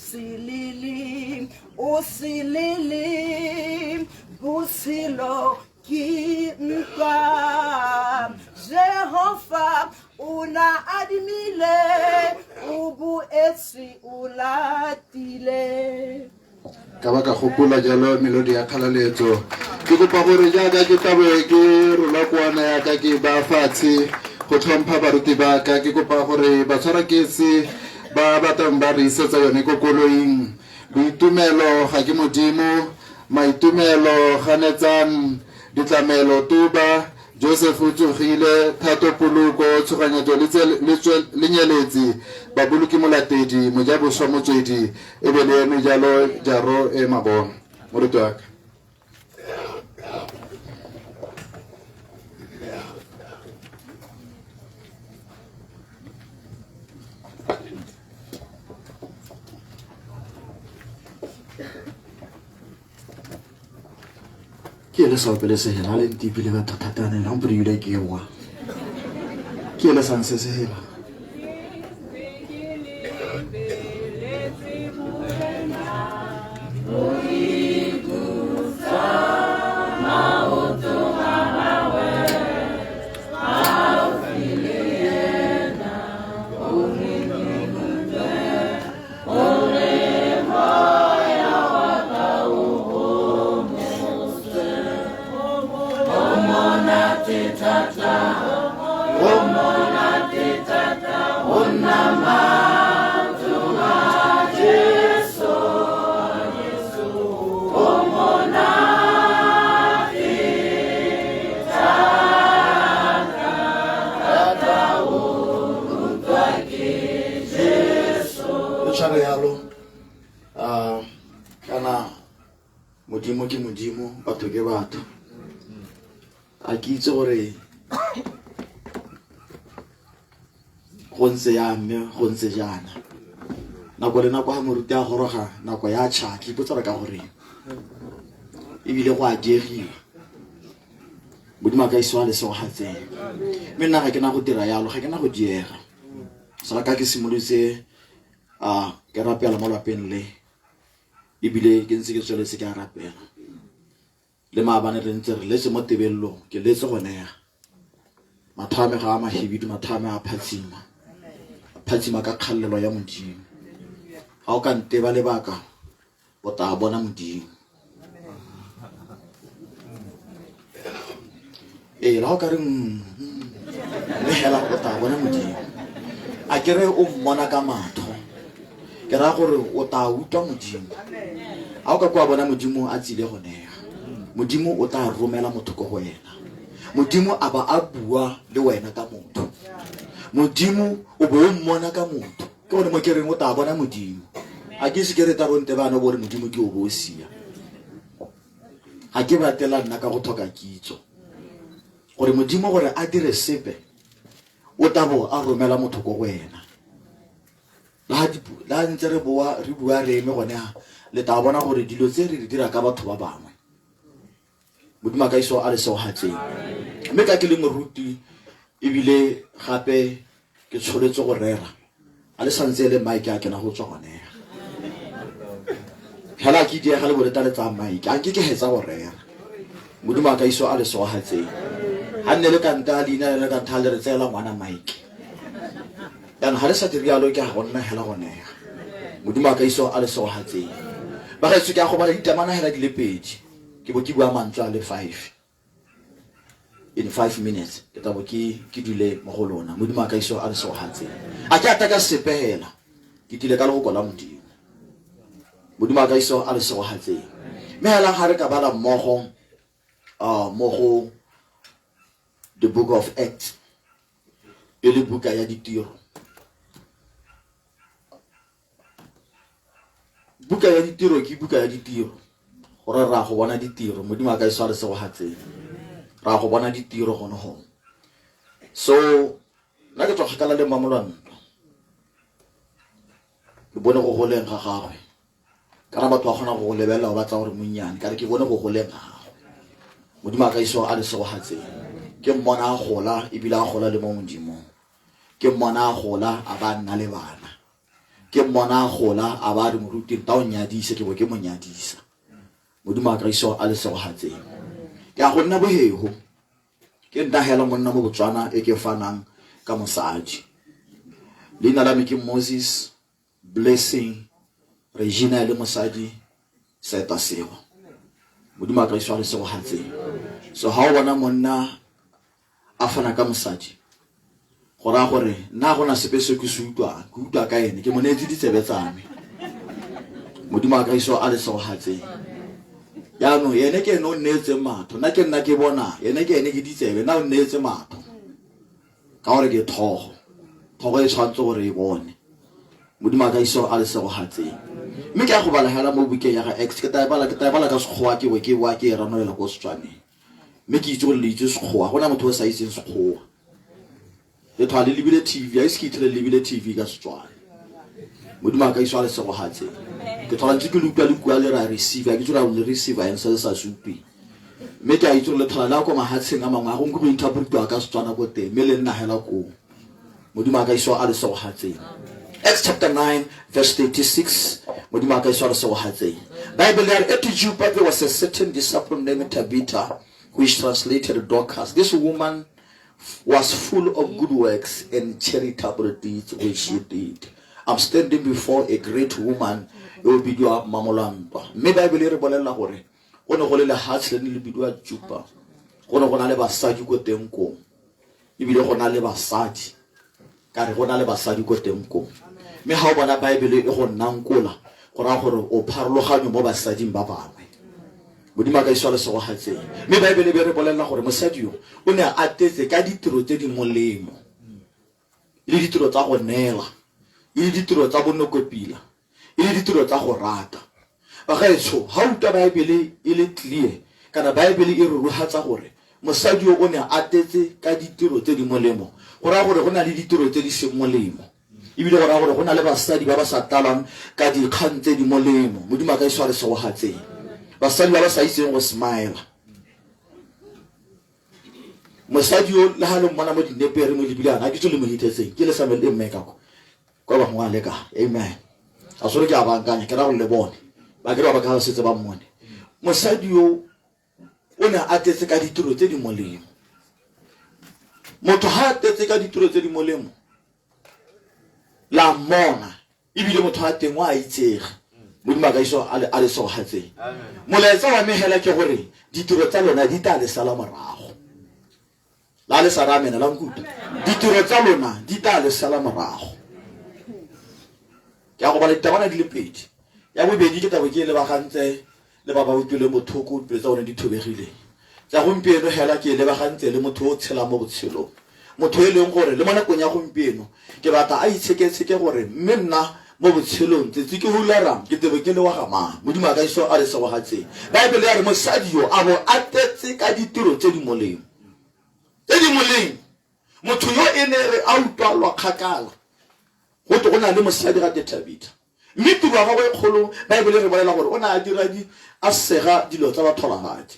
se lele o se lele botshelo ke ntwa Jehova o na adimile o boetse o latile Ka ba ka gopola jalo melodi ya kgalaletso. Ke kopa gore jaaka ke tlabe ke rola koana ya ka ke ba fatshe go tlhompha baruti ba ka, ke kopa gore batshwaraketse ba batlang ba re isetsa yone ko koloing. Boitumelo ga ke Modimo, Maitumelo, Ganetsang, Ditlamelo, Tuba, Joseph o tsogile, Thato Poloko, Tshoganyetso le tse le tswe le Nyeletsi, Baboloki Molatedi, Mojaboswa Motswedi, e be le eme jalo Jaro e Mabona. Moruti wa ka. Ke le sa opele sehela le ntipile batho thatane la mpore yule ke wa ke le sang se sehela. Le tshware yalo, kana modimo ke modimo, batho ke batho. A ke itse gore go ntse yang mme go ntse jaana. Nako le nako ha moruti a goroga, nako ya tšha, ke ipotsa gore ka goreng. Ebile go a diegiwa. Modimo a ka isiwa lesego ga tsene. Mme nna ga ke na go dira yalo, ga ke na go diega. Sala ka ke simolotse a ke rapela mo lapeng le, ebile ke ntse ke tsweletse ke a rapela. Le maabane re ntse re letse mo tebellong, ke letse go nega. Matho a me ga a mahibidu, matho a me a phatsima. A phatsima ka kgallelo ya Modimo. Ga o ka nteba lebaka, o tla bona Modimo. Ee, la o ka re mme hela o tla bona Modimo. A ke re o mmona ka matho, ke raya gore o tla utlwa Modimo. A o ka kwa bona Modimo a tsile go nega, Modimo o tla romela motho ko go wena. Modimo a ba a bua le wena ka motho. Modimo o bo o mmona ka motho. Ke gone mo ke reng o tla bona Modimo. A ke se ke re tla ronte bana bo re Modimo ke o bo o sia. Ga ke batela nna ka go tlhoka kitso. Gore Modimo gore a dire sepe, o tla bo a romela motho ko go wena. La la ntse re boa re bua re eme gone ha, le tla bona gore dilo tse re di dira ka batho ba bangwe. Modimo a ka iso a le seogatseng. Mme ka ke le moruti ebile gape ke tsholetse go rera, a le santse le mike a kena go tswa gone. Hela ke diega le boleta le tsaya mike, a nke ke hetsa go rera. Modimo a ka iso a le seogatseng. Ha nne le kanta leina le le kanta le re tseela ngwana mike. Jaanong ga le sa dire jalo ke a go nna hela go nega. Modimo a ka iso a le seogatseng. Bagaetsho ke a go bala ditemana hela di le pedi. Ke bo ke bua mantswe a le 5. In 5 minutes ke tla bo ke ke dule mo go lona. Modimo a ka iso a le seogatseng. A ke ata ka sepe hela. Ke tlile ka lefoko la Modimo. Modimo a ka iso a le seogatseng. Mme hela ga re ka bala mmogo mo go the book of Acts, e le buka ya ditiro. Buka ya ditiro ke buka ya ditiro, gore ra go bona ditiro. Modimo a ka iso a le seogatseng. Ra go bona ditiro gone gone. So nna ke tswa kgakala le Mmamolwantwa. Ke bone go goleng ga gagwe. Kana batho ba kgona go go lebelela o batla gore monnyane, ka re ke bone go goleng ga gagwe. Modimo a ka iso a le seogatseng. Ke mmona a gola ebile a gola le mo Modimong. Ke mmona a gola a ba nna le bana. Ke mmona a gola a ba a re moruti nta o nyadise ke bo ke mo nyadisa. Modimo a ka iso a le segogatseng. Ke a go nna bohego. Ke nna hela monna mo Botswana e ke fanang ka mosadi. Leina la me ke Moses Blessing Regina e le mosadi Seta Sego. Modimo a ka iso a le segogatseng. So ha o bona monna a fana ka mosadi go raya gore nna go na sepe se ke se utlwang ke utlwa ka ene ke mo neetse ditsebe tsa me modimo a ka iso a le segogatseng jaanong ene ke ene o nneetseng matho nna ke nna ke bona ene ke ene ke ditsebe nna o nneetse matho ka gore ke thogo thogo e tshwanetse gore e bone modimo a ka iso a le segogatseng mme ke ya go bala hela mo bukeng ya ga x ke ta e bala ke ta e bala ka sekgowa ke bo ke boa ke e ranolela ko setswaneng mme ke itse gore le itse sekgowa go na motho o sa itseng sekgowa le thwa le lebile tv a ise ke itlhele le lebile tv ka setswana modimo a ka iswa le segogatse ke tlhola ntse ke le utlwa le kua le ra receiver ke tsora le receiver eng se le sa se utlwe mme ke a itse gore le tlhola le ya kwa mahatsheng a mangwe a gongwe go interpretiwa ka setswana ko teng mme le nna hela koo modimo a ka iswa a le segogatseng Acts chapter 9 verse 36 modimo a ka iswa a le segogatseng Bible ya re at Joppa there was a certain disciple named Tabitha which translated Dorcas this woman was full of good works and charitable deeds which she did I'm standing before a great woman yo bidiwa Mamolantwa mme Bible e re bolelela gore go ne go le lehatshe le ne le bidiwa Joppa go ne go na le basadi ko teng koo ebile go na le basadi ka re go na le basadi ko teng koo mme ga o bona baebele e go nnang kola go raya gore o pharologanyo mo basading ba bangwe modimo a ka iswa lesegogatseng mme baebele e be re bolelela gore mosadi yo o ne a atetse ka ditiro tse di molemo e le ditiro tsa go neela e le ditiro tsa bonokopila e le ditiro tsa go rata. Bagaetsho, ha o utlwa Baebele e le clear, kana Baebele e ruruhatsa gore mosadi yo o ne a tetse ka ditiro tse di molemo, go raya gore go na le ditiro tse di seng molemo. Ebile go raya gore go na le basadi ba ba sa tlalang ka dikgang tse di molemo. Modimo a ka iswa re segogatseng. Basadi ba ba sa itseng go smile. Mosadi yo le ha le mmona mo dinepere mo dibilana, a ke tso le mo hithetseng, ke le Samuel e mme ka kwa. Kwa bangwe a leka amen a sore ke a bankanya ke ra go le bone ba ke ba ba ka setse ba mmone mosadi yo o ne a tetse ka ditiro tse di molemo motho ha a tetse ka ditiro tse di molemo la mmona ebile motho a teng o a itsege modimo a ka iso a le sogatseng molaetsa wa me hela ke gore ditiro tsa lona di tla le sala morago La le sa re amena la nkutlwa. Ditiro tsa lona di tla le sala morago. Ke a go bala ditabana di le pedi. Ya bobedi ke tabo ke e lebagantse le ba ba utlwileng bothoko dipelo tsa bone di thobegileng. Tsa gompieno hela ke e lebagantse le motho o tshelang mo botshelong. Motho e leng gore le mo nakong ya gompieno ke batla a itsheketsheke gore mme nna mo botshelong tsetse ke hularang ke tebe ke le wa ga mang. Modimo a ka iso a re segogatseng. Baebele ya re mosadi yo a bo a tetse ka ditiro tse di molemo. Tse di molemo. Motho yo e ne re a utlwalwa kgakala go twe go na le mosadi ga te Tabitha. Mme tiro ya gagwe e kgolo Baebele e re bolela gore o ne a dira di a sega dilo tsa batholagadi.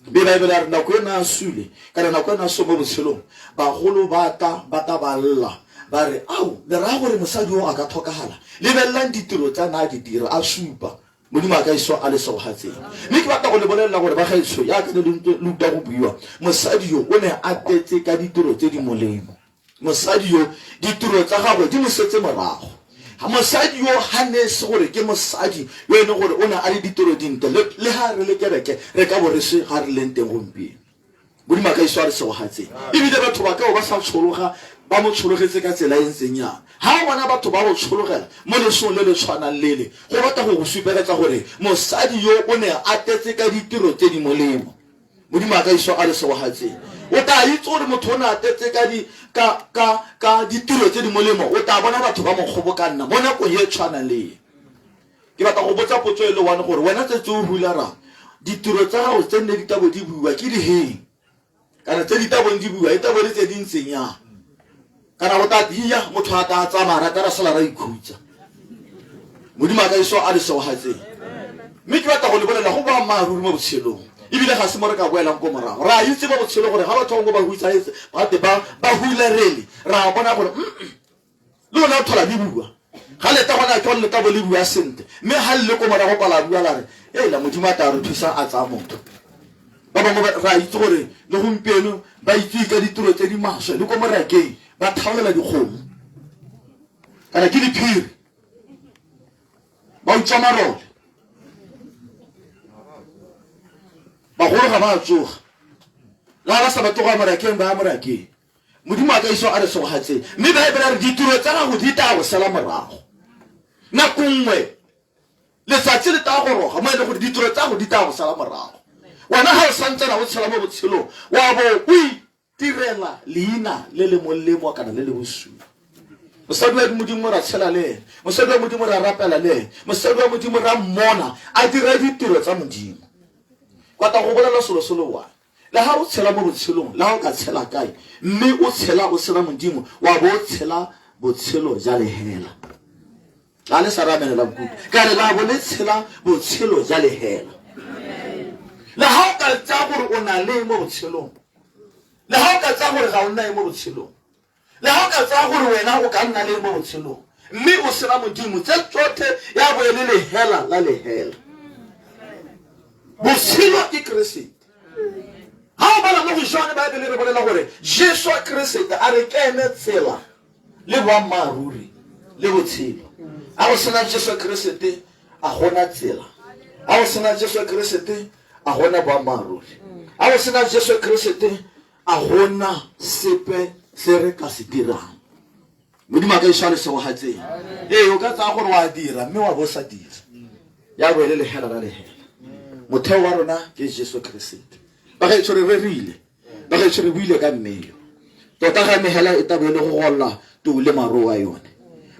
Mme Baebele ya re nako e ne a sule kana nako e ne a se mo botshelong bagolo ba tla ba tla ba lla ba re ao le raya gore mosadi o a ka tlhokagala lebelelang ditiro tsa na a di dira a supa modimo a ka iso a le segogatseng mme ke batla go le bolelela gore bagaetsho yaka ne le utlwa go buiwa mosadi yo o ne a tetse ka ditiro tse di molemo Mosadi yo, ditiro tsa gagwe di mo setse morago. Mosadi yo ga ne se gore ke mosadi yo e leng gore o ne a le ditiro dintle, le, le ha re le kereke re ka bo re se ga re leng teng gompieno. Modimo a ka iso a re segogatseng. Ebile batho ba ka bo ba sa tshologa, ba mo tshologetse ka tsela e ntseng yang. Ha o bona batho ba go tshologela mo lesong le le tshwanang lele, go batla go go supegetsa gore mosadi yo o ne a tetse ka ditiro tse di molemo. Modimo a ka iso a le segogatseng. O tla itse gore motho o ne a tetse ka di ka ka ka ditiro tse di molemo. O tla bona batho ba mo kgobokanna mo nakong e tshwanang le e. Ke batla go botsa potso e le one gore wena tsetse o hulara ditiro tsa gago tse nne di tabo di buiwa ke diheng kana tse di tabong di buiwa e tabo le tse di ntseng yang kana go tla dia motho a tla tsamaya ra ra sala ra ikhutsa modimo a ka iso a le segogatseng mme ke batla go le bolela go boammaaruri mo botshelong ebile ga se mo re ka boelang ko morago ra itse mo botshelo gore ga batho bangwe ba hutsahetse ba te ba ba hularele ra bona gore le ona o thola di bua Ga leta gona ke le tabo le bua sentle, mme ga le ko morago kwa la bua la re, "Ela Modimo a tla re thusa a tsaya motho." Ba bangwe re a itse gore le gompieno ba itse ka ditiro tse di maswe le ko morakeng ba thaolela dikgomo. Kana ke diphiri. Ba utswa marole. Bagolo ga ba tsoga. Le ga ba sa batle go ya morakeng ba ya morakeng. Modimo a ka iso a re segogatseng. Mme Baebele a re ditiro tsa gago di tla go sala morago. Nako nngwe letsatsi le tla goroga mo e leng gore ditiro tsa gago di tla go sala morago. Wena ga o santsana o tshela mo botshelong wa bo o itirela leina le le molemo kana le le bosula. Mosadi wa Modimo ra tshela le ene, mosadi wa Modimo ra rapela le ene, mosadi wa Modimo ra mmona a dira ditiro tsa Modimo. Kwata go bolela selo se le one. Le ga o tshela mo botshelong, le ga o ka tshela kae, mme o tshela o sena Modimo, wa bo o tshela botshelo ja lehela. La le sa ramenela nkutlwe. Ka re la bo le tshela botshelo ja lehela. Le ga o ka tsaya gore o na le mo botshelong, le ga o ka tsaya gore ga o nna mo botshelong, Le ga o ka tsaya gore wena o ka nna le mo botshelong mme o sena Modimo, tse tsotlhe ya bo e le lehela la lehela. Botshelo ke Keresete. Ga o bala mo go Johane, Baebele re bolela gore Jesu Keresete a re ke ene tsela le boammaaruri le botshelo. A go sena Jesu Keresete a gona tsela. A go sena Jesu Keresete a gona boammaaruri. A go sena Jesu Keresete A gona sepe se re ka se dirang. Modimo a ka iso a le segogatseng. Ee, o ka tsaya gore wa dira mme wa bo sa dira. Ya bo e le lehela la lehela. Motheo wa rona ke Jesu Keresete. Bagaetsho re rerile. Bagaetsho re buile ka mmeyo. Tota ga mehela e tabo e le go golla tou le maroo a yone.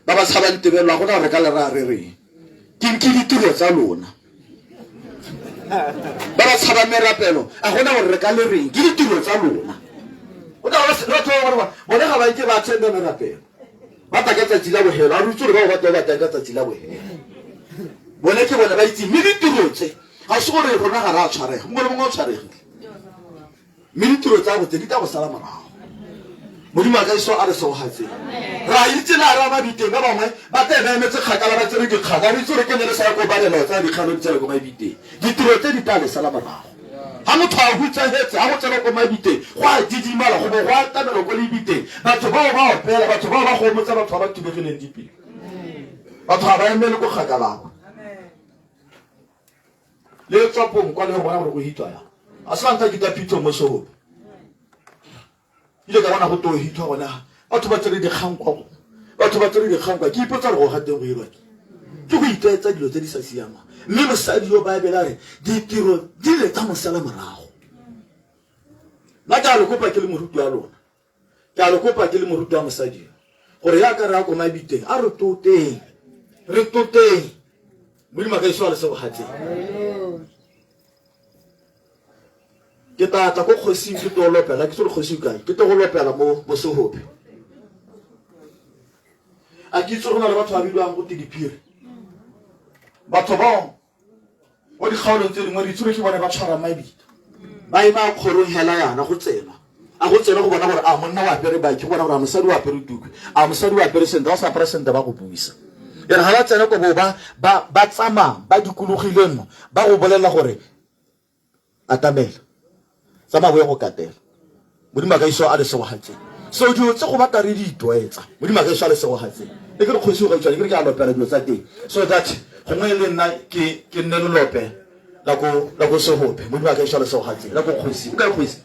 Ba ba tshabang tebelo a gona gore ka le raya re reng. Ke ke ditiro tsa lona. Ba ba tshabang merapelo a gona gore re ka le reng. Ke ditiro tsa lona. O tla batho ba gore bone ga ba nke ba attenda merapelo. Ba tla ka tsatsi la bohelo. A re itse gore bao ba tla ba tlang ka tsatsi la bohelo. Bone ke bone ba itse mme ditiro tse ga se gore rona ga re a tshwarega. Mongwe le mongwe o tshwaregile. Mme ditiro tsa go tse di tla go sala morago. Modimo a ka iso a re segogatseng. Re a itse le a re a mabiteng ba bangwe ba tla ba emetse kgakala ba tsere dikgang. A re itse gore ke ne le sa ya ko balela o tsaya dikgang o di tsela ko mabiteng. Ditiro tse di tla le sala morago. Ha motho a hutsahetse ha go tsena ko mabiteng go a didimala go bo go atamela ko lebiteng. Batho bao ba opela, batho bao ba gomotsa batho ba ba thubegileng dipelo. Batho ga ba emele ko kgakala kwa. Le tswapong kwa le go bona gore go hitwa yang. A se la ntlha ke ta phitlho mo Sohope. Ile ka bona go to hithwa gona batho ba tsere dikgang kwa go. Batho ba tsere dikgang kwa ke ipotsa gore go ga teng go irwa ke. Ke go itlwaetsa dilo tse di sa siamang. Mme mosadi yo Baebele a re ditiro di le tsa mo sala morago. Nna ke a le kopa ke le moruti wa lona. Ke a le kopa ke le moruti wa mosadi yo gore ya ka re ya ko mabiteng a re toteng re toteng Modimo a ka iso a le sebogatseng. Ke tla tla ko kgosing ke tlo lopela ke tsore kgosi kae ke tlo go lopela mo mo Sehope. A ke itse go na le batho ba bidiwang go te diphiri. Batho bao mo dikgaolong tse dingwe re itse gore ke bone ba tshwarang mabitla. Ba ema kgorong hela yana go tsenwa. A go tsena go bona gore a monna o apere baki, go bona gore a mosadi o apere tukwe, a mosadi o apere sentle, ga o sa apara sentle ba go buisa. E re ga ba tsena ko bo ba ba ba tsamaya ba dikologile mo ba go bolelela gore atamela tsamaya bo ye go katela. Modimo a ka iso a le segogatseng. So dilo tse go batla re di itlwaetsa. Modimo a ka iso a le segogatseng. E ke re kgosi o gautshwane ke re ke a lopela dilo tsa teng so that gongwe le nna ke ke nne lelope la ko la ko Sehope. Modimo a ka iso a le segogatseng la ko kgosi. O kae kgosi?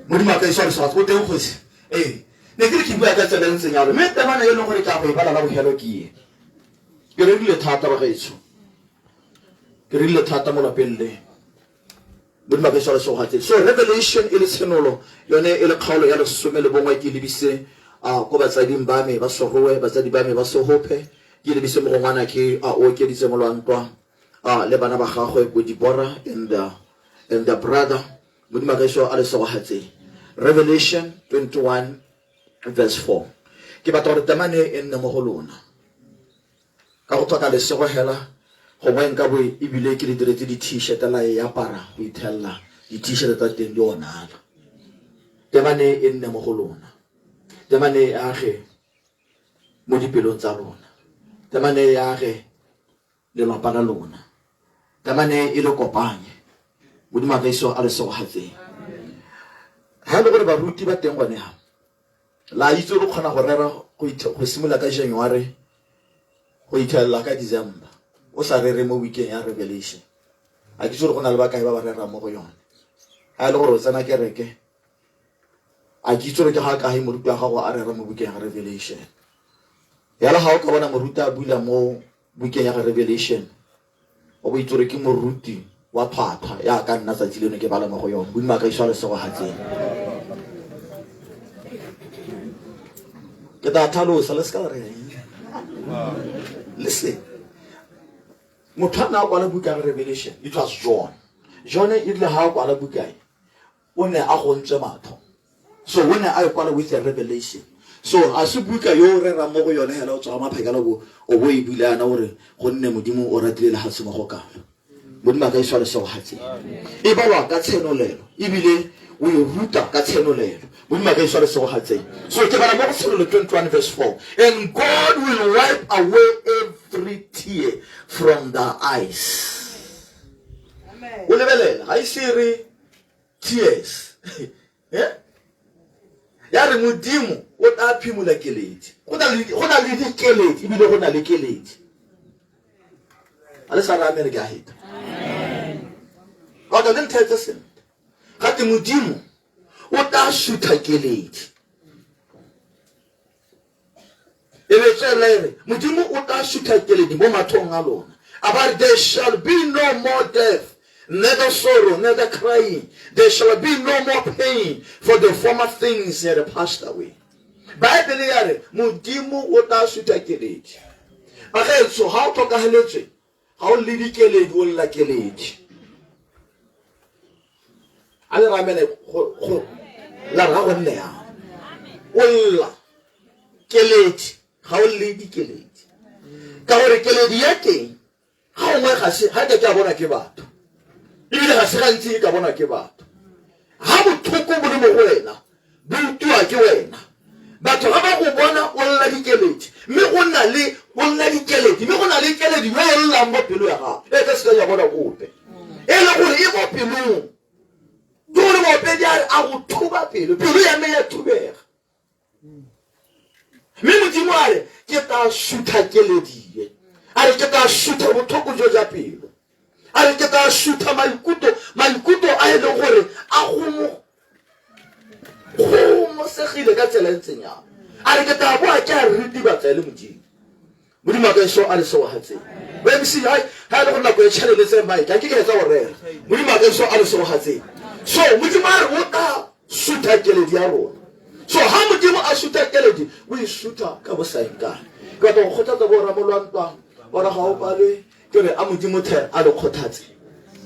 Modimo a ka iso a le segogatseng. O teng kgosi? Ee. Ne ke re ke bua ka tsela e ntseng yalo. Mme temana e leng gore ke a go e bala la bofelo ke e. Ke rerile thata bagaetsho. Ke rile thata mo lapeng le. Modimo a ka iswa lesogatseng. So Revelation e le tshenolo yone e le kgaolo ya lesome le bongwe ke lebise a ko batsading ba me ba Sorowe, batsadi ba me ba Sohophe, ke lebise mo go ngwana ke a okeditse molwantwa a le bana ba gagwe bo Dibora and the, and the brother. Modimo a ka iswa a lesogatseng. Revelation 21 verse 4. Ke batla gore temane e nne mo go lona. Ka go tlhoka lesego hela, gongwe nka bo ebile ke le diretse di-t-shirt la e apara go ithella, di-t-shirt tsa teng di onala. Temane e nne mo go lona. Temane e age mo dipelong tsa lona. Temane e age lelapa la lona. Temane e le kopanye. Modimo a ka iso a le segogatseng. Ha e le gore baruti ba teng gone ha, la itse gore o kgona go rera go simolola ka January go itlhelela ka December o sa rere mo weekeng ya Revelation. A ke itse gore go na le bakae ba ba rerang mo go yone. Ha e le gore o tsena kereke, a ke itse gore ke ga kae moruti wa gago a rera mo bukeng ya Revelation. Yalo ga o ka bona moruti a bula mo bukeng ya Revelation, o bo itse gore ke moruti wa tlhwatlhwa ya ka nna tsatsi leno ke bala mo go yone. Modimo a ka iswa lesego ga tseng. Ke tla tlhalosa le se ka re. Listen. Motho a ne a kwala buka ya Revelation, it was John. John e rile ha a kwala buka e, o ne a gontswe matlho. So o ne a e kwala with a revelation. So a se buka yo o rerang mo go yone hela o tswa maphekela bo o bo e bula yana gore gonne Modimo o ratile lehatshe mo go kalo. Modimo a ka iswa lesego ga tseng. E balwa ka tshenolelo ebile o e ruta ka tshenolelo. Modimo a ka iswa lesego ga tseng. So ke bala mo go Tshenolo 21 verse 4. And God will wipe away every tear from their eyes. O lebelela ga ise re tears. Eh? Ya re Modimo o tla phimola keledi. Go na le go na le dikeledi ebile go na le keledi. A le sa re amen ke a heta. Ka le nthetse sentle. Gate Modimo o tla sutha keledi. E be tswela e re Modimo o tla sutha keledi mo mathong a lona. A ba re there shall be no more death, neither sorrow, neither crying. There shall be no more pain, for the former things had passed away. Baebele ya re Modimo o tla sutha keledi. Bagaetsho, ga o tlhokageletswe, ga o lle dikeledi, o lla keledi. A le ramele go la ra go nne yang. O lla keledi, ga o lle dikeledi. Ka gore keledi ya teng ga gongwe ga se ga ke a bona ke batho. Ebile ga se gantsi e ka bona ke batho. Ga botlhoko bo le mo go wena, bo utiwa ke wena. Batho ga ba go bona o lla dikeledi, mme go na le o lla dikeledi, mme go na le keledi yo o llang mo pelo ya gago e ka se ka ya bona gope, e le gore e mo pelong. Ke gore moopedi a re a go thuba pelo, pelo ya me ya thubega. Mme Modimo a re ke tla sutha keledi e, a re ke tla sutha botlhoko jo ja pelo, a re ke tla sutha maikutlo, maikutlo a e leng gore a go gomosegile ka tsela e ntseng yang. A re ke tla boa ke a ritibatsa e le Modimo. Modimo a ka iso a le segogatseng. MC ha ha e le gore nako e tšheleletse mike a ke ke etsa go rera. Modimo a ka iso a le segogatseng. So Modimo a re o tla sutha keledi ya rona. So ha Modimo a sutha keledi, o e sutha ka bosaengkane. Ke batla go kgothatsa bo ramolwantwa, bona ga o palwe. Ke re a Modimo the a le kgothatse,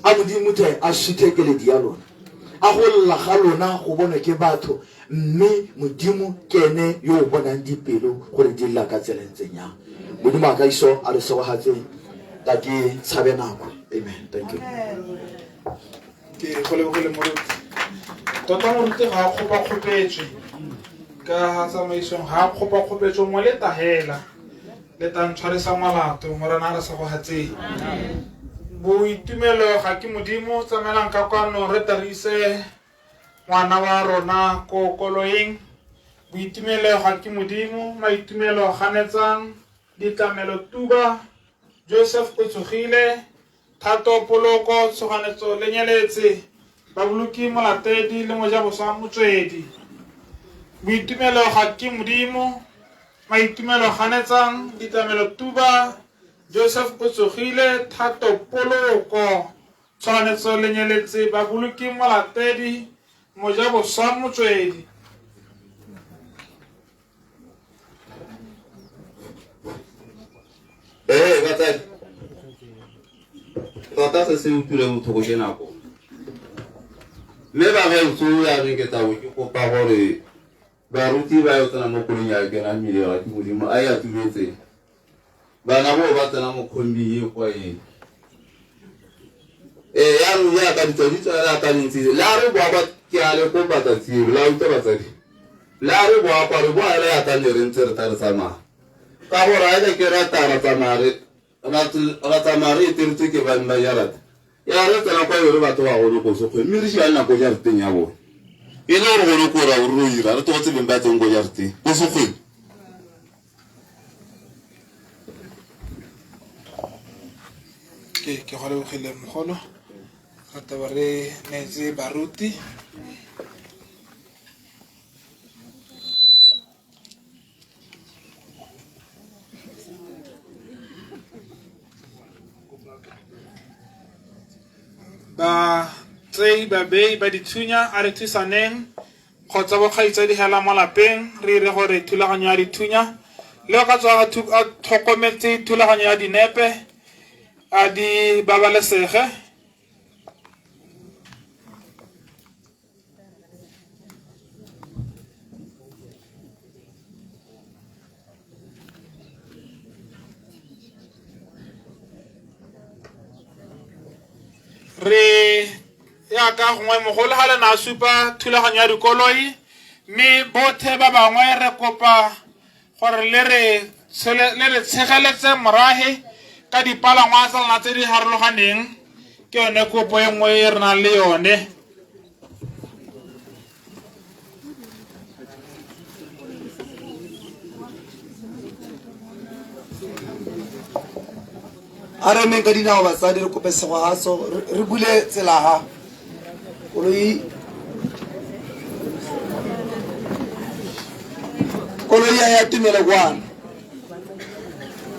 a Modimo the a suthe keledi ya lona, a go lla ga lona go bonwe ke batho, mme Modimo ke ene yo o bonang dipelo gore di lla ka tsela e ntseng yang. Modimo a ka iso a re segogatse, ta ke tshabe nako. Amen. Thank you. Ke go lebogile moruti. Tota moruti ga a kgopakgopetswe ka tsamaisong, ga a kgopakgopetswe mo le tahela. Le tla ntshwarisa molato, Morena a re segogatseng. Boitumelo ga ke Modimo, tsamaelang ka kwano re tarise ngwana wa rona ko koloing. Boitumelo ga ke Modimo, maitumelo ganetsang, ditlamelo tuba, Joseph o tsogile, thato poloko, tshoganetso le nyeletse, baboloki molatedi le mojaboswa motswedi. Boitumelo ga ke Modimo, Maitumelo ganetsang, ditlamelo tuba, Joseph o tsogile, thato poloko, tshoganetso le nyeletse, baboloki molatedi, mojaboswa motswedi. Ee, batsadi, tota se se utlwileng botlhoko ke nako. Mme bagaetsho jaanong ke tla bo ke kopa gore baruti ba yo tsena mo koloing ya kena mmile ga ke Modimo a e atumetse. Bana boo ba tsena mo khombing e kwa e. Ee, jaanong jaaka ditso di tswelela ka dintsi, le a re boa kwa ke a le kopa tsatsi eo, la utlwa batsadi. Le a re boa kwa re boa hela ya tla ne re ntse re tla re tsamaya. Ka gore a ke ra ta ra tsamaya re ra tsamaya re eteletswe ke bang ba jarata. Ya re tsena kwa re batho ba gone ko sekgweng mme re šia le nako jarateng ya bone. E le gore gone ko ra o re ira re tlogetse beng ba teng ko jarateng ko sekgweng. Ke go lebogile mogolo re taba re neetse baruti. Ba tsei babei ba dithunya a re thusaneng kgotsa bokgaitsadi hela mo lapeng re ire gore thulaganyo ya dithunya le o ka tswa a tlhokometse thulaganyo ya dinepe a di babalesege. Re ya ka gongwe mogolo ga le na supa thulaganyo ya dikoloi mme bothe ba bangwe re kopa gore le re tshegeletse morahe ka dipalangwa tsa lona tse di harologaneng. Ke yone kopo e nngwe e re nang le yone. A re emeng ka dinao batsadi re kope segogatso re bule tsela ha koloi koloi ya tumelo kwano.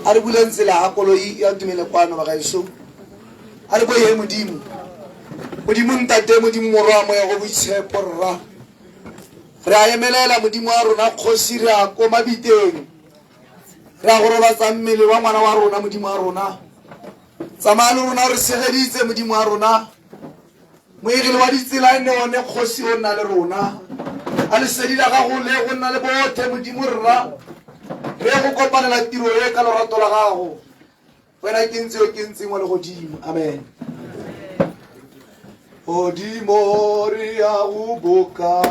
A re buleng tsela ha koloi ya tumelo kwano bagaetsho. A re boye Modimo. Modimo ntate, Modimo morwa, moya go boitshepo rra. Re a emelela Modimo wa rona kgosi re a ko mabiteng. Re a go robatsa mmele wa ngwana wa rona Modimo wa rona. Tsamaya le rona re segeditse Modimo wa rona. Moegele wa ditsela e ne one kgosi o nna le rona. A lesedi la gago le go nna le bothe Modimo rra. Re go kopanela tiro e ka lorato la gago. Wena ke ntse yo ke ntseng wa legodimo. Amen. Godimo re ya go boka.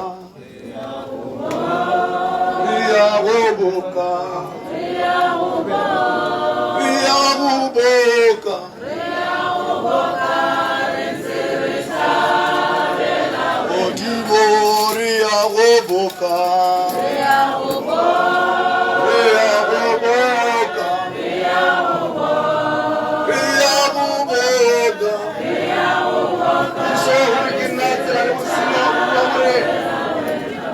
Re ya go boka. Re ya go boka. Godimo re ya go boka. Re ya go boka. Re ya go boka. Jesu o re ke nna tsela le botshelo, o bua gore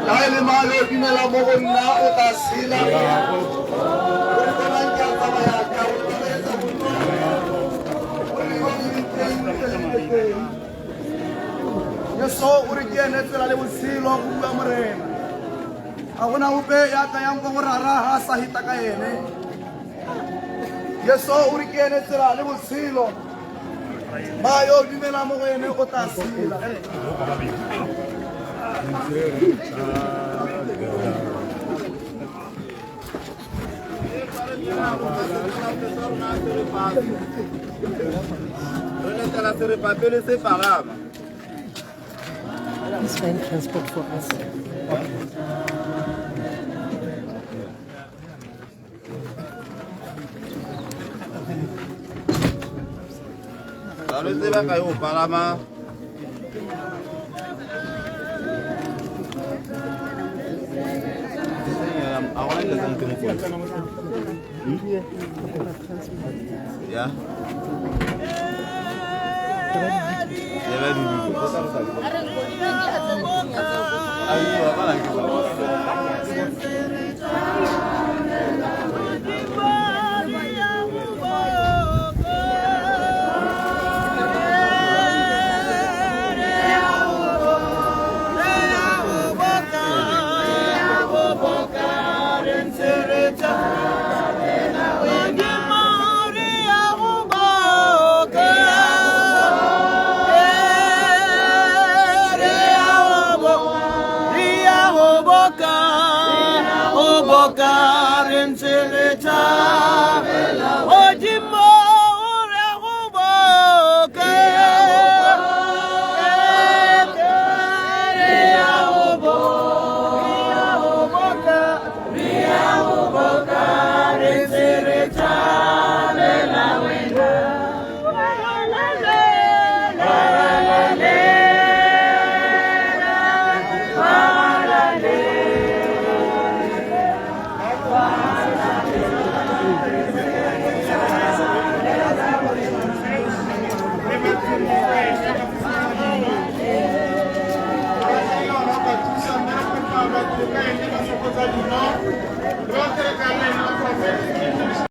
la e le mang yo o dumela mo go nna o tla tshela. O re bonang ke a tsamaya ka go tsamaetsa bonno. O re yo ke leng teng, ke leng teng. Jesu o re ke ene tsela le botshelo, go bua Morena. Ga gona ope ya ka yang kwa go rara ha a sa heta ka ene. Jesu o re ke ene tsela le botshelo. Ma yo dumela mo go ene o tla tshela. Re letela seripa pele se pagama. Please find transport for us. Balwetse ba ka yo palama. Ya. ka ene ba sokotsa dino.